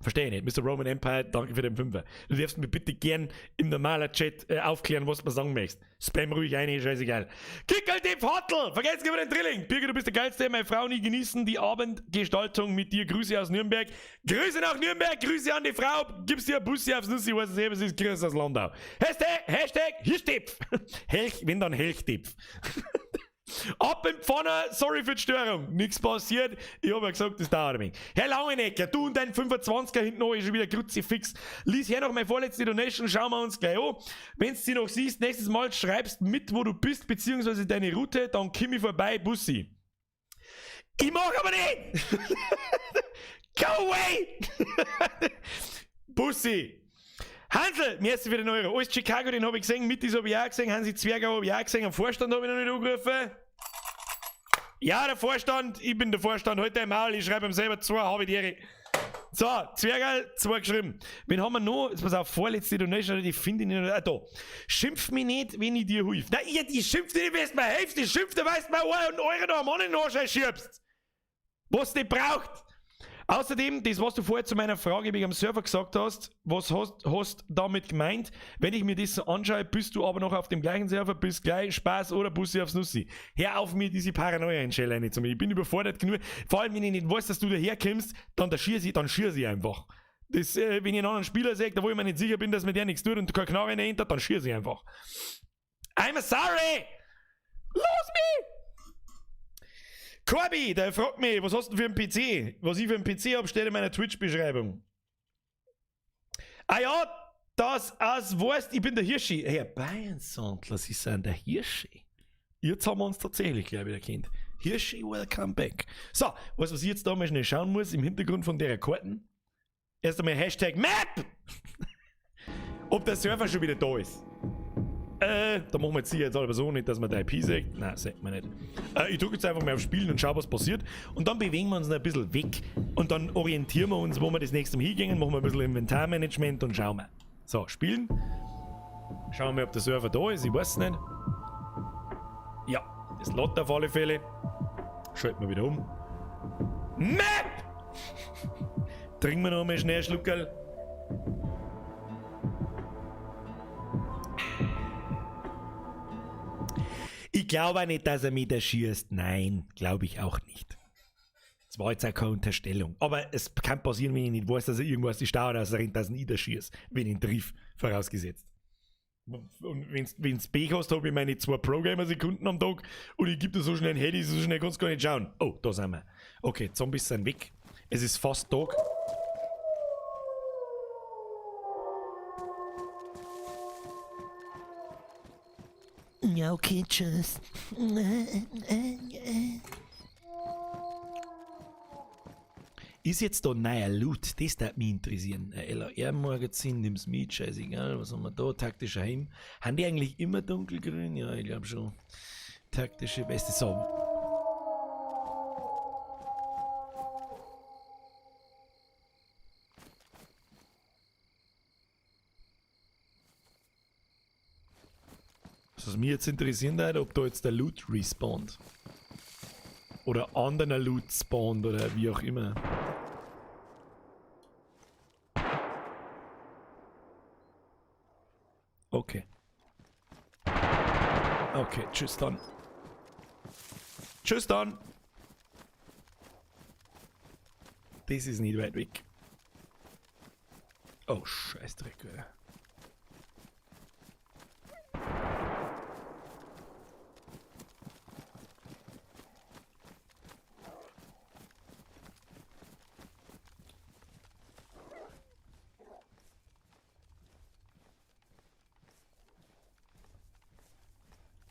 verstehe ich nicht. Mister Roman Empire, danke für den Fünfer. Du darfst mir bitte gern im normalen Chat aufklären, was du mir sagen möchtest. Spam ruhig rein, scheißegal. Kickerl dem Vatel! Vergesst über den Drilling! Birger, du bist der Geilste, meine Frau nie genießen die Abendgestaltung mit dir. Grüße aus Nürnberg. Grüße nach Nürnberg, Grüße an die Frau. Gibst dir ein Bussi aufs Nussi, weiß es ist Grüße aus Landau. Hashtag, Hashtag, Hirschtipf. Helch, wenn dann Helchtipf. Ab im Pfanner, sorry für die Störung. Nix passiert. Ich hab ja gesagt, das dauert ein wenig. Herr Langenecker, du und dein 25er hinten noch ist schon wieder Kruzifix. Lies her noch meine vorletzte Donation, schauen wir uns gleich an. Wenn du sie noch siehst, nächstes Mal schreibst mit, wo du bist, beziehungsweise deine Route, dann komm ich vorbei, Bussi. Ich mach aber nicht! Go away! Bussi! Hansel, merci für den Euro. Alles Chicago, den hab ich gesehen, Mittis hab ich auch gesehen, Hansi Zwerger hab ich auch gesehen, am Vorstand hab ich noch nicht angerufen. Ja, der Vorstand, ich bin der Vorstand, heute im Maul, ich schreibe ihm selber 2, hab ich die Ehre. So, Zwergerl, 2 geschrieben. Wen haben wir noch? Jetzt pass auf, vorletzte Donation, die finde ich nicht. Ah, da. Schimpf mich nicht, wenn ich dir hilf. Nein, ich schimpf dir nicht, wenn du mir hilfst. Ich schimpf dir, weil du mir einen Euro noch am anderen Arsch schiebst. Was nicht braucht. Außerdem, das, was du vorher zu meiner Frage wegen am Server gesagt hast, was hast damit gemeint? Wenn ich mir das so anschaue, bist du aber noch auf dem gleichen Server, bist gleich Spaß oder Bussi aufs Nussi. Hör auf, mir diese Paranoia in Shell reinzumachen. Ich bin überfordert genug. Vor allem, wenn ich nicht weiß, dass du daherkommst, dann schieß ich, dann schieß ich einfach. Das, wenn ich einen anderen Spieler sehe, da wo ich mir nicht sicher bin, dass mir der nichts tut und keine Knarre dahinter, dann schieß ich einfach. I'm sorry! Los mich! Corby, der fragt mich, was hast du denn für einen PC? Was ich für einen PC hab, steht in meiner Twitch-Beschreibung. Ah ja, das als weißt, ich bin der Hirschi. Herr Bayern-Sandler, Sie sind der Hirschi. Jetzt haben wir uns tatsächlich gleich wieder kennt. Hirschi, welcome back. So, weißt du, was ich jetzt da mal schnell schauen muss, im Hintergrund von der Karten? Erst einmal Hashtag Map! Ob der Server schon wieder da ist. Da machen wir jetzt sicher jetzt aber so nicht, dass man die IP sagt. Nein, sagt man nicht. Ich drücke jetzt einfach mal auf Spielen und schau, was passiert. Und dann bewegen wir uns noch ein bisschen weg. Und dann orientieren wir uns, wo wir das nächste Mal hingehen. Machen wir ein bisschen Inventarmanagement und schauen wir. So, spielen. Schauen wir mal, ob der Server da ist. Ich weiß es nicht. Ja, das lädt auf alle Fälle. Schalten wir wieder um. Map! Trinken wir noch einmal schnell einen Schluckerl. Ich glaube auch nicht, dass er mich da schießt. Nein, glaube ich auch nicht. Das war jetzt auch keine Unterstellung. Aber es kann passieren, wenn ich nicht weiß, dass er irgendwas die Stau rausrennt, dass er nicht schießt, wenn ich ihn triff, vorausgesetzt. Und wenn's Pech hast, hab ich meine 2 Pro-Gamer-Sekunden am Tag und ich geb dir so schnell ein Handy, so schnell kannst du gar nicht schauen. Oh, da sind wir. Okay, Zombies sind weg. Es ist fast Tag. Ja, okay, tschüss. Ist jetzt da neuer Loot? Das würde mich interessieren. Ein LAR-Magazin, nimm's mit, scheißegal. Was haben wir da? Taktischer Helm. Haben die eigentlich immer dunkelgrün? Ja, ich glaube schon. Taktische Weste. So. Was mich jetzt interessieren würde, ob da jetzt der Loot respawnt. Oder anderer Loot spawnt oder wie auch immer. Okay. Okay, tschüss dann. Tschüss dann. Das ist nicht weit weg. Oh, Scheißdreck, Alter.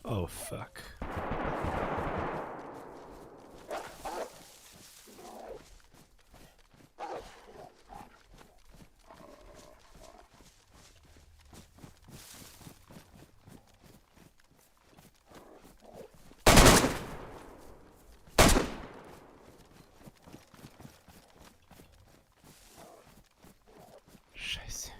Oh, fuck. Scheiße.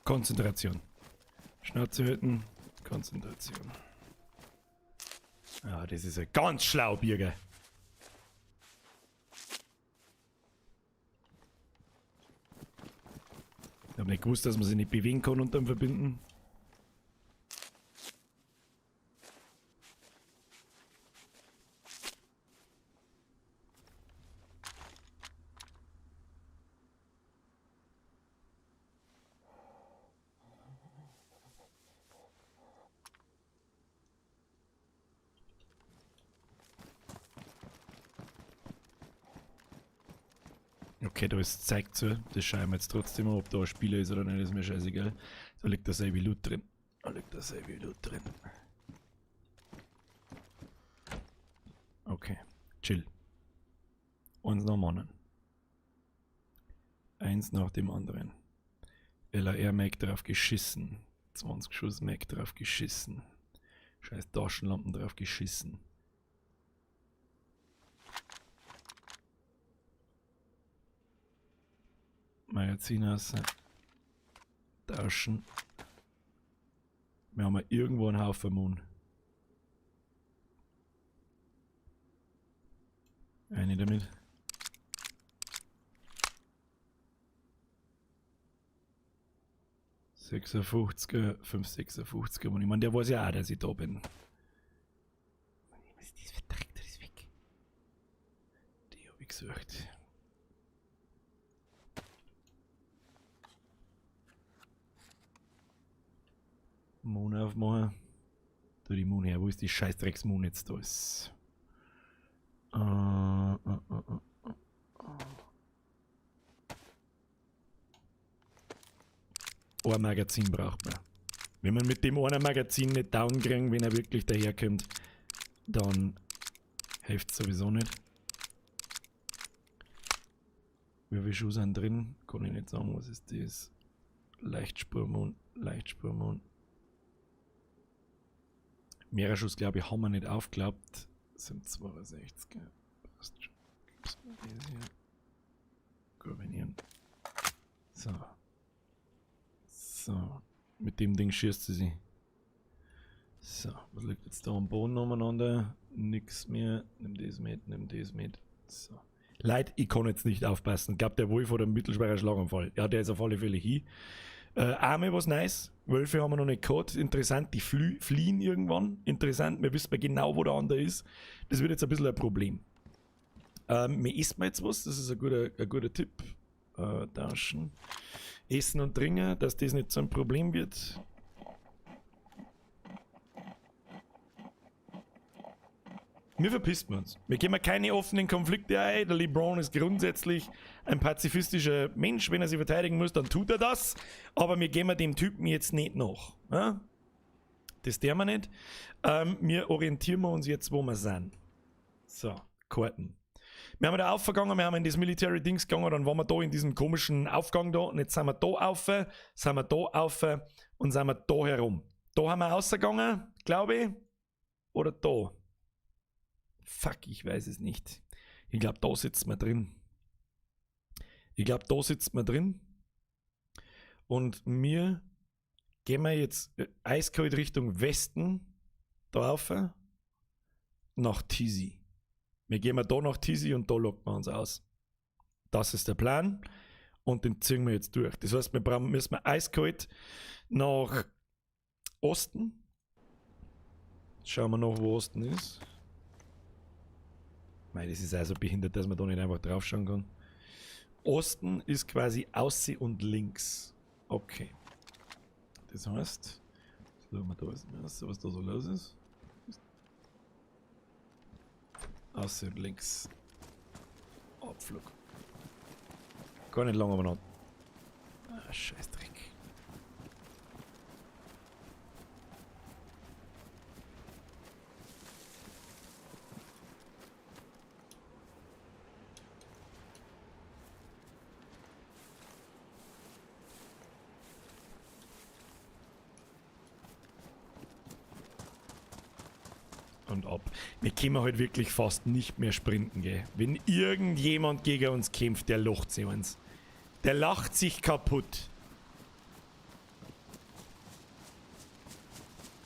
Konzentration. Schnauze halten. Konzentration. Ah, das ist ja ganz schlau, Birger. Ich hab nicht gewusst, dass man sich nicht bewegen kann unterm Verbinden. Okay, da ist zeigt zu. Das schauen wir jetzt trotzdem an, ob da ein Spieler ist oder nicht, ist mir scheißegal. Da liegt der selbe Loot drin. Da liegt der selbe Loot drin. Okay, chill. Eins nach dem anderen. Eins nach dem anderen. LAR Mag drauf geschissen. 20 Schuss Mag drauf geschissen. Scheiß Taschenlampen drauf geschissen. Magazin raus. Tauschen. Wir haben ja irgendwo einen Haufen Moon. Eine damit. 56er, 5,56er. Und ich meine, der weiß ja auch, dass ich da bin. Was ist das für Dreck? Das ist weg. Die hab ich gesucht. Moon aufmachen. Da die Moon her. Wo ist die Scheißdrecks-Moon jetzt da ist? Ein Magazin braucht man. Wenn man mit dem einen Magazin nicht down kriegen, wenn er wirklich daherkommt, dann hilft es sowieso nicht. Wie viele Schuhe sind drin? Kann ich nicht sagen, was ist das? Leichtspurmoon, Leichtspurmoon. Mehrere Schuss, glaube ich, haben wir nicht aufgeklappt. Sind 62. Passt schon. Gibt's mal das hier. Kombinieren. So. So. Mit dem Ding schießt sie sich. So, was liegt jetzt da am Boden umeinander? Nix mehr. Nimm das mit, nimm das mit. So. Leid, ich kann jetzt nicht aufpassen. Ich glaube, der Wolf hat einen mittelschweren Schlaganfall. Ja, der ist auf alle Fälle hin. Arme was nice. Wölfe haben wir noch nicht gehabt. Interessant, die fliehen irgendwann. Interessant, wir wissen genau, wo der andere ist. Das wird jetzt ein bisschen ein Problem. Wir essen jetzt was, das ist ein guter Tipp. Tauschen. Essen und trinken, dass das nicht so ein Problem wird. Wir verpissen uns. Wir gehen keine offenen Konflikte ein. Der LeBron ist grundsätzlich ein pazifistischer Mensch. Wenn er sich verteidigen muss, dann tut er das. Aber wir gehen dem Typen jetzt nicht nach. Ja? Das tun wir nicht. Wir orientieren uns jetzt, wo wir sind. So, Karten. Wir haben da aufgegangen, wir haben in das Military Dings gegangen, dann waren wir da in diesem komischen Aufgang da und jetzt sind wir da auf, sind wir da auf und sind wir da herum. Da haben wir rausgegangen, glaube ich. Oder da. Fuck, ich weiß es nicht. Ich glaub, da sitzt man drin. Ich glaub, da sitzt man drin. Und mir gehen wir jetzt eiskalt Richtung Westen da rauf, nach Tisy. Wir gehen da nach Tisy und da lockt man uns aus. Das ist der Plan und den ziehen wir jetzt durch. Das heißt, wir müssen wir eiskalt nach Osten. Schauen wir noch, wo Osten ist. Mei, das ist also behindert, dass man da nicht einfach drauf schauen kann. Osten ist quasi außen und links. Okay. Das heißt, schauen wir da was da so los ist. Außen und links. Abflug. Gar nicht lange, aber noch. Ah, Scheißdreck. Und ab. Wir können halt wirklich fast nicht mehr sprinten, gell? Wenn irgendjemand gegen uns kämpft, der lacht sich eins. Der lacht sich kaputt.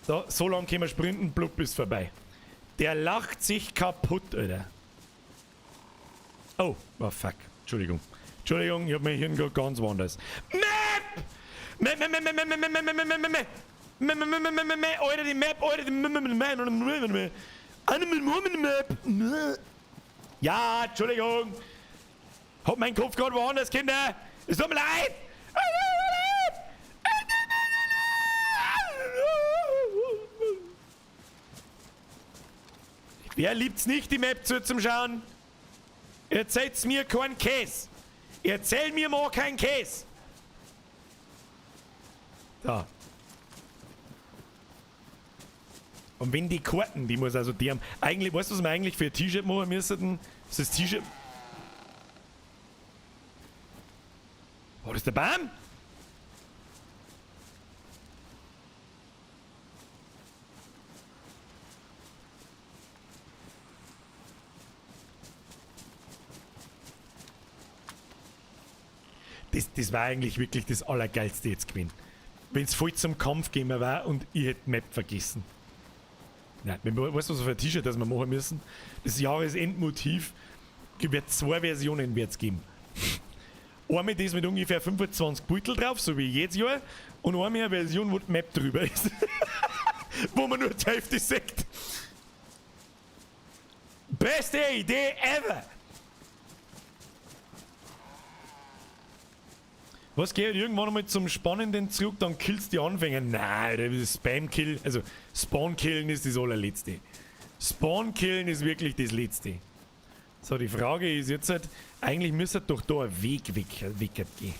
Da, so lange können wir sprinten, blub, ist vorbei. Der lacht sich kaputt, Alter. Oh, oh fuck. Entschuldigung. Entschuldigung, ich hab mein Hirn gerade ganz woanders. Map! Map, map, map, map, map, map, map, map, map, map. Alter, die Map, Alter, die Map. Ja, Entschuldigung. Hab meinen Kopf gerade woanders, Kinder. Es tut mir leid. Wer liebt's nicht, die Map zu zum Schauen? Erzählt's mir keinen Käse. Erzähl mir mal keinen Käse. Da. Und wenn die Karten, die muss also die haben. Eigentlich, weißt du, was wir eigentlich für ein T-Shirt machen müssten? Ist das T-Shirt? Oh, das ist der Baum? Das war eigentlich wirklich das Allergeilste jetzt gewesen. Wenn's voll zum Kampf gegangen war und ich hätte Map vergessen. Nein, weißt du, was für ein T-Shirt das wir machen müssen? Das Jahresendmotiv wird 2 Versionen wird's geben. Einmal das mit ungefähr 25 Beutel drauf, so wie jedes Jahr, und einmal eine Version, wo die Map drüber ist. Wo man nur die Hälfte sieht. Beste Idee ever! Was geht irgendwann einmal zum Spannenden zurück, dann killst die Anfänger. Nein, das ist Spam-Kill, also Spawn-Killen ist das allerletzte. Spawn-Killen ist wirklich das Letzte. So, die Frage ist jetzt halt, eigentlich müsste doch da ein Weg weggehen.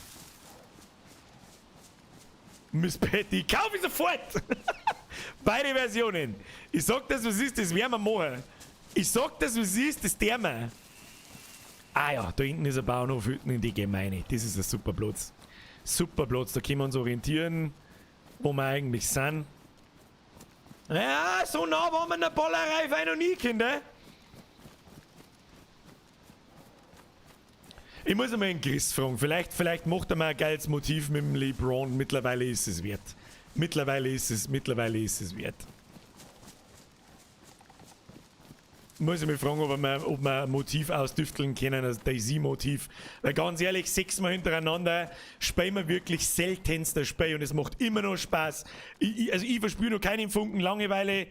Miss Patty, kauf ich sofort! Beide Versionen. Ich sag das, was ist, das werden wir machen. Ich sag das, was ist, das werden wir. Ah ja, da hinten ist ein Bauernhof, hinten in die Gemeinde. Das ist ein super Platz. Super Platz, da können wir uns orientieren, wo wir eigentlich sind. Ja, so nah waren wir in der Bollerei noch nie, Kinder. Ich muss einmal den Chris fragen. Vielleicht macht er mal ein geiles Motiv mit dem LeBron. Mittlerweile ist es wert. Mittlerweile ist es wert. Muss ich mich fragen, ob wir ein Motiv ausdüfteln können, das DayZ-Motiv. Weil ganz ehrlich, sechsmal hintereinander spielen wir wirklich seltenst das Spiel und es macht immer noch Spaß. Also ich verspüre noch keinen Funken Langeweile.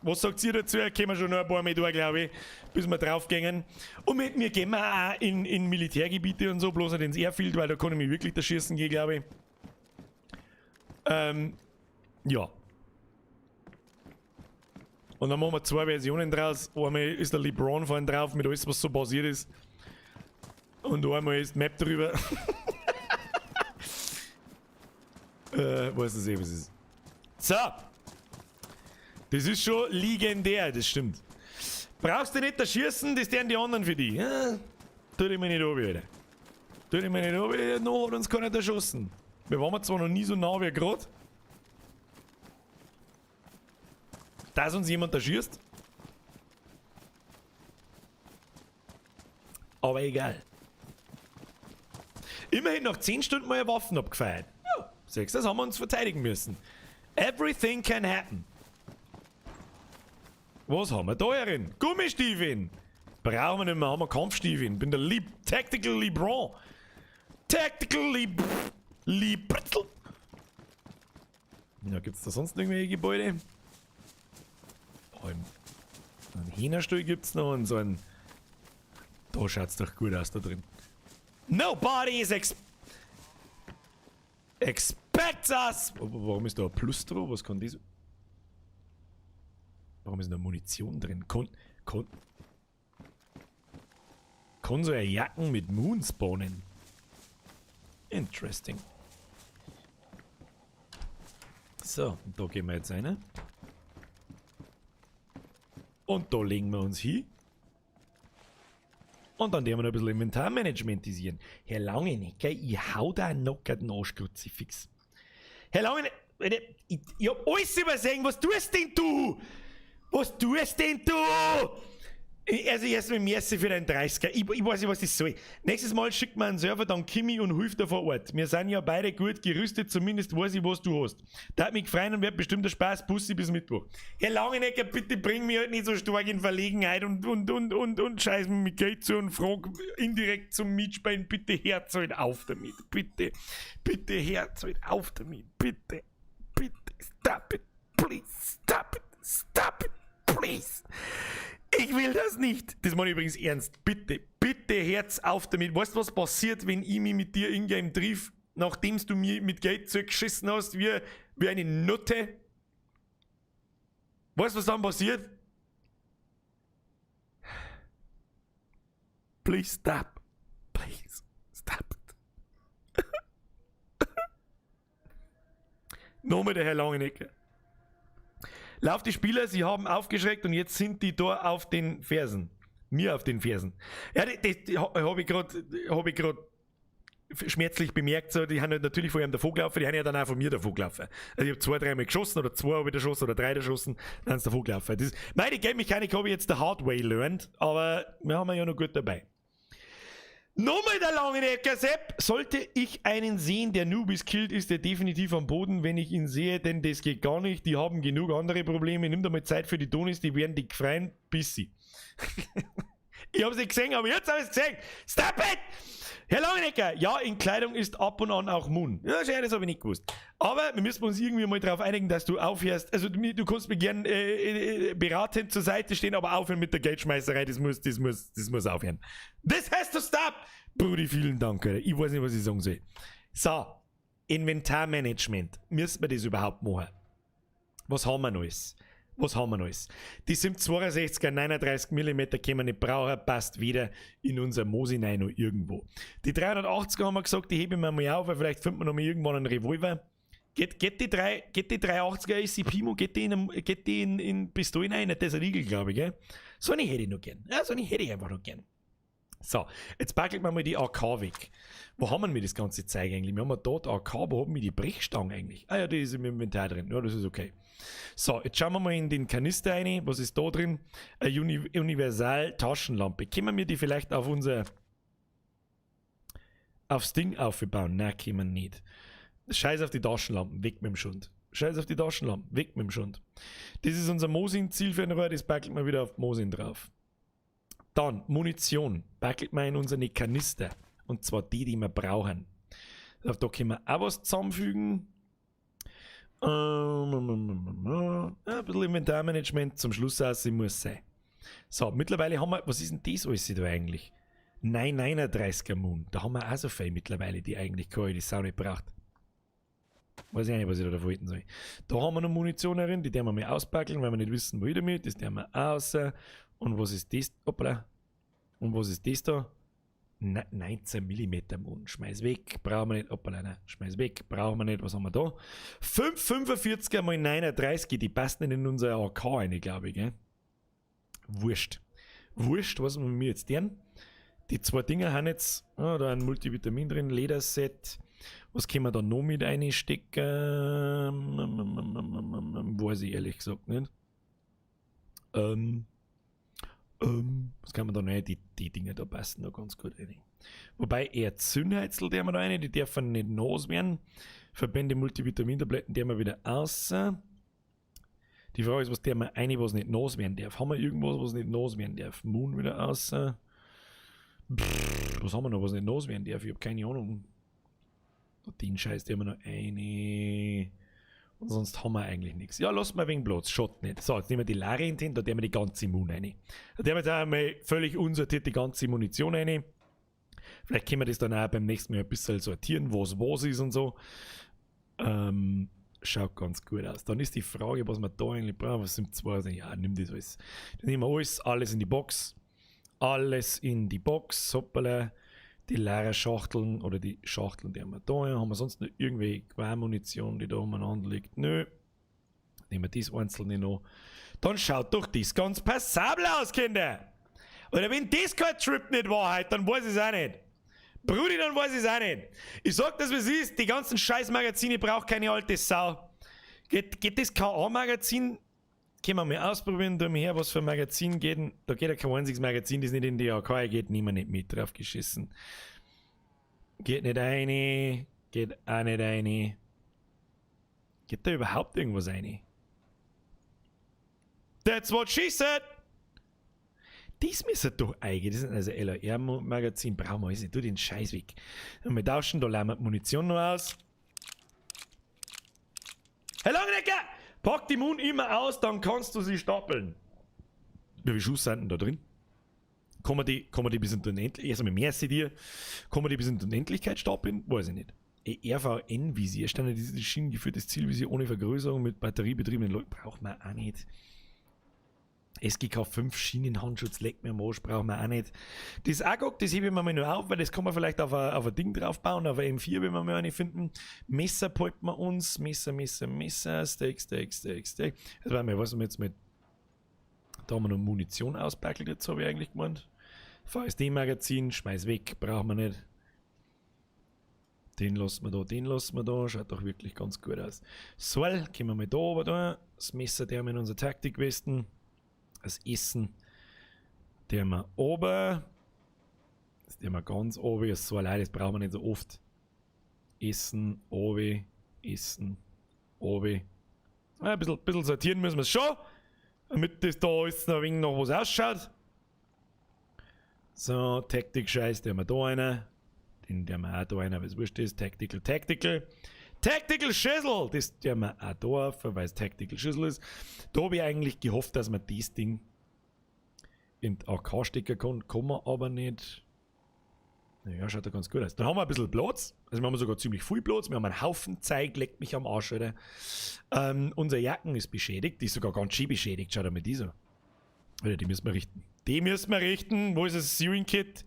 Was sagt ihr dazu? Können wir schon noch ein paar Mal durch, glaube ich, bis wir draufgehen. Und mit mir gehen wir auch in Militärgebiete und so, bloß nicht ins Airfield, weil da kann ich mich wirklich erschießen gehen, glaube ich. Ja. Und dann machen wir zwei Versionen draus. Einmal ist der LeBron vorne drauf mit alles, was so passiert ist. Und einmal ist die Map drüber. Weiß es eh, was ist. So. Das ist schon legendär, das stimmt. Brauchst du nicht erschießen, das wären die anderen für dich. Ja, tu dich mir nicht an, Alter. Tu dich mir nicht an, noch hat uns keiner erschossen. Wir waren zwar noch nie so nah wie gerade. Dass uns jemand erschießt. Aber egal. Immerhin nach 10 Stunden mal Waffen abgefeiert. Ja, siehst du, das haben wir uns verteidigen müssen. Everything can happen. Was haben wir da herin? Gummistiefeln. Brauchen wir nicht mehr, haben wir Kampfstiefeln. Bin der Tactical LeBron. Tactical Lebritzel. Ja, gibt's da sonst irgendwelche Gebäude? Einen Hähnerstuhl gibt's noch und so ein... Da schaut's doch gut aus da drin. Nobody is expects us! Warum ist da ein Plus drauf? Was kann das? Warum ist da Munition drin? Kann so eine Jacken mit Moon spawnen? Interesting. So, da gehen wir jetzt rein. Und da legen wir uns hin. Und dann werden wir noch ein bisschen Inventarmanagementisieren. Herr Langenecker, ich hau da noch den Arschkruzifix. Herr Langenecker, ich hab alles übersehen. Was tust denn du? Was tust denn du? Also erstmal merci für deinen 30er. Ich weiß nicht, was das soll. Nächstes Mal schickt man einen Server, dann Kimi und hilft dir vor Ort. Wir sind ja beide gut gerüstet, zumindest weiß ich, was du hast. Da hat mich gefreut und wird bestimmt der Spaß. Bussi bis Mittwoch. Herr Langenecker, bitte bring mich halt nicht so stark in Verlegenheit und scheiß mir mit Geld zu und frag indirekt zum Mitspielen. Bitte hört halt auf damit. Bitte, bitte hört halt auf damit. Bitte, bitte, stop it. Please, stop it. Stop it. Please. Ich will das nicht. Das meine ich übrigens ernst. Bitte, bitte hört's auf damit. Weißt du, was passiert, wenn ich mich mit dir in-game triff, nachdem du mir mit Geld zugeschissen hast, wie eine Nutte? Weißt du, was dann passiert? Please stop. Please stop it. Nochmal der Herr Langenecker. Lauf die Spieler, sie haben aufgeschreckt und jetzt sind die da auf den Fersen. Mir auf den Fersen. Ja, das hab ich grad schmerzlich bemerkt, so, die haben halt natürlich vor ihm davon gelaufen, die haben ja dann auch von mir davon gelaufen. Also ich hab 2, 3 Mal geschossen oder 2 hab ich erschossen oder 3 erschossen, dann sind sie davon gelaufen. Das, meine Game-Mechanik habe ich jetzt the hard way learned, aber wir haben ja noch gut dabei. Nochmal der Langenecker, Sepp! Sollte ich einen sehen, der Newbies killt, ist der definitiv am Boden, wenn ich ihn sehe, denn das geht gar nicht. Die haben genug andere Probleme. Nimm da mal Zeit für die Donis, die werden dich freien. Bissi. Ich hab's nicht gesehen, aber jetzt hab ich's gesehen. Stop it! Herr Langenecker, ja, in Kleidung ist ab und an auch Moon. Ja, schön, das hab ich nicht gewusst. Aber wir müssen uns irgendwie mal darauf einigen, dass du aufhörst. Also du kannst mir gern beratend zur Seite stehen, aber aufhören mit der Geldschmeißerei, das muss aufhören. This has to stop! Brudi, vielen Dank, Alter. Ich weiß nicht, was ich sagen soll. So, Inventarmanagement. Müssen wir das überhaupt machen? Was haben wir noch alles? Was haben wir noch alles? Die 62er 39 Millimeter können wir nicht brauchen, passt weder in unser Mosin rein noch irgendwo. Die 380er haben wir gesagt, die heben wir mal auf, weil vielleicht findet man noch mal irgendwann einen Revolver. Geht die 380er SCP-Mo, geht die in Pistolen rein? Das ist ein Riegel, glaube ich, gell? So eine hätte ich noch gern. Ja, so eine hätte ich einfach noch gern. So, jetzt packen wir mal die AK weg. Wo haben wir das ganze Zeug eigentlich? Wir haben dort AK, wo haben wir die Brechstange eigentlich? Ah ja, die ist im Inventar drin. Ja, das ist okay. So, jetzt schauen wir mal in den Kanister rein. Was ist da drin? Eine Universal-Taschenlampe. Können wir die vielleicht auf unser... aufs Ding aufbauen? Nein, können wir nicht. Scheiß auf die Taschenlampen, weg mit dem Schund. Scheiß auf die Taschenlampen, weg mit dem Schund. Das ist unser Mosin-Zielfernrohr, das packen wir wieder auf Mosin drauf. Dann Munition. Packelt man in unsere Kanister. Und zwar die, die wir brauchen. Da können wir auch was zusammenfügen. Ein bisschen Inventarmanagement zum Schluss aus, muss sein. So, mittlerweile haben wir, was ist denn das alles da eigentlich? 9,39er Mun. Da haben wir auch so viel mittlerweile, die eigentlich keine, die Sau nicht braucht. Weiß ich auch nicht, was ich da davon halten soll. Da haben wir noch Munition drin, die werden wir mal auspacken, weil wir nicht wissen, wo ich damit. Das werden wir aus. Und was ist das? Hoppala. Und was ist das da? 19 mm Mun. Schmeiß weg, brauchen wir nicht. Hoppala, nein. Schmeiß weg, brauchen wir nicht. Was haben wir da? 5,45er mal 39, die passen nicht in unser AK rein, glaube ich. Gell? Wurscht. Wurscht, was wir mir jetzt deren. Die zwei Dinger haben jetzt, oh, da ein Multivitamin drin, Lederset. Was können wir da noch mit einstecken? Weiß ich ehrlich gesagt nicht. Was kann man da noch? Die Dinger da passen da ganz gut rein. Wobei eher Zündheizel, der wir da rein, die dürfen nicht nass werden. Verbände Multivitamintabletten, der wir wieder aus. Die Frage ist, was der wir rein, was nicht nass werden darf. Haben wir irgendwas, was nicht nass werden darf? Moon wieder aus. Pff, was haben wir noch, was nicht nass werden darf? Ich hab keine Ahnung. Den Scheiß, der haben wir noch eine. Und sonst haben wir eigentlich nichts. Ja, lass mal wegen Platz. Schaut nicht. So, jetzt nehmen wir die Lare in den, da nehmen wir die ganze Mun rein. Da nehmen wir jetzt einmal völlig unsortiert die ganze Munition rein. Vielleicht können wir das dann auch beim nächsten Mal ein bisschen sortieren, was was ist und so. Schaut ganz gut aus. Dann ist die Frage, was wir da eigentlich brauchen. Was sind zwei? Ja, nimm das alles. Dann nehmen wir alles in die Box. Alles in die Box. Hoppala. Die leeren Schachteln oder die Schachteln, die haben wir da. Haben wir sonst noch irgendwelche Gewehrmunition, die da umeinander liegt? Nö. Nehmen wir das einzelne noch. Dann schaut doch das ganz passabel aus, Kinder. Oder wenn das kein Trip nicht war heute, dann weiß ich es auch nicht. Brudi, dann weiß ich es auch nicht. Ich sag das, wie es ist. Die ganzen Scheißmagazine braucht keine alte Sau. Geht das KA-Magazin? Können wir mal ausprobieren, da mal her, was für ein Magazin geht. Da geht ja kein einziges Magazin, das nicht in die AK geht, nehmen wir nicht mit, drauf geschissen. Geht nicht rein, geht auch nicht rein. Geht da überhaupt irgendwas rein? That's what she said! Das müsste doch eigen. Das ist also LAR-Magazin, brauchen wir alles nicht. Tu den Scheiß weg. Und wir tauschen, da leihen wir die Munition noch aus. Herr Langenecker! Pack die Mun immer aus, dann kannst du sie stapeln. Wie viele Schuss sind denn da drin? Kann man die bis in die Unendlichkeit, erst einmal merci dir, kann man die bis in die Unendlichkeit stapeln? Weiß ich nicht. RVN-Visier, standardisiertes schienengeführtes Zielvisier ohne Vergrößerung mit batteriebetriebenen Leuten, braucht man auch nicht. SGK 5 Schienenhandschutz, leckt mir am Arsch, brauchen wir auch nicht. Das AGOG, das hebe ich mir mal nur auf, weil das kann man vielleicht auf ein Ding draufbauen, auf ein M4, wenn wir mal eine finden. Messer behalten wir uns, Messer, Messer, Messer, Steak, Steak, Steak, Steak. Jetzt warte mal, was haben wir jetzt mit. Da haben wir noch Munition auspackelt, jetzt habe ich eigentlich gemeint. VSD-Magazin, schmeiß weg, brauchen wir nicht. Den lassen wir da, den lassen wir da. Schaut doch wirklich ganz gut aus. So, kommen wir mal da oben da. Das Messer, der haben wir in unserer Taktikwesten. Das Essen, der haben wir oben. Das der haben wir ganz oben. Das so allein, das brauchen wir nicht so oft. Essen, oben, Essen, oben. Ein bisschen sortieren müssen wir es schon, damit das da alles noch ein wenig noch was ausschaut. So, Taktik-Scheiß, der haben wir da einer. Den der haben wir auch da einer, weil es wurscht ist. Tactical, Tactical. Tactical Schüssel! Das der haben wir auch da auf, weil es Tactical Schüssel ist. Da habe ich eigentlich gehofft, dass man das Ding in die AK stecken kann. Kann man aber nicht. Naja, schaut ja ganz gut aus. Dann haben wir ein bisschen Platz. Also wir haben sogar ziemlich viel Platz. Wir haben einen Haufen Zeug, leckt mich am Arsch, Alter. Unser Jacken ist beschädigt. Die ist sogar ganz schön beschädigt. Schaut einmal die so. Alter, die müssen wir richten. Die müssen wir richten. Wo ist das Sewing Kit?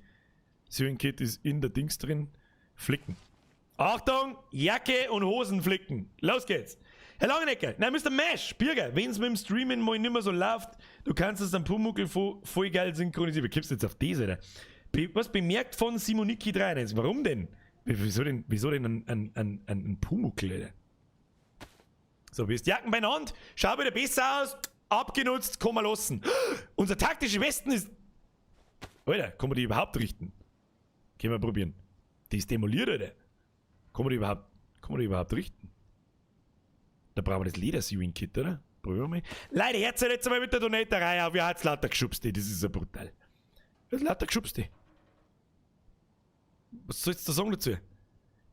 Sewing Kit ist in der Dings drin. Flicken. Achtung! Jacke und Hosen flicken. Los geht's. Herr Langenecker, nein, Mr. Mesh, Birger, wenn es mit dem Streamen mal nicht mehr so läuft, du kannst es am Pumuckl voll, voll geil synchronisieren. Wie kommst du jetzt auf das, Alter? Was bemerkt von Simoniki 93? Warum denn? Wieso denn ein Pumuckl, Alter? So, wie ist die Jacken beieinander? Schau wieder besser aus. Abgenutzt, kann man lassen. Unser taktische Westen ist. Alter, kann man die überhaupt richten? Können wir probieren. Die ist demoliert, Alter. Kann man die überhaupt richten? Da brauchen wir das Leder-Sewing-Kit, oder? Probieren wir mal. Leute, jetzt jetzt einmal mit der Donaterei auf. Ja, hat's lauter geschubst, ey. Das ist ja brutal. Das ist lauter Geschubste. Was sollst du da sagen dazu?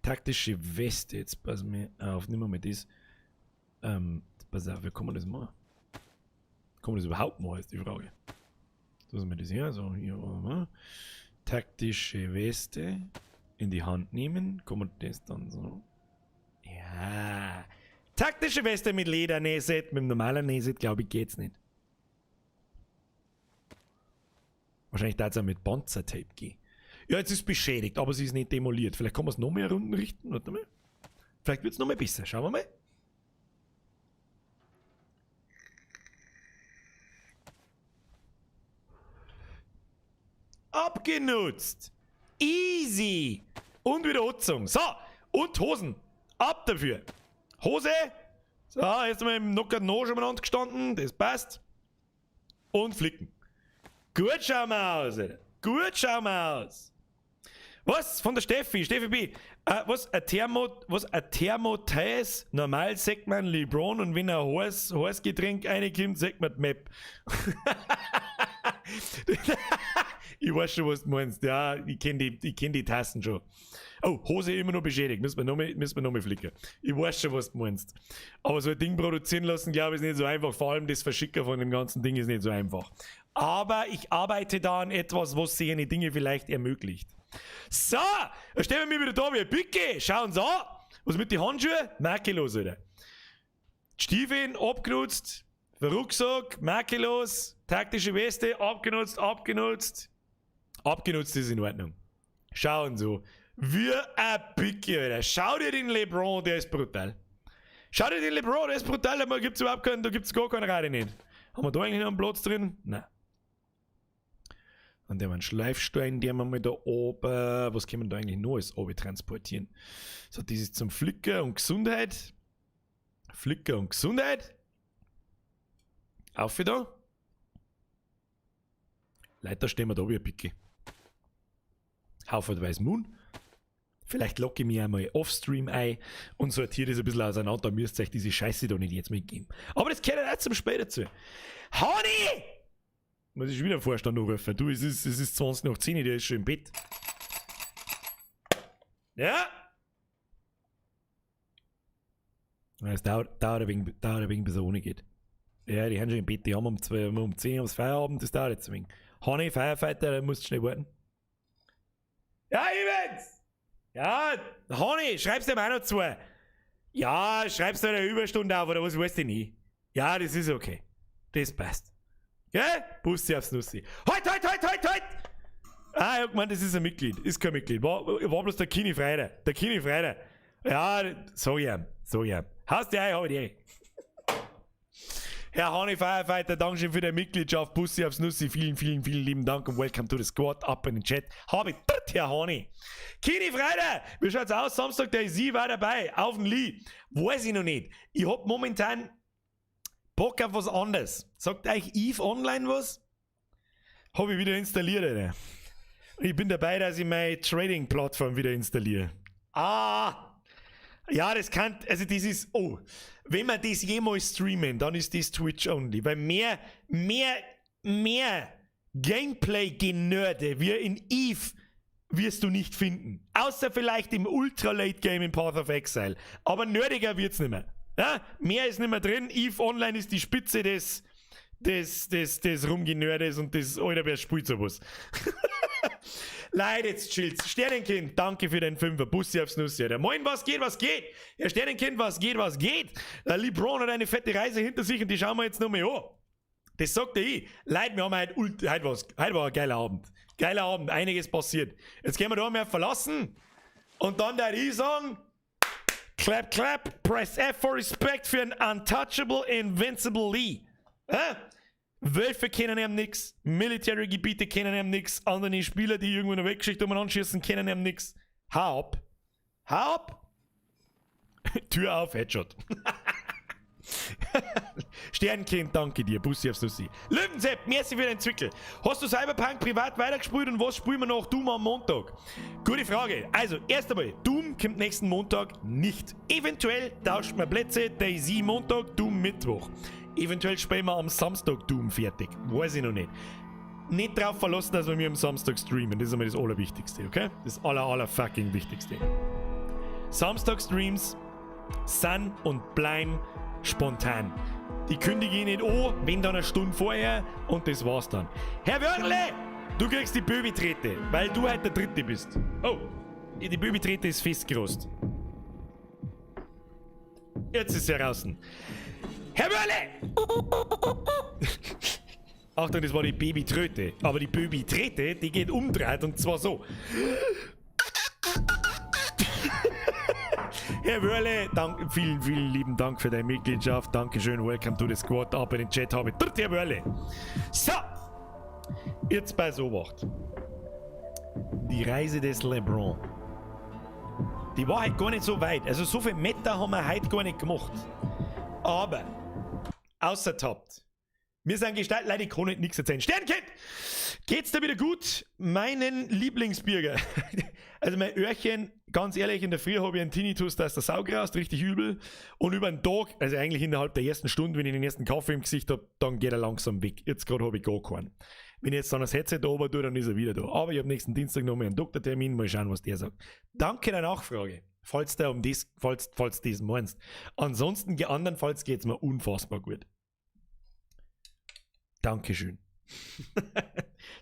Taktische Weste, jetzt pass mir auf, nimm mal das. Pass auf, wie kann man das machen? Kann man das überhaupt machen, ist die Frage. So ist mir das her, so hier, warte mal. Taktische Weste in die Hand nehmen. Kann man das dann so? Ja. Taktische Weste mit Ledernähset, mit dem normalen Nähset, glaube ich, geht's nicht. Wahrscheinlich darf es auch mit Panzertape gehen. Ja, jetzt ist es beschädigt, aber sie ist nicht demoliert. Vielleicht kann man es noch mehr Runden richten. Warte mal. Vielleicht wird's noch mal besser. Schauen wir mal. Abgenutzt. Easy. Und wieder Anzogen. So, und Hosen. Ab dafür. Hose. So, jetzt haben wir im Nocker noch schon mal gestanden. Das passt. Und flicken. Gut schauen wir aus, Alter. Gut schauen wir aus. Was? Von der Steffi, Steffi B. Was? Ein Thermo, was? Ein Thermotheis? Normal sagt man LeBron und wenn ein heiß Getränk reinkommt, sagt man die Map. Ich weiß schon, was du meinst. Ja, ich kenn die Tassen schon. Oh, Hose immer noch beschädigt. Müssen wir noch mal, müssen wir noch mal flicken. Ich weiß schon, was du meinst. Aber so ein Ding produzieren lassen, glaube ich, ist nicht so einfach. Vor allem das Verschicken von dem ganzen Ding ist nicht so einfach. Aber ich arbeite da an etwas, was sich eine Dinge vielleicht ermöglicht. So, da stellen wir mich wieder da wie ein Picke. Schauen Sie an. Was mit den Handschuhen? Makellos, oder? Stiefeln abgenutzt. Rucksack, makellos. Taktische Weste, abgenutzt, abgenutzt. Abgenutzt ist in Ordnung. Schauen so. Wie ein Picke, Alter. Schau dir den LeBron, der ist brutal. Schau dir den LeBron, der ist brutal. Da gibt's überhaupt keinen, da gibt's gar keinen Rade nicht. Haben wir da eigentlich noch einen Platz drin? Nein. Dann der einen Schleifstein, der wir mal da oben. Was können wir da eigentlich noch alles oben transportieren? So, das ist zum Flicker und Gesundheit. Flicker und Gesundheit. Auf wieder. Leiter stehen wir da wie ein Picke. Haufen Weiß Moon. Vielleicht locke ich mich einmal offstream ein und sortiere das ein bisschen auseinander. Da müsst ihr euch diese Scheiße da nicht jetzt mitgeben. Aber das gehört auch zum Spiel dazu. Honey! Muss ich schon wieder Vorstand anrufen. Du, es ist 20 nach 10, der ist schon im Bett. Ja? Es dauert ein wenig, dauert ein wenig, bis er ohne geht. Ja, die haben schon im Bett, die haben um zwei, um 10 ums Feierabend, das dauert jetzt ein wenig. Honey, Firefighter, da musst du schnell warten. Ja, Evans! Ja, Honey, schreibst du mir auch noch zwei. Ja, schreibst du eine Überstunde auf oder was, weiß ich nie. Ja, das ist okay. Das passt. Gell? Bussi aufs Nussi. Halt, halt, halt, halt, halt! Ah, ich hab gemeint, das ist ein Mitglied. Ist kein Mitglied. War bloß der Kini Freire. Der Kini Freire. Ja, sag ich ihm. Sag ich ihm. Hast du ein, hab ich die. Herr Honey Firefighter, Dankeschön für deine Mitgliedschaft. Bussi aufs Nussi. Vielen, vielen, vielen lieben Dank und welcome to the squad. Up in den Chat. Hab ich dort, Herr Honey. Kini Freire, wie schaut's aus? Samstag, der Sie war dabei. Auf dem Lee. Weiß ich noch nicht. Ich hab momentan Bock auf was anderes. Sagt euch Eve Online was? Hab ich wieder installiert, Alter. Ich bin dabei, dass ich meine Trading-Plattform wieder installiere. Ah! Ja, das kann, also das ist, oh, wenn wir das jemals streamen, dann ist das Twitch only, weil mehr Gameplay-Genörde wie in Eve wirst du nicht finden. Außer vielleicht im Ultra-Late-Game in Path of Exile. Aber nerdiger wird's nicht mehr. Ja? Mehr ist nicht mehr drin. Eve Online ist die Spitze des Rumgenördes und des, Alter, wer spielt sowas? Leute, jetzt chillt's. Sternenkind, danke für den Fünfer. Bussi aufs Nussi. Der Moin, was geht, was geht? Ja, Sternenkind, was geht, was geht? Der LeBron hat eine fette Reise hinter sich und die schauen wir jetzt nochmal an. Das sagt er ich. Leute, wir haben heute, heute, war's, heute war ein geiler Abend. Geiler Abend, einiges passiert. Jetzt gehen wir da mehr verlassen und dann der ich sagen, clap, clap, press F for respect für einen untouchable, invincible Lee. Hä? Wölfe kennen ihm nix, Military-Gebiete kennen ihm nix, andere Spieler, die irgendwo in der Weltgeschichte umeinander schießen, kennen ihm nix. Hau ab. Hau ab. Tür auf, Headshot. Sternkind, danke dir. Bussi aufs Nussi. Löwensepp, merci für den Zwickel. Hast du Cyberpunk privat weitergespielt und was spielen wir noch Doom am Montag? Gute Frage. Also, erst einmal, Doom kommt nächsten Montag nicht. Eventuell tauscht man Plätze, DayZ Montag, Doom Mittwoch. Eventuell spielen wir am Samstag Doom fertig. Weiß ich noch nicht. Nicht drauf verlassen, dass wir mir am Samstag streamen. Das ist einmal das Allerwichtigste, okay? Das aller, aller fucking Wichtigste. Samstag-Streams sind und bleiben spontan. Die kündige ich nicht an, wenn dann eine Stunde vorher und das war's dann. Herr Wörle, du kriegst die Böbi-Trete, weil du halt der Dritte bist. Oh, die Böbi-Trete ist festgerost. Jetzt ist sie draußen. Herr Wörle! Achtung, das war die Babytröte. Aber die Babytrete, die geht umdreht und zwar so. Herr Wörle, dank, vielen, vielen lieben Dank für deine Mitgliedschaft. Dankeschön, welcome to the squad. Ab in den Chat habe ich. Herr Wörle. So, jetzt bei Obacht. Die Reise des LeBron. Die war halt gar nicht so weit. Also so viel Meter haben wir heute gar nicht gemacht. Aber, außertappt. Wir sind gestartet, leider ich kann nicht nichts erzählen. Sternkind! Geht's dir wieder gut? Meinen Lieblingsbürger. Also mein Öhrchen, ganz ehrlich, in der Früh habe ich einen Tinnitus, da ist der Sau graust, richtig übel. Und über den Tag, also eigentlich innerhalb der ersten Stunde, wenn ich den ersten Kaffee im Gesicht habe, dann geht er langsam weg. Jetzt gerade habe ich gar keinen. Wenn ich jetzt dann das Headset da oben tue, dann ist er wieder da. Aber ich habe nächsten Dienstag noch mal einen Doktortermin, mal schauen, was der sagt. Danke der Nachfrage, falls du um das, falls, falls du das meinst. Ansonsten, andernfalls geht es mir unfassbar gut. Dankeschön.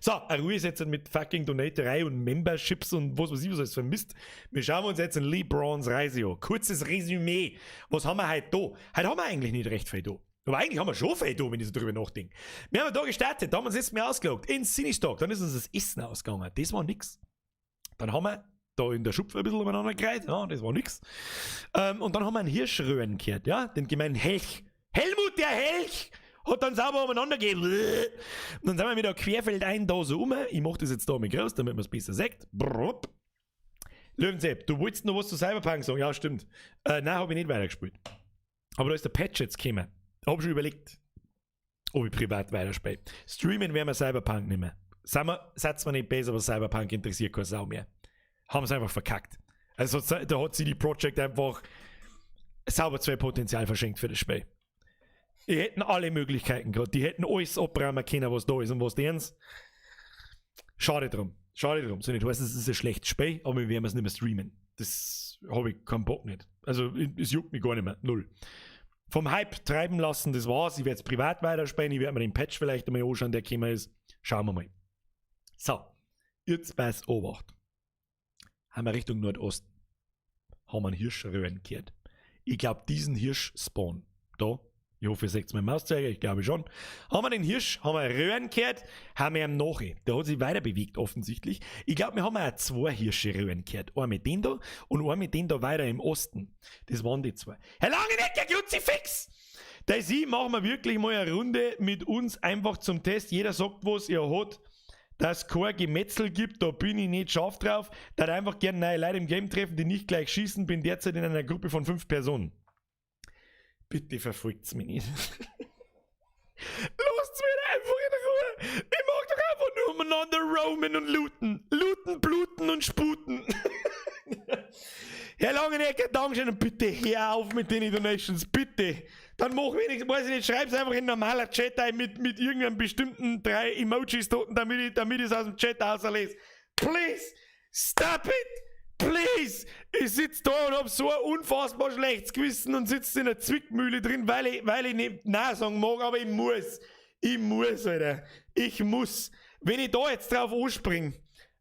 So, eine Ruhe ist jetzt mit fucking Donaterei und Memberships und was weiß ich, was alles für Mist. Wir schauen uns jetzt in LeBrons Reise an. Kurzes Resümee. Was haben wir heute da? Heute haben wir eigentlich nicht recht viel da. Aber eigentlich haben wir schon viel da, wenn ich so drüber nachdenke. Wir haben da gestartet, da haben wir uns jetzt mehr ausgeloggt. In Sinistag, dann ist uns das Essen ausgegangen. Das war nix. Dann haben wir da in der Schupfe ein bisschen umeinander gereiht. Ja, das war nix. Und dann haben wir einen Hirschröhren gehört, ja, den gemeinen Helch. Helmut der Helch! Hat dann sauber umeinander gegeben. Und dann sind wir wieder querfeldein da so um. Ich mach das jetzt da mal groß, damit man es besser sieht. Brupp. Löwensepp, du wolltest noch was zu Cyberpunk sagen? Ja, stimmt. Nein, habe ich nicht weitergespielt. Aber da ist der Patch jetzt gekommen. Hab schon überlegt, ob ich privat weiterspiele. Streamen werden wir Cyberpunk nicht mehr. Sind wir, seid's mir nicht besser, aber Cyberpunk interessiert keine Sau mehr. Haben sie einfach verkackt. Also da hat CD Projekt einfach sauber zwei Potenzial verschenkt für das Spiel. Die hätten alle Möglichkeiten gehabt. Die hätten alles abräumen können, was da ist und was deren. Schade drum. Schade drum. So nicht heißen, es ist ein schlechtes Spiel, aber wir werden es nicht mehr streamen. Das habe ich keinen Bock nicht. Also es juckt mich gar nicht mehr. Null. Vom Hype treiben lassen, das war's. Ich werde es privat weiterspielen. Ich werde mir den Patch vielleicht einmal anschauen, der gekommen ist. Schauen wir mal. So, jetzt pass Obacht. Haben wir Richtung Nordosten. Haben wir einen Hirschröhren gehört. Ich glaube, diesen Hirsch-Spawn da, ich hoffe, ihr seht meinen Mauszeiger, ich glaube schon. Haben wir den Hirsch, haben wir Röhren gehört, haben wir ihm nach. Der hat sich weiter bewegt, offensichtlich. Ich glaube, wir haben auch zwei Hirsche Röhren gehört. Einen mit dem da und einen mit dem da weiter im Osten. Das waren die zwei. Herr Langenecker, Kruzifix! Da sie machen wir wirklich mal eine Runde mit uns einfach zum Test. Jeder sagt, was er hat. Dass es kein Gemetzel gibt, da bin ich nicht scharf drauf. Da einfach gerne neue Leute im Game treffen, die nicht gleich schießen. Bin derzeit in einer Gruppe von 5 Personen. Bitte verfolgt's mich nicht. Lasst mich einfach in Ruhe. Ich mag doch einfach nur umeinander roamen und looten. Looten, bluten und sputen. Herr Langenecker, Dankeschön und bitte hör auf mit den Donations, bitte. Dann mach wenigstens, weiß ich nicht, schreib's einfach in normaler Chat ein mit irgendeinem bestimmten 3 Emojis dort, damit ich es aus dem Chat auslese. Please, stop it! Please! Ich sitz da und hab so ein unfassbar schlechtes Gewissen und sitz in der Zwickmühle drin, weil ich nicht Nein sagen mag, aber ich muss. Ich muss, Alter. Ich muss. Wenn ich da jetzt drauf anspring,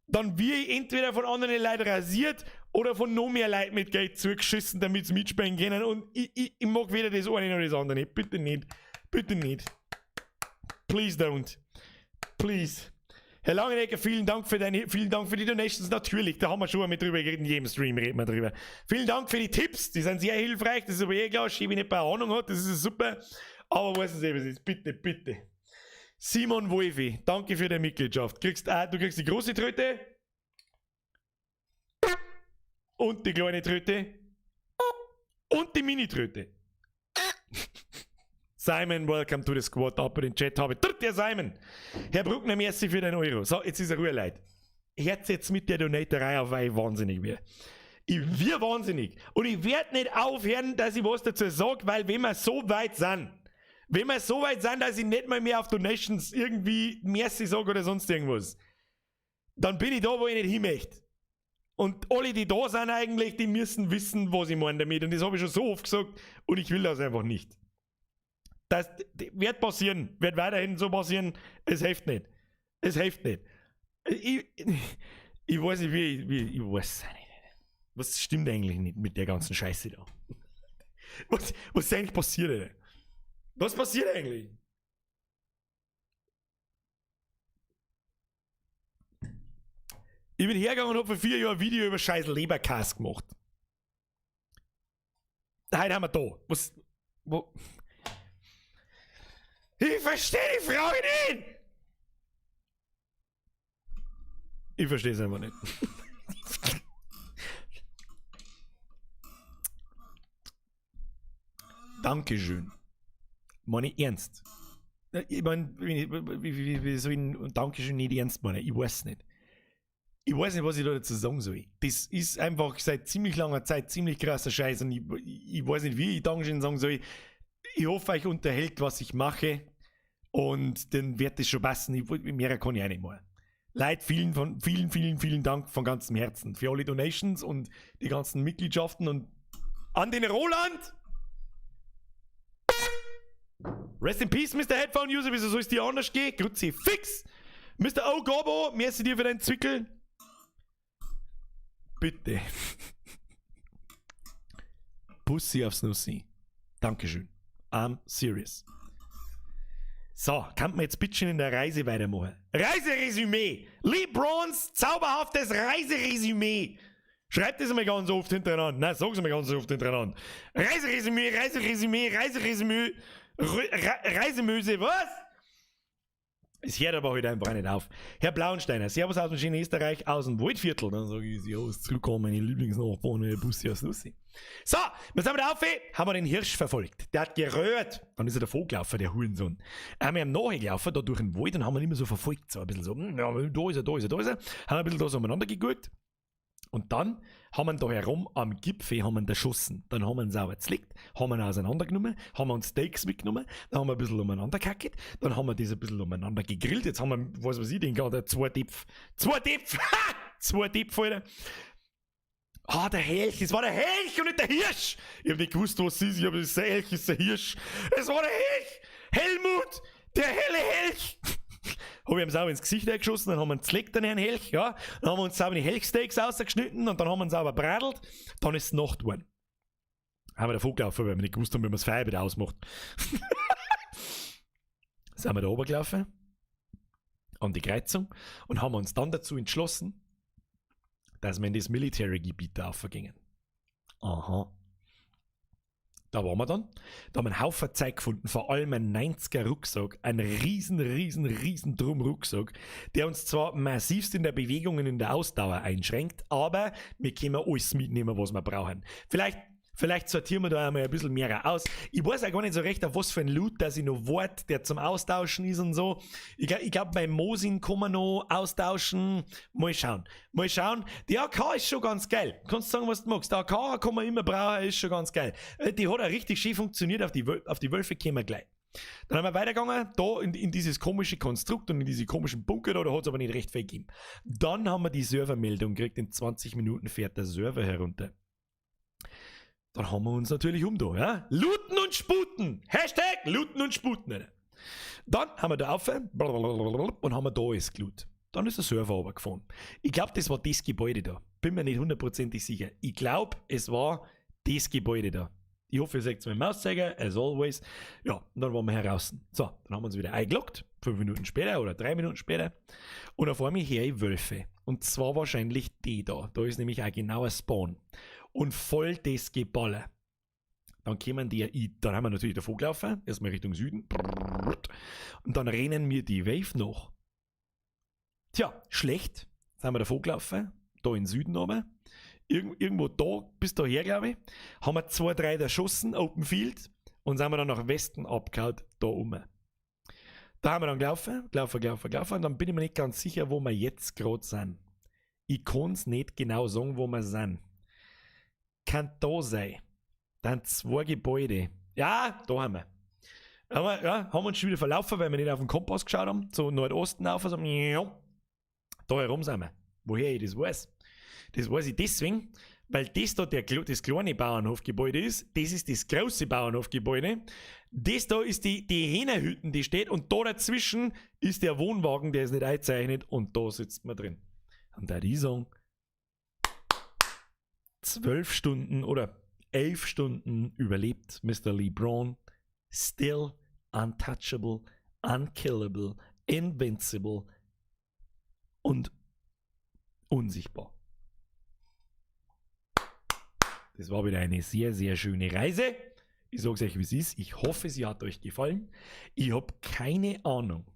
dann wird ich entweder von anderen Leuten rasiert oder von noch mehr Leuten mit Geld zugeschissen, damit sie mitspielen können. Und ich mag weder das eine noch das andere nicht. Bitte nicht. Bitte nicht. Please don't. Please. Herr Langenecker, vielen Dank für deine, vielen Dank für die Donations, natürlich, da haben wir schon mal drüber geredet, in jedem Stream reden wir drüber. Vielen Dank für die Tipps, die sind sehr hilfreich, das ist aber eh klar, schön, wenn ich eine Ahnung hat, das ist super, aber wissen Sie, was ist, bitte, bitte. Simon Wolfi, danke für deine Mitgliedschaft. Du kriegst die große Tröte und die kleine Tröte und die Mini-Tröte. Simon, welcome to the squad. Ab in den Chat habe ich. Dritt der Simon. Herr Bruckner, merci für den Euro. So, jetzt ist er Ruhe, Leute. Hört jetzt mit der Donaterei auf, weil ich wahnsinnig werde. Ich wir wahnsinnig. Und ich werde nicht aufhören, dass ich was dazu sage, weil wenn wir so weit sind, Wenn wir so weit sind, dass ich nicht mal mehr auf Donations irgendwie Merci sage oder sonst irgendwas, dann bin ich da, wo ich nicht hin möchte. Und alle, die da sind eigentlich, die müssen wissen, was ich meine damit. Und das habe ich schon so oft gesagt und ich will das einfach nicht. Das wird passieren, wird weiterhin so passieren. Es hilft nicht. Es hilft nicht. Ich weiß nicht, wie ich weiß es nicht. Was stimmt eigentlich nicht mit der ganzen Scheiße da? Was ist eigentlich passiert, Alter? Was passiert eigentlich? Ich bin hergegangen und hab vor 4 Jahren ein Video über scheiß Leberkäse gemacht. Heute haben wir da. Was? Wo? Ich verstehe die Frage nicht! Ich verstehe es einfach nicht. Dankeschön. Meine ich ernst. Ich mein, wie soll ich ein Dankeschön nicht ernst meinen? Ich weiß nicht. Ich weiß nicht, was ich da dazu sagen soll. Das ist einfach seit ziemlich langer Zeit ziemlich krasser Scheiß und ich weiß nicht, wie ich Dankeschön sagen soll. Ich hoffe, euch unterhält, was ich mache und dann wird das schon passen. Mehr kann ich auch nicht mehr. Leute, vielen, von, vielen, vielen, vielen Dank von ganzem Herzen für alle Donations und die ganzen Mitgliedschaften und an den Roland! Rest in Peace, Mister Headphone User, wieso soll es dir anders gehen? Grüezi fix! Mister Ogobo, merci dir für deinen Zwickel. Bitte. Bussi aufs Nussi. Dankeschön. I'm serious. So, kann man jetzt bitte schön in der Reise weitermachen. Reiseresümee! LeBrons zauberhaftes Reiseresümee! Schreibt das mal ganz oft hintereinander. Nein, sag's mal ganz oft hintereinander. Reiseresümee, Reiseresümee, Reiseresümee, Reisemöse, was? Es hört aber heute einfach nicht auf. Herr Blauensteiner, Servus aus dem schönen Österreich, aus dem Waldviertel. Dann sag ich, ja, ist zurückgekommen, meine Lieblingsnachbarn, meine Bussi aus Nussi. So, wir sind wieder auf, haben wir den Hirsch verfolgt. Der hat geröhrt. Dann ist er davon gelaufen, der Hurensohn. Dann haben wir ihm nachgelaufen, da durch den Wald, und haben wir ihn immer so verfolgt. So ein bisschen so, ja, da ist er, da ist er, da ist er. Haben ein bisschen da so umeinander geguckt. Und dann haben wir ihn da herum am Gipfel haben wir ihn erschossen. Dann haben wir ihn sauber zerlegt, haben wir ihn auseinandergenommen, haben wir uns Steaks mitgenommen, dann haben wir ein bisschen umeinander gekackt, dann haben wir das ein bisschen umeinander gegrillt. Jetzt haben wir, was weiß ich, den gerade 2 Töpfe. 2 Töpfe! Ha! 2 Töpfe, Alter. Ah, der Elch, es war der Elch und nicht der Hirsch. Ich hab nicht gewusst, was es ist. Ich hab gesagt, der Elch ist der Hirsch. Es war der Elch! Helmut! Der helle Elch! Hab ich ihm sauber ins Gesicht eingeschossen, dann haben wir ihn zerlegt, den Herrn Helch, ja. Dann haben wir uns sauber die Helchsteaks rausgeschnitten und dann haben wir ihn sauber bradelt. Dann ist es Nacht geworden. Haben wir davon gelaufen, weil wir nicht gewusst haben, wie man das Feuer wieder ausmacht. Sind wir da oben gelaufen, an die Kreuzung, und haben uns dann dazu entschlossen, dass wir in das Military-Gebiet da raufgingen. Aha. Da waren wir dann. Da haben wir einen Haufen Zeug gefunden, vor allem einen 90er Rucksack, einen riesen, riesen, riesen Drum-Rucksack, der uns zwar massivst in der Bewegung und in der Ausdauer einschränkt, aber wir können alles mitnehmen, was wir brauchen. Vielleicht sortieren wir da einmal ein bisschen mehr aus. Ich weiß auch gar nicht so recht, auf was für ein Loot, dass ich noch warte, der zum Austauschen ist und so. Ich glaub, bei Mosin kann man noch austauschen. Mal schauen. Mal schauen. Die AK ist schon ganz geil. Kannst sagen, was du magst. Die AK kann man immer brauchen, ist schon ganz geil. Die hat auch richtig schön funktioniert. Auf die Wölfe kommen wir gleich. Dann haben wir weitergegangen, da in dieses komische Konstrukt und in diese komischen Bunker da, da hat's aber nicht recht viel gegeben. Dann haben wir die Servermeldung gekriegt, in 20 Minuten fährt der Server herunter. Dann haben wir uns natürlich da, ja? Looten und Sputen! Hashtag Looten und Sputen, Alter. Dann haben wir da auf, blablabla, und haben wir da alles geloot. Dann ist der Server runtergefahren. Ich glaub, das war das Gebäude da. Bin mir nicht hundertprozentig sicher. Ich glaub, es war das Gebäude da. Ich hoffe, ihr seht meinen Mauszeiger, as always. Ja, und dann waren wir heraus. So, dann haben wir uns wieder eingeloggt. 5 Minuten später oder 3 Minuten später. Und auf einmal höre ich Wölfe. Und zwar wahrscheinlich die da. Da ist nämlich auch genau ein Spawn. Und voll das Geballer. Dann kommen die, ich, dann haben wir natürlich davor gelaufen, erstmal Richtung Süden. Und dann rennen wir die Wave nach. Tja, schlecht. Sind wir davor gelaufen, da in den Süden runter. Irgendwo da, bis daher, glaube ich, haben wir 2, 3 erschossen, Open Field, und sind wir dann nach Westen abgehauen, da oben. Da haben wir dann gelaufen, gelaufen, gelaufen, gelaufen, und dann bin ich mir nicht ganz sicher, wo wir jetzt grad sind. Ich kann's nicht genau sagen, wo wir sind. Kann da sein. Da sind 2 Gebäude. Ja, da haben wir. Aber ja, haben wir uns schon wieder verlaufen, weil wir nicht auf den Kompass geschaut haben. So Nordosten auf, so, ja. Da herum sind wir. Woher ich das weiß? Das weiß ich deswegen, weil das da das kleine Bauernhofgebäude ist, das ist das große Bauernhofgebäude, das da ist die Hähnerhütten, die steht, und da dazwischen ist der Wohnwagen, der ist nicht eingezeichnet, und da sitzt man drin. Und da die sagen, 12 Stunden oder 11 Stunden überlebt Mr. LeBron, still untouchable, unkillable, invincible und unsichtbar. Das war wieder eine sehr, sehr schöne Reise. Ich sag's euch, wie es ist. Ich hoffe, sie hat euch gefallen. Ich hab keine Ahnung.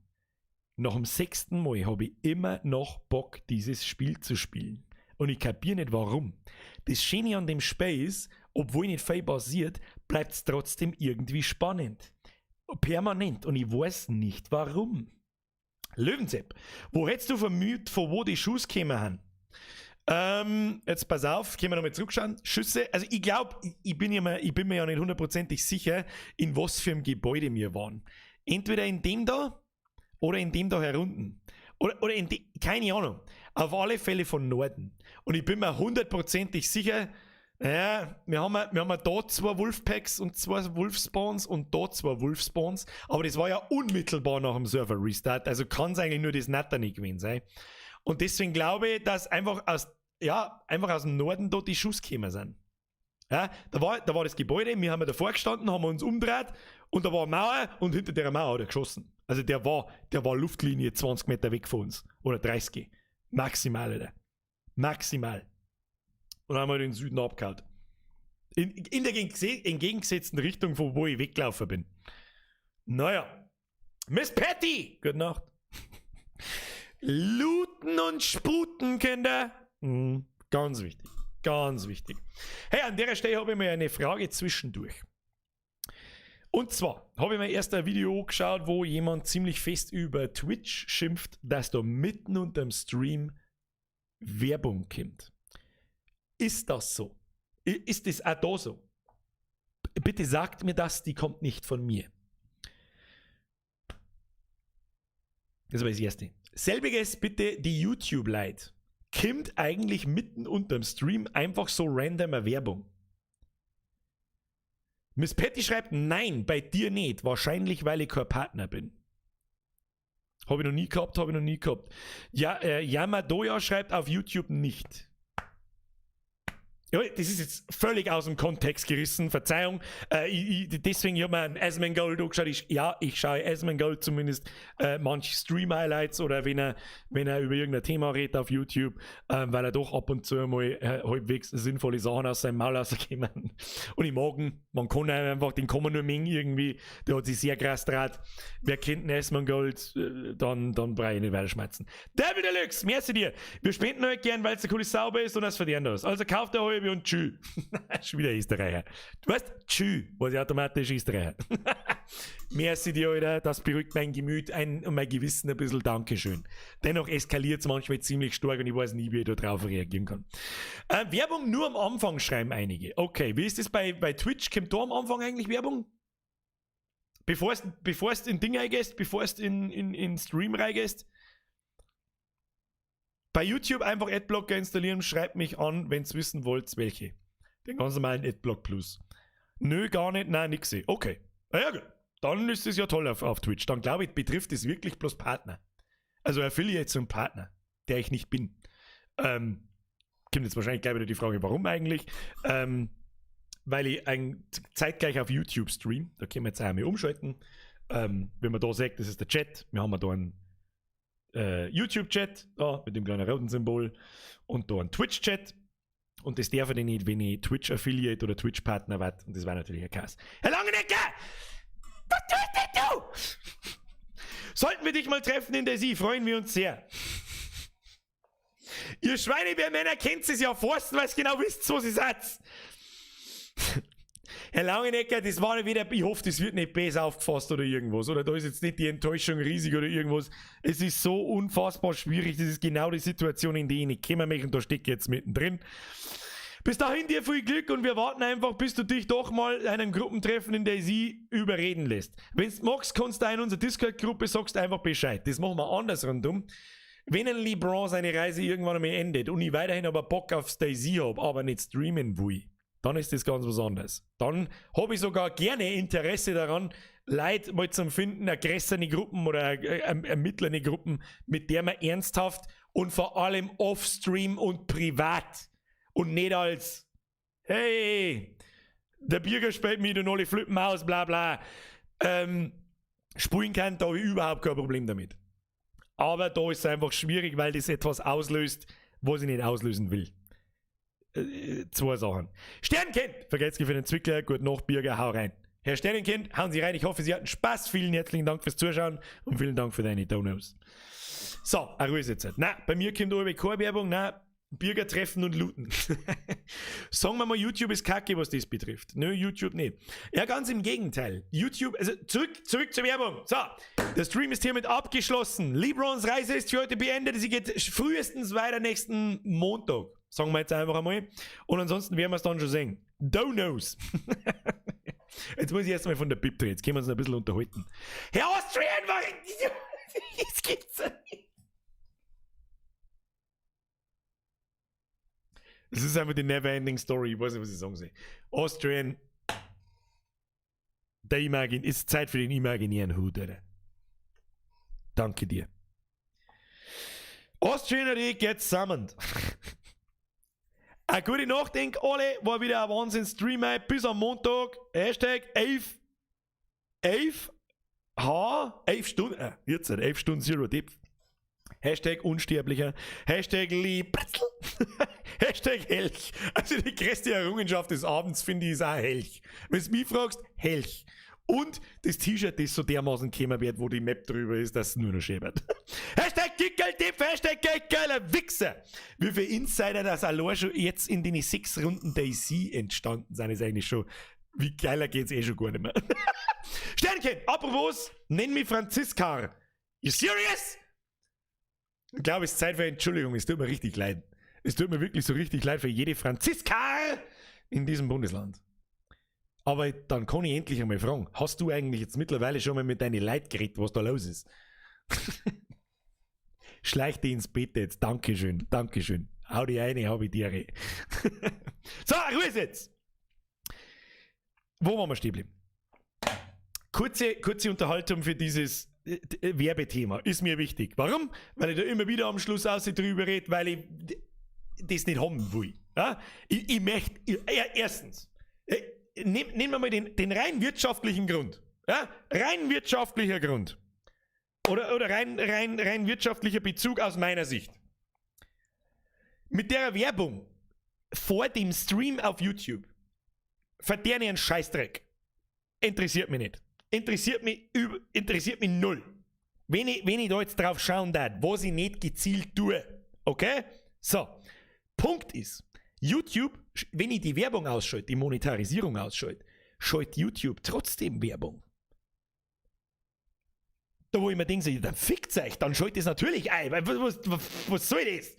Nach dem 6. Mal hab ich immer noch Bock, dieses Spiel zu spielen. Und ich kapier nicht, warum. Das Schöne an dem Spiel ist, obwohl nicht viel passiert, bleibt's trotzdem irgendwie spannend. Permanent. Und ich weiß nicht, warum. Löwenzepp, wo hättest du vermüht, von wo die Schuss gekommen haben? Jetzt pass auf, können wir nochmal zurückschauen. Schüsse, also ich glaub, ich bin mir ja nicht hundertprozentig sicher, in was für einem Gebäude wir waren. Entweder in dem da oder in dem da herunten. Oder in de, keine Ahnung. Auf alle Fälle von Norden. Und ich bin mir hundertprozentig sicher, naja, wir haben ja da 2 Wolfpacks und 2 Wolfspawns und da 2 Wolfspawns. Aber das war ja unmittelbar nach dem Server-Restart. Also kann's eigentlich nur das Natter nicht gewesen sein. Und deswegen glaube ich, dass einfach aus dem Norden dort die Schuss gekommen sind. Ja, da war das Gebäude, wir haben ja davor gestanden, haben uns umgedreht und da war eine Mauer und hinter der Mauer hat er geschossen. Also der war Luftlinie 20 Meter weg von uns. Oder 30. Maximal, Alter. Maximal. Und dann haben wir den Süden abgehauen. In der entgegengesetzten Richtung, von wo ich weggelaufen bin. Naja. Miss Patty! Gute Nacht. Looten und sputen, Kinder. Ganz wichtig. Ganz wichtig. Hey, an der Stelle habe ich mir eine Frage zwischendurch. Und zwar habe ich mir erst ein Video angeschaut, wo jemand ziemlich fest über Twitch schimpft, dass da mitten unterm Stream Werbung kommt. Ist das so? Ist das auch da so? Bitte sagt mir das, die kommt nicht von mir. Das war das Erste. Selbiges bitte die YouTube-Leute. Kommt eigentlich mitten unterm Stream einfach so random eine Werbung? Miss Patty schreibt, nein, bei dir nicht. Wahrscheinlich, weil ich kein Partner bin. Hab ich noch nie gehabt, hab ich noch nie gehabt. Ja, Yamadoya schreibt auf YouTube nicht. Ja, das ist jetzt völlig aus dem Kontext gerissen, Verzeihung. Deswegen, ich hab mir einen Asmongold angeschaut. Ich schaue Asmongold zumindest manche Stream-Highlights oder wenn er über irgendein Thema redet auf YouTube, weil er doch ab und zu mal halbwegs sinnvolle Sachen aus seinem Maul rauskommen. Und ich mag ihn, man kann einfach, den kann man nur mengen irgendwie, der hat sich sehr krass draht. Wer kennt den Asmongold, dann brauche ich nicht weiterschmerzen. Devil Deluxe, merci dir. Wir spenden euch gern, weil's der coole sauber ist und das verdient ist. Also kauft ihr halbe und tschü. Schon wieder Österreicher. Du weißt, tschü, was ich automatisch Österreicher. Merci dir, Alter, das beruhigt mein Gemüt und mein Gewissen ein bisschen. Dankeschön. Dennoch eskaliert's manchmal ziemlich stark und ich weiß nie, wie ich da drauf reagieren kann. Werbung nur am Anfang schreiben einige. Okay, wie ist das bei Twitch? Kommt da am Anfang eigentlich Werbung? Bevor es in Ding reingehst, bevor es in Stream reingehst? Bei YouTube einfach Adblocker installieren, schreibt mich an, wenn's wissen wollt, welche. Den ganz normalen Adblock Plus. Nö, gar nicht, nein, nix. Okay. Na ja, gut. Dann ist es ja toll auf Twitch. Dann glaube ich, betrifft es wirklich bloß Partner. Also Affiliates und Partner, der ich nicht bin. Kommt jetzt wahrscheinlich gleich wieder die Frage, warum eigentlich? Weil ich zeitgleich auf YouTube stream. Da können wir jetzt einmal umschalten. Wenn man da sagt, das ist der Chat. Wir haben ja da einen YouTube-Chat, da mit dem kleinen roten Symbol und da einen Twitch-Chat. Und das darf ich nicht, wenn ich Twitch-Affiliate oder Twitch-Partner werde. Und das war natürlich ein Chaos. Herr Langenecker! Was tust denn du? Sollten wir dich mal treffen in der See, freuen wir uns sehr. Ihr Schweinebärmänner kennt es ja forsten, weil ihr genau wisst, wo sie seid. Herr Langenecker, das war wieder, ich hoffe, das wird nicht besser aufgefasst oder irgendwas. Oder da ist jetzt nicht die Enttäuschung riesig oder irgendwas. Es ist so unfassbar schwierig. Das ist genau die Situation, in die ich nicht kommen möchte und da stecke ich jetzt mittendrin. Bis dahin dir viel Glück und wir warten einfach, bis du dich doch mal einem Gruppentreffen in DayZ überreden lässt. Wenn's magst, kannst du in unserer Discord-Gruppe, sagst einfach Bescheid. Das machen wir anders rundum. Wenn ein LeBron seine Reise irgendwann einmal endet und ich weiterhin aber Bock aufs DayZ hab, aber nicht streamen will, dann ist das ganz was anderes. Dann habe ich sogar gerne Interesse daran, Leute mal zum Finden, eine größere Gruppen oder eine mittlere Gruppen, mit der man ernsthaft und vor allem off-stream und privat und nicht als hey, der Birger spielt mit und alle flippen aus, bla bla, spielen kann, da habe ich überhaupt kein Problem damit. Aber da ist es einfach schwierig, weil das etwas auslöst, was ich nicht auslösen will. Zwei Sachen. Sternkind! Vergelt's für den Zwickler. Gute Nacht, Birger, hau rein. Herr Sternenkind, hauen Sie rein. Ich hoffe, Sie hatten Spaß. Vielen herzlichen Dank fürs Zuschauen und vielen Dank für deine Donos. So, eine Ruhe ist jetzt. Na, bei mir kommt aber keine Werbung. Na, Bürger treffen und looten. Sagen wir mal, YouTube ist kacke, was das betrifft. Nö, YouTube nicht. Ja, ganz im Gegenteil. YouTube, also zurück zur Werbung. So, der Stream ist hiermit abgeschlossen. LeBrons Reise ist für heute beendet. Sie geht frühestens weiter nächsten Montag. Sagen wir jetzt einfach einmal. Und ansonsten werden wir es dann schon sehen. Donos. Jetzt muss ich erstmal von der Bib drehen. Jetzt können wir uns noch ein bisschen unterhalten. Herr Austrian, was? Das gibt's ja nicht. Es ist einfach die never-ending Story. Ich weiß nicht, was ich sagen soll. Austrian, der Imagin, ist Zeit für den imaginären Hut, Alter. Danke dir. Austrian AD get summoned. Eine gute Nacht, denk alle. War wieder ein Wahnsinn-Stream. Bis am Montag. Hashtag 11, 11 H, 11 Stunden, jetzt, 11 Stunden Zero Depth. Hashtag Unsterblicher. Hashtag Liebretzel. Hashtag Helch. Also die größte Errungenschaft des Abends, finde ich, ist auch Helch. Wenn du mich fragst, Helch. Und das T-Shirt, das so dermaßen gekommen wird, wo die Map drüber ist, dass es nur noch schäbert. Hashtag Gickeltipp, Hashtag geiler Wichser. Wie viele Insider das allein schon jetzt in den 6 Runden DayZ entstanden sind, ist eigentlich schon, wie geiler geht's eh schon gar nicht mehr. Sternchen, apropos, nenn mich Franziska. You serious? Ich glaube, es ist Zeit für Entschuldigung, es tut mir richtig leid. Es tut mir wirklich so richtig leid für jede Franziska in diesem Bundesland. Aber dann kann ich endlich einmal fragen, hast du eigentlich jetzt mittlerweile schon mal mit deinen Leuten geredet, was da los ist? Schleich dich ins Bett jetzt. Dankeschön, Dankeschön. Hau dich rein, hab ich dir. So, Ruhe jetzt. Wo waren wir stehen geblieben? Kurze Unterhaltung für dieses Werbethema. Ist mir wichtig. Warum? Weil ich da immer wieder am Schluss aus drüber rede, weil ich das nicht haben will. Ja? Ich möchte, erstens, nehmen wir mal den rein wirtschaftlichen Grund. Ja? Rein wirtschaftlicher Grund. Oder rein wirtschaftlicher Bezug aus meiner Sicht. Mit der Werbung vor dem Stream auf YouTube verdiene ich einen Scheißdreck. Interessiert mich nicht. Interessiert mich null. Wenn ich da jetzt drauf schauen darf, was ich nicht gezielt tue. Okay? So. Punkt ist, YouTube, wenn ich die Werbung ausschalte, die Monetarisierung ausschalte, schaltet YouTube trotzdem Werbung. Da wo ich mir denke, so, dann fickt's euch, dann schaltet es natürlich ein. Weil, was soll das?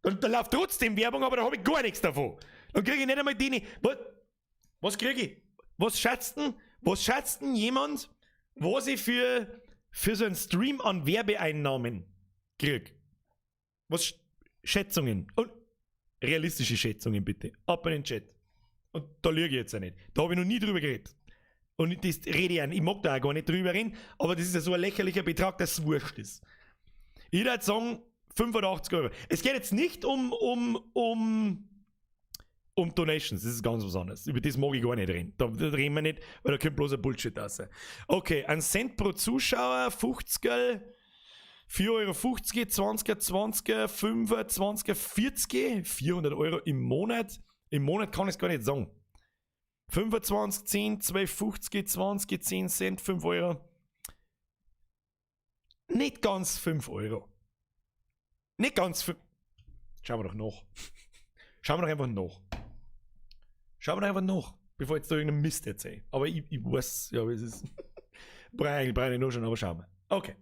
Dann läuft trotzdem Werbung, aber da hab ich gar nichts davon. Dann kriege ich nicht einmal die. Was kriege ich? Was schätzt denn? Was schätzt denn jemand, was ich für so einen Stream an Werbeeinnahmen krieg? Was Schätzungen? Und realistische Schätzungen bitte. Ab in den Chat. Und da lüge ich jetzt auch nicht. Da habe ich noch nie drüber geredet. Und das rede ich auch nicht. Ich mag da auch gar nicht drüber reden, aber das ist ja so ein lächerlicher Betrag, dass es wurscht ist. Ich würde sagen, 85 Euro. Es geht jetzt nicht um Donations, das ist ganz was anderes. Über das mag ich gar nicht reden. Da reden wir nicht, weil da kommt bloß ein Bullshit raus. Okay, 1 Cent pro Zuschauer, 50, 4,50 Euro, 20, 20, 25, 40, 400 Euro im Monat. Im Monat kann ich es gar nicht sagen. 25, 10, 2,50, 20, 10 Cent, 5 Euro. Nicht ganz 5 Euro. Nicht ganz 5. Schauen wir doch nach. Schauen wir doch einfach nach. Schauen wir doch einfach nach, bevor ich jetzt da irgendeinen Mist erzähle. Aber ich weiß, ja, es ist. Brauche ich noch schon, aber schauen wir. Okay.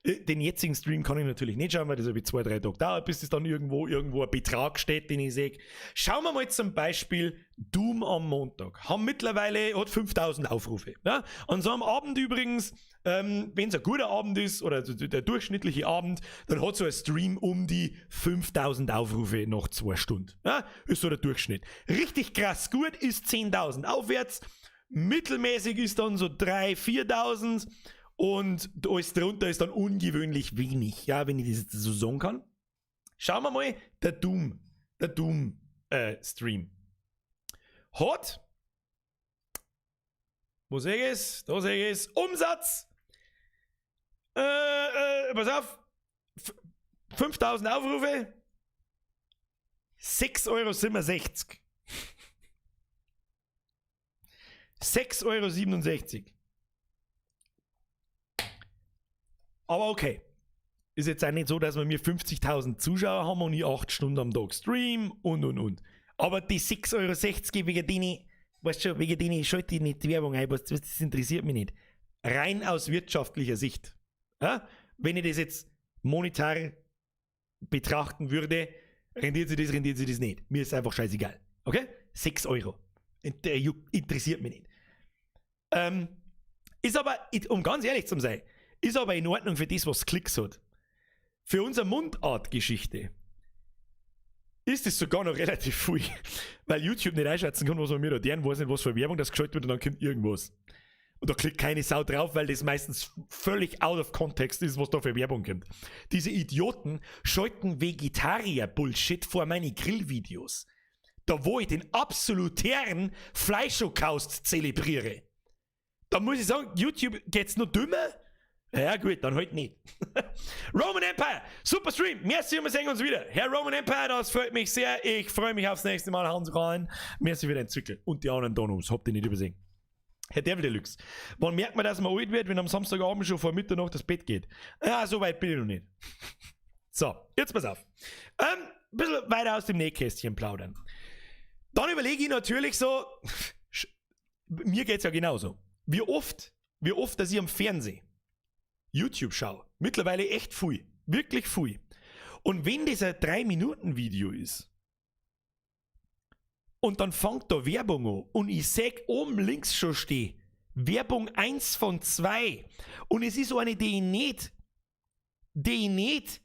Den jetzigen Stream kann ich natürlich nicht schauen, weil das habe ich 2, 3 Tage dauert, bis das dann irgendwo ein Betrag steht, den ich sehe. Schauen wir mal zum Beispiel Doom am Montag. Haben mittlerweile, hat 5000 Aufrufe. Ja? An so einem Abend übrigens, wenn es ein guter Abend ist oder der durchschnittliche Abend, dann hat so ein Stream um die 5000 Aufrufe nach 2 Stunden. Ja? Ist so der Durchschnitt. Richtig krass gut ist 10.000 aufwärts. Mittelmäßig ist dann so 3.000, 4.000 und alles drunter ist dann ungewöhnlich wenig, ja, wenn ich das jetzt so sagen kann. Schauen wir mal, der Doom Stream hat, wo sehe ich es? Da sehe ich es. Umsatz, pass auf, 5000 Aufrufe, 6,67 Euro. 6,67 Euro. Aber okay. Ist jetzt auch nicht so, dass wir mir 50.000 Zuschauer haben und ich 8 Stunden am Tag stream und und. Aber die 6,60 Euro, wegen denen, weißt schon, wegen denen schalte ich nicht die Werbung ein, weißt du, das interessiert mich nicht. Rein aus wirtschaftlicher Sicht. Ja? Wenn ich das jetzt monetär betrachten würde, rentiert sich das nicht. Mir ist einfach scheißegal. Okay? 6 Euro. Interessiert mich nicht. Ist aber, um ganz ehrlich zu sein, ist aber in Ordnung für das, was Klicks hat. Für unsere Mundart-Geschichte ist es sogar noch relativ viel, weil YouTube nicht einschätzen kann, was man mir da deren weiß nicht, was für Werbung das geschaltet wird und dann kommt irgendwas. Und da klickt keine Sau drauf, weil das meistens völlig out of context ist, was da für Werbung kommt. Diese Idioten schalten Vegetarier-Bullshit vor meine Grillvideos. Da, wo ich den absolutären Fleischholocaust zelebriere. Da muss ich sagen, YouTube, geht's noch dümmer? Ja gut, dann halt nicht. Roman Empire, super Stream. Merci und wir sehen uns wieder. Herr Roman Empire, das freut mich sehr. Ich freue mich aufs nächste Mal. Hauen Sie rein. Merci für den Zwickel. Und die anderen Donos. Habt ihr nicht übersehen. Herr Devil Deluxe. Wann merkt man, dass man alt wird, wenn am Samstagabend schon vor Mitternacht das Bett geht? Ja, so weit bin ich noch nicht. So, jetzt pass auf. Bisschen weiter aus dem Nähkästchen plaudern. Dann überlege ich natürlich so, mir geht's ja genauso. Wie oft, dass ich am Fernsehen YouTube schaue. Mittlerweile echt viel. Wirklich viel. Und wenn das ein 3-Minuten-Video ist, und dann fängt da Werbung an und ich seh oben links schon stehen, Werbung 1 von 2. Und es ist eine, die ich nicht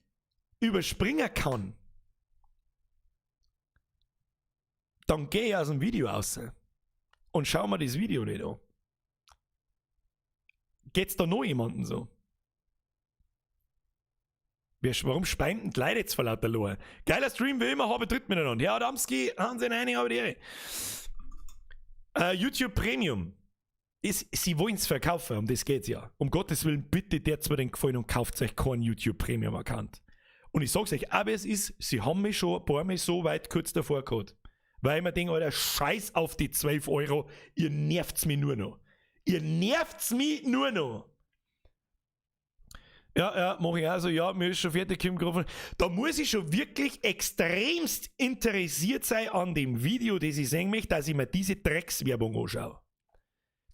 überspringen kann. Dann gehe ich aus dem Video raus und schau mir das Video nicht an. Geht's da noch jemandem so? Warum speinden die Leute jetzt vor lauter Lohe? Geiler Stream wie immer, habe dritt miteinander. Ja, Adamski, haben Sie eine, habe die Ehre. YouTube Premium. Sie wollen es verkaufen, um das geht's ja. Um Gottes Willen, bitte der mir den Gefallen und kauft euch keinen YouTube Premium Account. Und ich sag's euch, aber es ist, sie haben mich schon ein paar Mal so weit kurz davor gehabt. Weil ich mir denke, Alter, scheiß auf die 12 Euro, ihr nervt's mich nur noch. Ihr nervt's mich nur noch. Ja, mach ich also. Ja, mir ist schon fertig gekommen. Da muss ich schon wirklich extremst interessiert sein an dem Video, das ich sehen möchte, dass ich mir diese Dreckswerbung anschaue.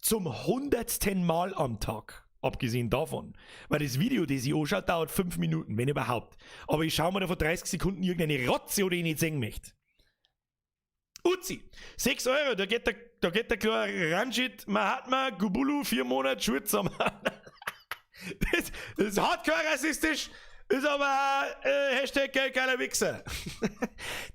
Zum 100. Mal am Tag. Abgesehen davon. Weil das Video, das ich anschaue, dauert 5 Minuten, wenn überhaupt. Aber ich schaue mir da vor 30 Sekunden irgendeine Rotze, die ich nicht sehen möchte. Uzi, 6 Euro, da geht der klar Ranjit Mahatma Gubulu 4 Monate Schule zusammen. Das ist hardcore rassistisch, ist aber #geilerWichser.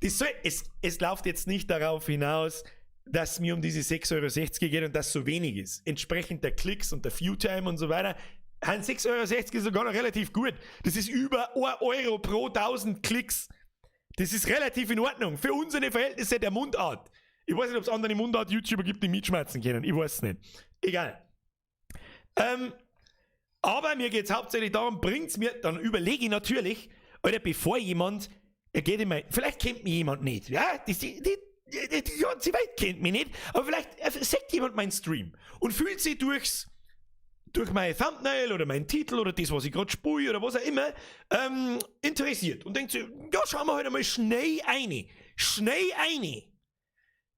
Es läuft jetzt nicht darauf hinaus, dass mir um diese 6,60 Euro geht und das so wenig ist. Entsprechend der Klicks und der Viewtime und so weiter, 6,60 Euro sogar noch relativ gut. Das ist über 1 Euro pro 1000 Klicks. Das ist relativ in Ordnung für unsere Verhältnisse der Mundart. Ich weiß nicht, ob es andere Mundart-YouTuber gibt, die mitschmerzen können. Ich weiß es nicht. Egal. Aber mir geht es hauptsächlich darum, bringt es mir, dann überlege ich natürlich, oder bevor jemand, er geht immer, vielleicht kennt mich jemand nicht, ja, die ganze Welt kennt mich nicht, aber vielleicht sieht jemand meinen Stream und fühlt sich durch mein Thumbnail oder meinen Titel oder das, was ich gerade spule oder was auch immer, interessiert und denkt sich, ja, schauen wir heute mal schnell eine. Schnell eine.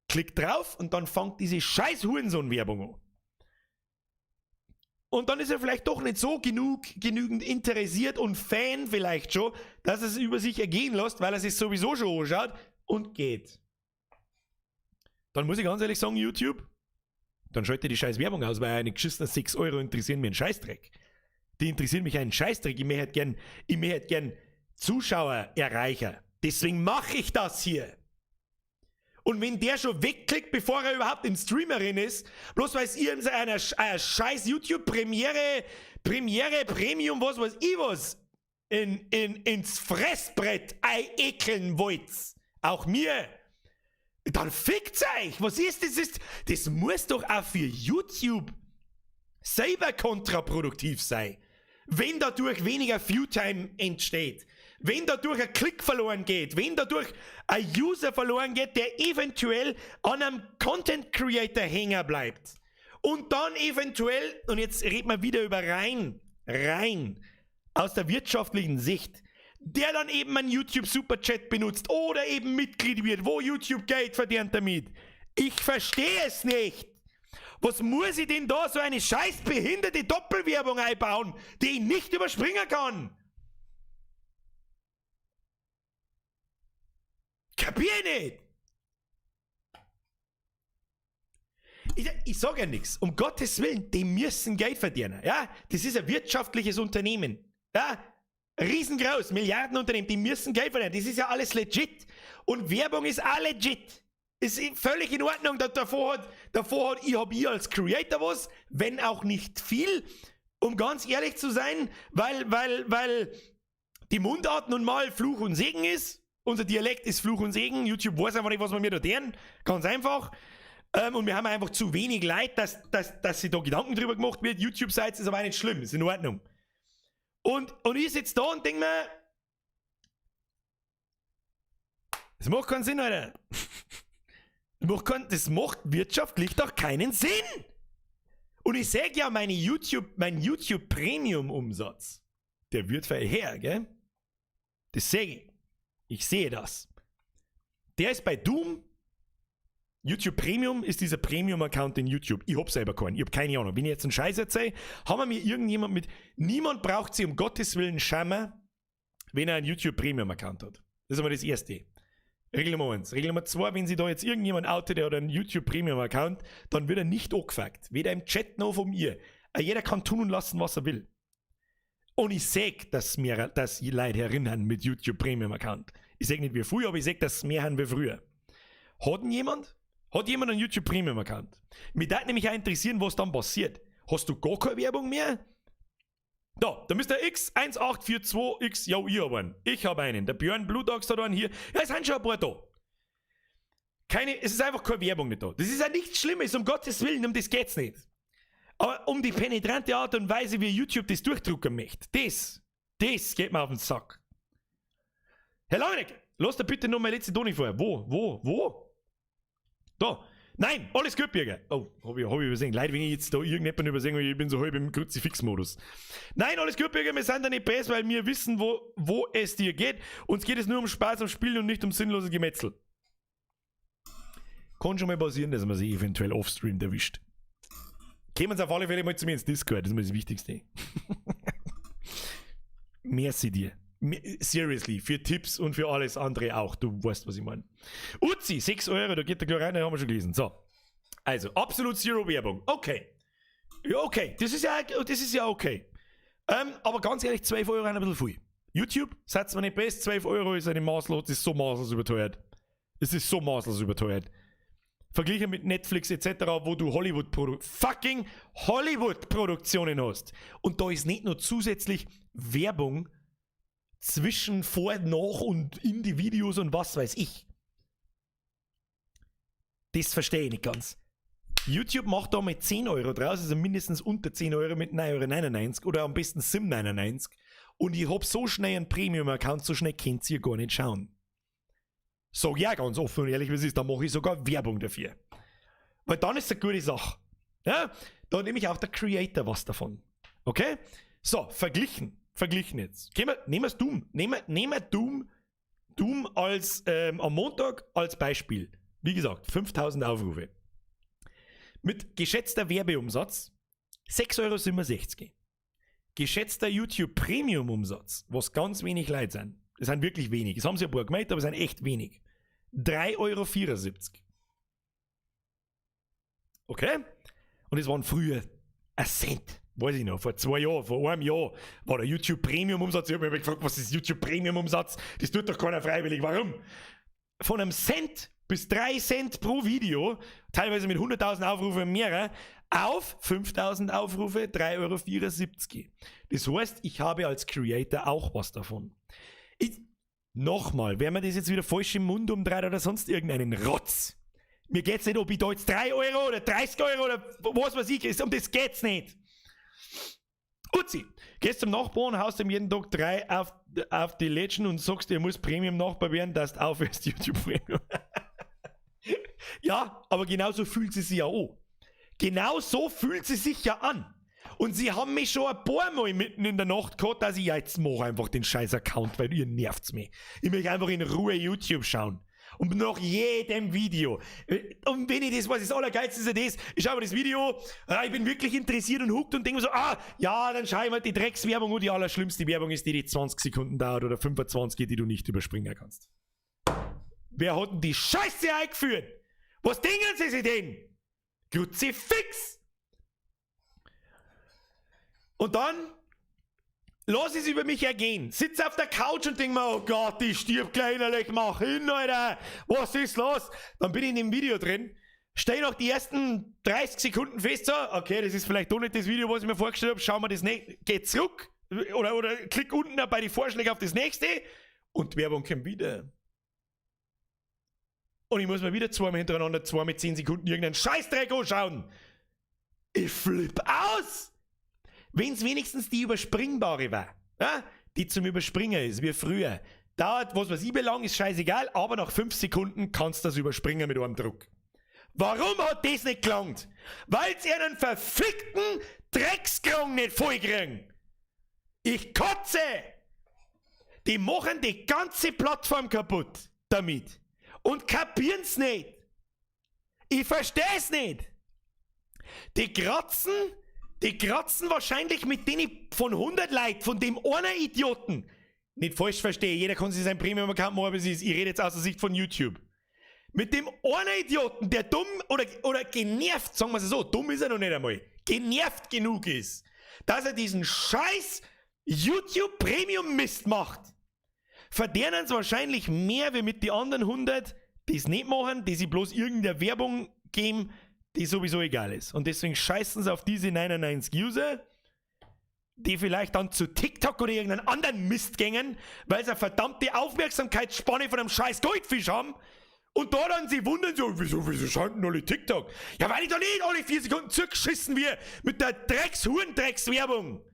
Klickt drauf und dann fängt diese scheiß Hurensohn-Werbung an. Und dann ist er vielleicht doch nicht so genügend interessiert und Fan vielleicht schon, dass er es über sich ergehen lässt, weil er sich sowieso schon anschaut und geht. Dann muss ich ganz ehrlich sagen, YouTube, dann schalte die scheiß Werbung aus, weil eine geschissene 6 Euro interessieren mich einen Scheißdreck. Die interessieren mich einen Scheißdreck. Ich möchte halt gern, ich möchte halt gern Zuschauer erreichen. Deswegen mache ich das hier. Und wenn der schon wegklickt, bevor er überhaupt im Stream drin ist, bloß weil es ihr in einer scheiß YouTube-Premiere, Premiere, Premium, was weiß ich was, ins Fressbrett ekeln wollt, auch mir, dann fickt's euch! Was ist das? Das muss doch auch für YouTube selber kontraproduktiv sein. Wenn dadurch weniger Viewtime entsteht, wenn dadurch ein Klick verloren geht, wenn dadurch ein User verloren geht, der eventuell an einem Content Creator hängen bleibt. Und dann eventuell, und jetzt reden wir wieder über rein aus der wirtschaftlichen Sicht, der dann eben einen YouTube Superchat benutzt oder eben Mitglied wird, wo YouTube Geld verdient damit. Ich verstehe es nicht. Was muss ich denn da so eine scheiß behinderte Doppelwerbung einbauen, die ich nicht überspringen kann? Kapier ich nicht! Ich sag ja nix. Um Gottes Willen, die müssen Geld verdienen. Ja? Das ist ein wirtschaftliches Unternehmen. Ja? Riesengroß, Milliardenunternehmen, die müssen Geld verdienen. Das ist ja alles legit. Und Werbung ist auch legit. Ist völlig in Ordnung, dass davor hat, ich hab ich als Creator was, wenn auch nicht viel, um ganz ehrlich zu sein, weil die Mundart nun mal Fluch und Segen ist. Unser Dialekt ist Fluch und Segen. YouTube weiß einfach nicht, was wir mir da tun. Ganz einfach. Und wir haben einfach zu wenig Leid, dass sich da Gedanken drüber gemacht wird. YouTube-Seite ist aber auch nicht schlimm, ist in Ordnung. Und ich sitze da und denk mir, das macht keinen Sinn, Alter. Das macht wirtschaftlich doch keinen Sinn. Und ich sag ja, mein YouTube Premium-Umsatz, der wird verher, gell? Das seh ich. Ich sehe das. Der ist bei Doom. YouTube Premium ist dieser Premium-Account in YouTube. Ich hab selber keinen. Ich hab keine Ahnung. Wenn ich jetzt einen Scheiß erzähle, haben wir mir irgendjemand mit. Niemand braucht sich um Gottes Willen schämen, wenn er einen YouTube Premium-Account hat. Das ist einmal das Erste. Regel Nummer 1. Regel Nummer 2, wenn sich da jetzt irgendjemand outet, der hat einen YouTube Premium-Account, dann wird er nicht angefuckt. Weder im Chat noch von mir. Jeder kann tun und lassen, was er will. Und ich sag, dass mir, dass die Leute erinnern mit YouTube Premium-Account. Ich sag nicht wie früher, aber ich sag, dass es mehr haben wie früher. Hat denn jemand? Hat jemand einen YouTube Premium Account? Mich würde nämlich auch interessieren, was dann passiert. Hast du gar keine Werbung mehr? Da müsste der X1842X, ja, ich hab einen. Ich hab einen. Der Björn Blutachs hat einen hier. Ja, es sind schon ein paar da. Keine, es ist einfach keine Werbung nicht da. Das ist ja nichts Schlimmes, um Gottes Willen, um das geht's nicht. Aber um die penetrante Art und Weise, wie YouTube das durchdrucken möchte, das geht mir auf den Sack. Herr Langeneck, lass da bitte noch meine letzte Toni vor. Wo, wo, wo? Da. Nein, alles gut, Birger. Oh, hab ich übersehen. Leute, wenn ich jetzt da irgendjemanden übersehen, ich bin so halb im Kruzifix-Modus. Nein, alles gut, Birger, wir sind da nicht besser, weil wir wissen, wo es dir geht. Uns geht es nur um Spaß am Spielen und nicht um sinnloses Gemetzel. Kann schon mal passieren, dass man sich eventuell offstream erwischt. Kämen Sie auf alle Fälle mal zu mir ins Discord, das ist mal das Wichtigste. Merci dir. Seriously, für Tipps und für alles andere auch. Du weißt, was ich meine. Uzi, 6 Euro, da geht der gleich rein, den haben wir schon gelesen. So. Also, absolut Zero Werbung. Okay. Ja, okay. Das ist ja okay. Aber ganz ehrlich, 12 Euro sind ein bisschen viel. YouTube, seid mir nicht best, 12 Euro ist eine maßlos, das ist so maßlos überteuert. Es ist so maßlos überteuert. Verglichen mit Netflix et cetera, wo du fucking Hollywood-Produktionen hast. Und da ist nicht nur zusätzlich Werbung zwischen, vor, nach und in die Videos und was weiß ich. Das verstehe ich nicht ganz. YouTube macht da mit 10 Euro draus, also mindestens unter 10 Euro mit 9,99 Euro oder am besten 7,99. Und ich hab so schnell einen Premium-Account, so schnell könnt ihr gar nicht schauen. Sag ja ganz offen und ehrlich, wie es ist, da mache ich sogar Werbung dafür. Weil dann ist es eine gute Sache. Ja? Da nehme ich auch der Creator was davon. Okay? So, verglichen. Verglichen jetzt. Gehen wir, nehmen wir Doom. Nehmen wir Doom, Doom als, am Montag als Beispiel. Wie gesagt, 5000 Aufrufe. Mit geschätzter Werbeumsatz 6,67 Euro. Geschätzter YouTube Premium Umsatz, was ganz wenig Leute sind. Das sind wirklich wenig. Das haben sie ein paar gemeint, aber es sind echt wenig. 3,74 Euro. Okay? Und es waren früher ein Cent. Weiß ich noch, vor 2 Jahren, vor einem Jahr war der YouTube Premium Umsatz. Ich hab mich immer gefragt, was ist YouTube Premium Umsatz? Das tut doch keiner freiwillig. Warum? Von einem Cent bis 3 Cent pro Video, teilweise mit 100.000 Aufrufen mehr, auf 5.000 Aufrufe 3,74 Euro. Das heißt, ich habe als Creator auch was davon. Nochmal, wenn man das jetzt wieder falsch im Mund umdreht oder sonst irgendeinen Rotz. Mir geht's nicht, ob ich da jetzt 3 Euro oder 30 Euro oder was weiß ich, um das geht's nicht. Uzi, gehst zum Nachbarn, haust ihm jeden Tag 3 auf die Lätschen und sagst, er muss Premium-Nachbar werden, dass du aufhörst YouTube Premium. Ja, aber genauso fühlt sie sich ja an. Genau so fühlt sie sich ja an. Und sie haben mich schon ein paar Mal mitten in der Nacht gehabt, dass ich ja jetzt mach einfach den scheiß Account, weil ihr nervt's mich. Ich möchte einfach in Ruhe YouTube schauen. Und nach jedem Video. Und wenn ich das, was das Allergeilste ist, ja das, ich schaue mir das Video, ich bin wirklich interessiert und hooked und denke mir so, ja, dann schau ich mal die Dreckswerbung und die allerschlimmste Werbung ist die, die 20 Sekunden dauert oder 25, die du nicht überspringen kannst. Wer hat denn die Scheiße eingeführt? Was denken sie sich denn? Kruzifix! Und dann lass es über mich ergehen. Sitz auf der Couch und denk mir, oh Gott, ich stirb gleich innerlich, mach hin, Alter. Was ist los? Dann bin ich in dem Video drin, stell noch die ersten 30 Sekunden fest, so, okay, das ist vielleicht doch nicht das Video, was ich mir vorgestellt hab, schau mal das nächste, geh zurück oder klick unten bei die Vorschläge auf das nächste und die Werbung kommt wieder. Und ich muss mir wieder zweimal hintereinander, 2 mit 10 Sekunden irgendeinen Scheißdreck anschauen. Ich flipp aus! Wenn's wenigstens die überspringbare war, ja? Die zum Überspringen ist, wie früher. Dauert, was weiß ich, wie lang, ist scheißegal, aber nach 5 Sekunden kannst du das überspringen mit einem Druck. Warum hat das nicht gelangt? Weil's einen verfickten Dreckskrong nicht vollkriegen. Ich kotze! Die machen die ganze Plattform kaputt damit. Und kapieren's nicht. Ich versteh's nicht. Die kratzen wahrscheinlich mit denen von 100 Leuten, von dem einer Idioten. Nicht falsch verstehe, jeder kann sich sein Premium-Account machen, aber es ist, ich rede jetzt aus der Sicht von YouTube. Mit dem einen Idioten, der dumm oder genervt, sagen wir es so, dumm ist er noch nicht einmal, genervt genug ist, dass er diesen scheiß YouTube Premium Mist macht, verdienen sie wahrscheinlich mehr wie mit den anderen 100, die es nicht machen, die sie bloß irgendeine Werbung geben, die sowieso egal ist. Und deswegen scheißen sie auf diese 99 User, die vielleicht dann zu TikTok oder irgendeinen anderen Mist gängen, weil sie eine verdammte Aufmerksamkeitsspanne von einem scheiß Goldfisch haben. Und da dann sie wundern so, wieso schauen denn alle TikTok? Ja, weil ich doch nicht alle 4 Sekunden zurückgeschissen wird mit der Drecks-Hurendrecks-Werbung.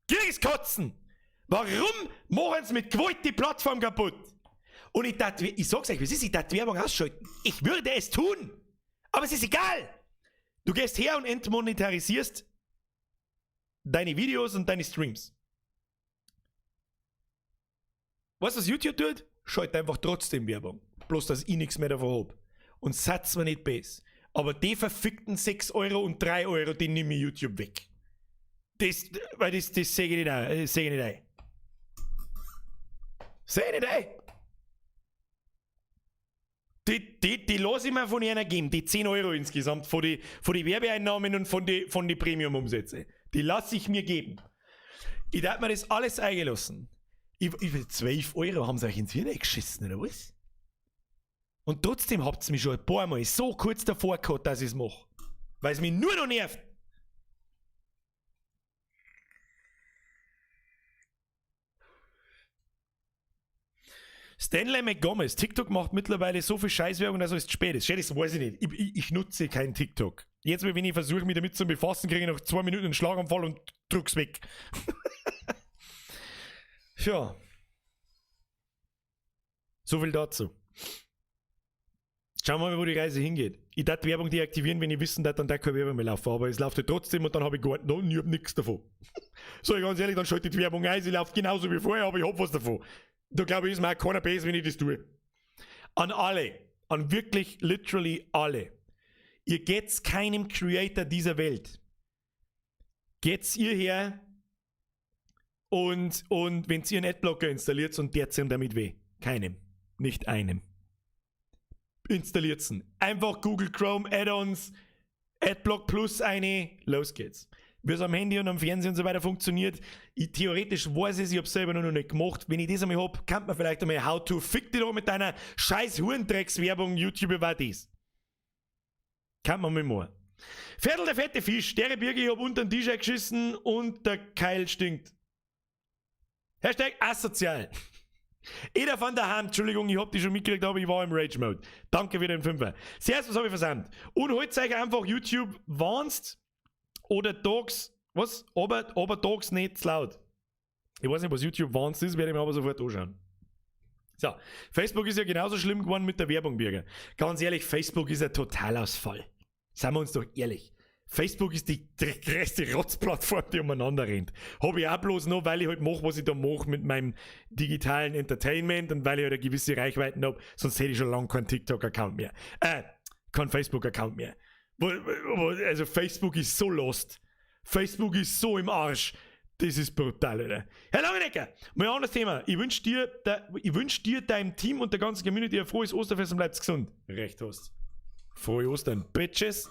Kriegskotzen! Warum machen sie mit Gewalt die Plattform kaputt? Und ich dachte, ich sag's euch, wie es ist, ich darf die Werbung ausschalten. Ich würde es tun! Aber es ist egal! Du gehst her und entmonetarisierst deine Videos und deine Streams. Weißt du, was YouTube tut? Schalt einfach trotzdem Werbung. Bloß, dass ich nichts mehr davon hab. Und satz mir nicht besser. Aber die verfickten 6 Euro und 3 Euro, die nehme ich YouTube weg. Das, weil das, das sehe ich nicht ein. Das sehe ich nicht ein. Sehe ich nicht ein. Die lasse ich mir von einer geben, die 10 Euro insgesamt von die Werbeeinnahmen und von die Premium-Umsätze. Die lasse ich mir geben. Ich darf mir das alles eingelassen. 12 Euro haben sie euch ins Hirn geschissen, oder was? Und trotzdem habt ihr mich schon ein paar Mal so kurz davor gehabt, dass ich's mach. Weil's mich nur noch nervt. Stanley McGomez, TikTok macht mittlerweile so viel Scheißwerbung, dass es spät ist. Das weiß ich nicht. Ich nutze kein TikTok. Jetzt, wenn ich versuche, mich damit zu befassen, kriege ich noch 2 Minuten einen Schlaganfall und drück's weg. Tja. So viel dazu. Schauen wir mal, wo die Reise hingeht. Ich darf die Werbung deaktivieren, wenn ich wissen darf, dann darf keine Werbung mehr laufen. Aber es läuft ja trotzdem und dann habe ich gar nicht, ich hab nichts davon. Sag ich ganz ehrlich, dann schalte ich die Werbung ein, sie läuft genauso wie vorher, aber ich hab was davon. Da glaube ich, ist mir auch keiner böse, wenn ich das tue. An alle, an wirklich literally alle. Ihr geht's keinem Creator dieser Welt. Geht's ihr her und wenn ihr einen Adblocker installiert und der ihm damit weh. Keinem. Nicht einem. Installiert's ihn. Einfach Google Chrome Add-ons, Adblock Plus eine, los geht's. Wie es am Handy und am Fernseher und so weiter funktioniert, ich, theoretisch weiß ich es, ich hab's selber noch nicht gemacht. Wenn ich das einmal hab, kann man vielleicht einmal How to fick dich doch mit deiner scheiß Hurendreckswerbung, YouTube war das. Kann man mal machen. Viertel der fette Fisch, der Birger, ich hab unter den Tisch geschissen und der Keil stinkt. #asozial. Eder van der Hand, Entschuldigung, ich hab die schon mitgekriegt, aber ich war im Rage-Mode. Danke für den Fünfer. Zuerst, was habe ich versäumt? Und holt euch einfach YouTube Vanced oder Dogs, was? Aber Dogs nicht zu laut. Ich weiß nicht, was YouTube Vanced ist, werde ich mir aber sofort anschauen. So, Facebook ist ja genauso schlimm geworden mit der Werbung, Birger. Ganz ehrlich, Facebook ist ein Totalausfall. Seien wir uns doch ehrlich. Facebook ist die größte Rotzplattform, die umeinander rennt. Hab ich auch bloß noch, weil ich halt mache, was ich da mache mit meinem digitalen Entertainment und weil ich halt eine gewisse Reichweite hab, sonst hätte ich schon lange keinen TikTok-Account mehr. Keinen Facebook-Account mehr. Also Facebook ist so lost. Facebook ist so im Arsch. Das ist brutal, Alter. Herr Langenecker, mal ein anderes Thema. Ich wünsch dir, deinem Team und der ganzen Community ein frohes Osterfest und bleibt gesund. Recht hast. Frohe Ostern, Bitches.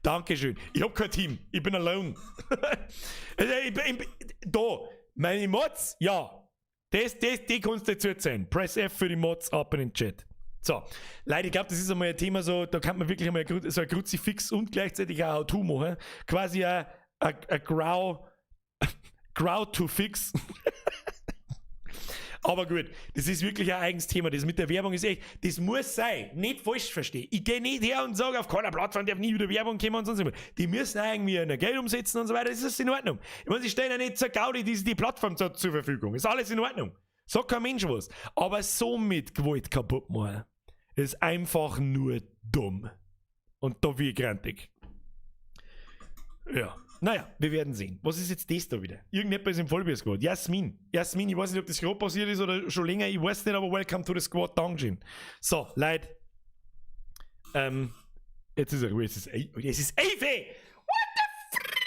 Dankeschön. Ich hab kein Team. Ich bin alone. Also da, meine Mods, ja. Die kannst du dazu zählen. Press F für die Mods ab in den Chat. So, Leute, ich glaube, das ist einmal ein Thema so, da kann man wirklich einmal so ein Kruzifix und gleichzeitig auch How-To machen. Quasi ein Grau to Fix. Aber gut, das ist wirklich ein eigenes Thema. Das mit der Werbung ist echt, das muss sein. Nicht falsch verstehen. Ich gehe nicht her und sage, auf keiner Plattform darf nie wieder Werbung kommen und sonst was. Die müssen auch irgendwie ein Geld umsetzen und so weiter. Das ist in Ordnung. Ich meine, sie stellen ja nicht zur Gaudi die Plattform zur Verfügung. Ist alles in Ordnung. Sagt kein Mensch was. Aber so mit Gewalt kaputt machen, ist einfach nur dumm. Und da bin ich grantig. Ja. Naja, wir werden sehen. Was ist jetzt das da wieder? Irgendetwas ist im Vollbier Squad. Jasmin. Jasmin, ich weiß nicht, ob das gerade passiert ist oder schon länger. Ich weiß nicht, aber welcome to the squad. Dankeschön. So, Leute. Jetzt ist er Ruhe. Es ist 11. What the f.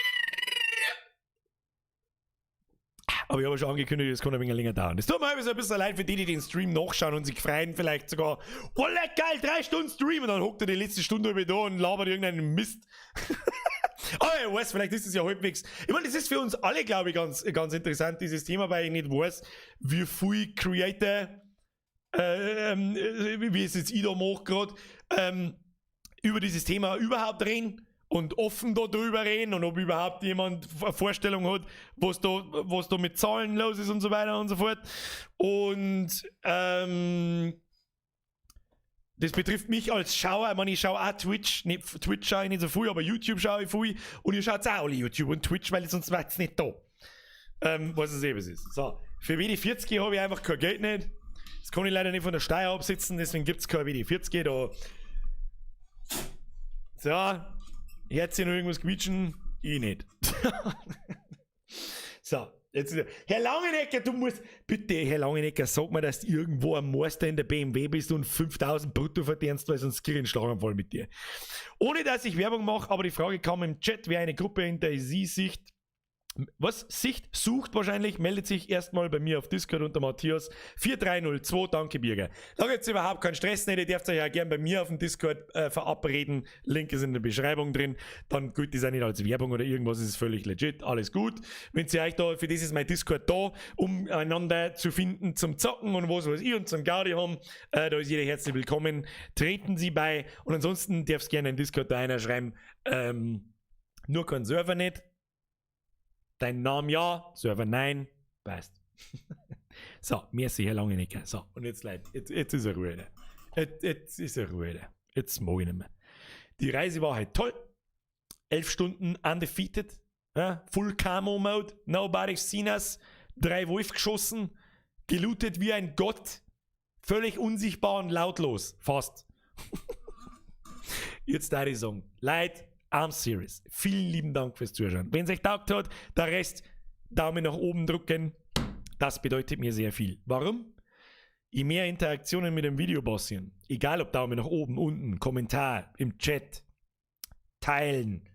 Aber ich habe schon angekündigt, es kann ein wenig länger dauern. Es tut mir so ein bisschen leid für die, die den Stream nachschauen und sich freuen, vielleicht sogar, oh leck, geil, 3 Stunden Stream und dann hockt er die letzte Stunde über da und labert irgendeinen Mist. Aber ich weiß, vielleicht ist es ja halbwegs. Ich meine, das ist für uns alle, glaube ich, ganz, ganz interessant, dieses Thema, weil ich nicht weiß, wie viel Creator, wie es jetzt ich da mache gerade, über dieses Thema überhaupt reden und offen da drüber reden und ob überhaupt jemand eine Vorstellung hat, was da mit Zahlen los ist und so weiter und so fort. Und das betrifft mich als Schauer. Ich meine, ich schaue auch Twitch, nicht, Twitch schaue ich nicht so viel, aber YouTube schaue ich viel. Und ihr schaut auch alle YouTube und Twitch, weil sonst wäre es nicht da. Was es eben ist. So, für WD40 habe ich einfach kein Geld nicht. Das kann ich leider nicht von der Steuer absetzen, deswegen gibt es kein WD40 da. So, jetzt hier noch irgendwas quietschen? Ich nicht. So, jetzt, Herr Langenecker, du musst, bitte, Herr Langenecker, sag mir, dass du irgendwo am Meister in der BMW bist und 5000 brutto verdienst, weil sonst krieg ich einen Schlaganfall mit dir. Ohne dass ich Werbung mache, aber die Frage kam im Chat, wer eine Gruppe in DayZ Sicht was? Sicht sucht wahrscheinlich, meldet sich erstmal bei mir auf Discord unter Matthias 4302. Danke, Birger. Da gibt es überhaupt keinen Stress nicht. Ihr dürft euch ja gern bei mir auf dem Discord verabreden. Link ist in der Beschreibung drin. Dann gilt das auch nicht als Werbung oder irgendwas, ist völlig legit. Alles gut. Wenn ihr euch da, für das ist mein Discord da, um einander zu finden zum Zocken und was weiß ich und zum Gaudi haben. Da ist jeder herzlich willkommen. Treten Sie bei. Und ansonsten darfst gerne in Discord da einer schreiben. Nur kein Server nicht. Dein Name ja, Server nein, passt. So, merci, Herr Langenecker. So, und jetzt, Leute, jetzt ist er Ruhe. Jetzt ist er Ruhe. Jetzt mag ich nicht mehr. Die Reise war halt toll. 11 Stunden undefeated. Ja, Full Camo Mode. Nobody's seen us. Drei Wolf geschossen. Gelootet wie ein Gott. Völlig unsichtbar und lautlos. Fast. Jetzt da ich sagen, Leute, I'm serious. Vielen lieben Dank fürs Zuschauen. Wenn es euch taugt hat, der Rest, Daumen nach oben drücken. Das bedeutet mir sehr viel. Warum? Je mehr Interaktionen mit dem Video passieren, egal ob Daumen nach oben, unten, Kommentar, im Chat, teilen,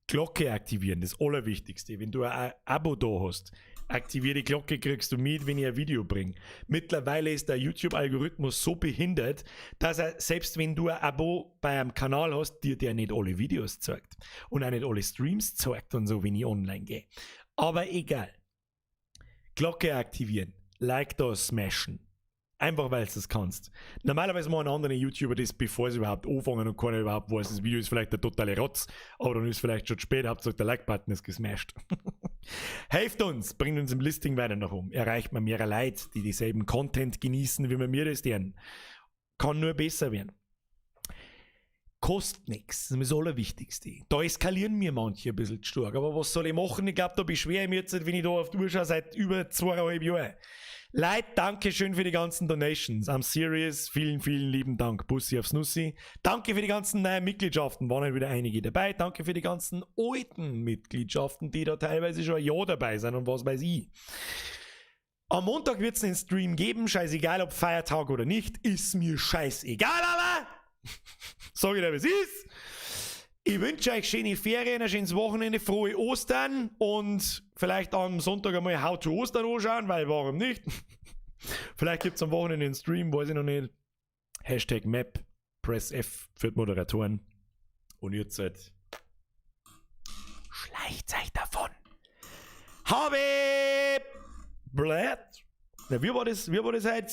Glocke aktivieren, das Allerwichtigste. Wenn du ein Abo da hast, aktiviere die Glocke, kriegst du mit, wenn ich ein Video bringe. Mittlerweile ist der YouTube-Algorithmus so behindert, dass er, selbst wenn du ein Abo bei einem Kanal hast, dir der nicht alle Videos zeigt. Und auch nicht alle Streams zeigt und so, wenn ich online gehe. Aber egal. Glocke aktivieren, Like da smashen. Einfach, weil du es kannst. Normalerweise machen andere YouTuber das, bevor sie überhaupt anfangen und keiner überhaupt weiß, das Video ist vielleicht der totale Rotz, aber dann ist vielleicht schon spät, Hauptsache der Like-Button ist gesmashed. Helft uns, bringt uns im Listing weiter nach oben. Erreicht man mehrere Leute, die dieselben Content genießen, wie wir mir das tun. Kann nur besser werden. Kostet nichts, das ist das Allerwichtigste. Da eskalieren mir manche ein bisschen zu stark. Aber was soll ich machen? Ich glaube, da beschwere ich mich jetzt, wenn ich da auf die Uhr schaue, seit über 2,5 Jahren. Leute, danke schön für die ganzen Donations. I'm serious. Vielen, vielen lieben Dank. Bussi aufs Nussi. Danke für die ganzen neuen Mitgliedschaften. Waren wieder einige dabei. Danke für die ganzen alten Mitgliedschaften, die da teilweise schon ein Jahr dabei sind und was weiß ich. Am Montag wird es einen Stream geben. Scheißegal, ob Feiertag oder nicht. Ist mir scheißegal, aber. Sag ich dir, wie es ist. Ich wünsche euch schöne Ferien, ein schönes Wochenende, frohe Ostern und vielleicht am Sonntag einmal How to Ostern anschauen, weil warum nicht? Vielleicht gibt es am Wochenende einen Stream, weiß ich noch nicht. #Map, Press F für die Moderatoren. Und jetzt seid schleicht euch davon. Habe блять. Na, wie war das heute?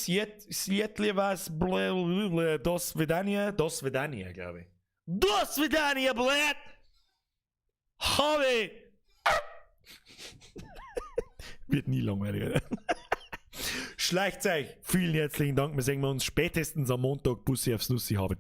Светли вас, до свидания, до свидания, glaube ich. До свидания, блять! Habe! Wird nie langweilig, oder? Schleicht euch. Vielen herzlichen Dank. Wir sehen uns spätestens am Montag. Bussi aufs Nussi habe.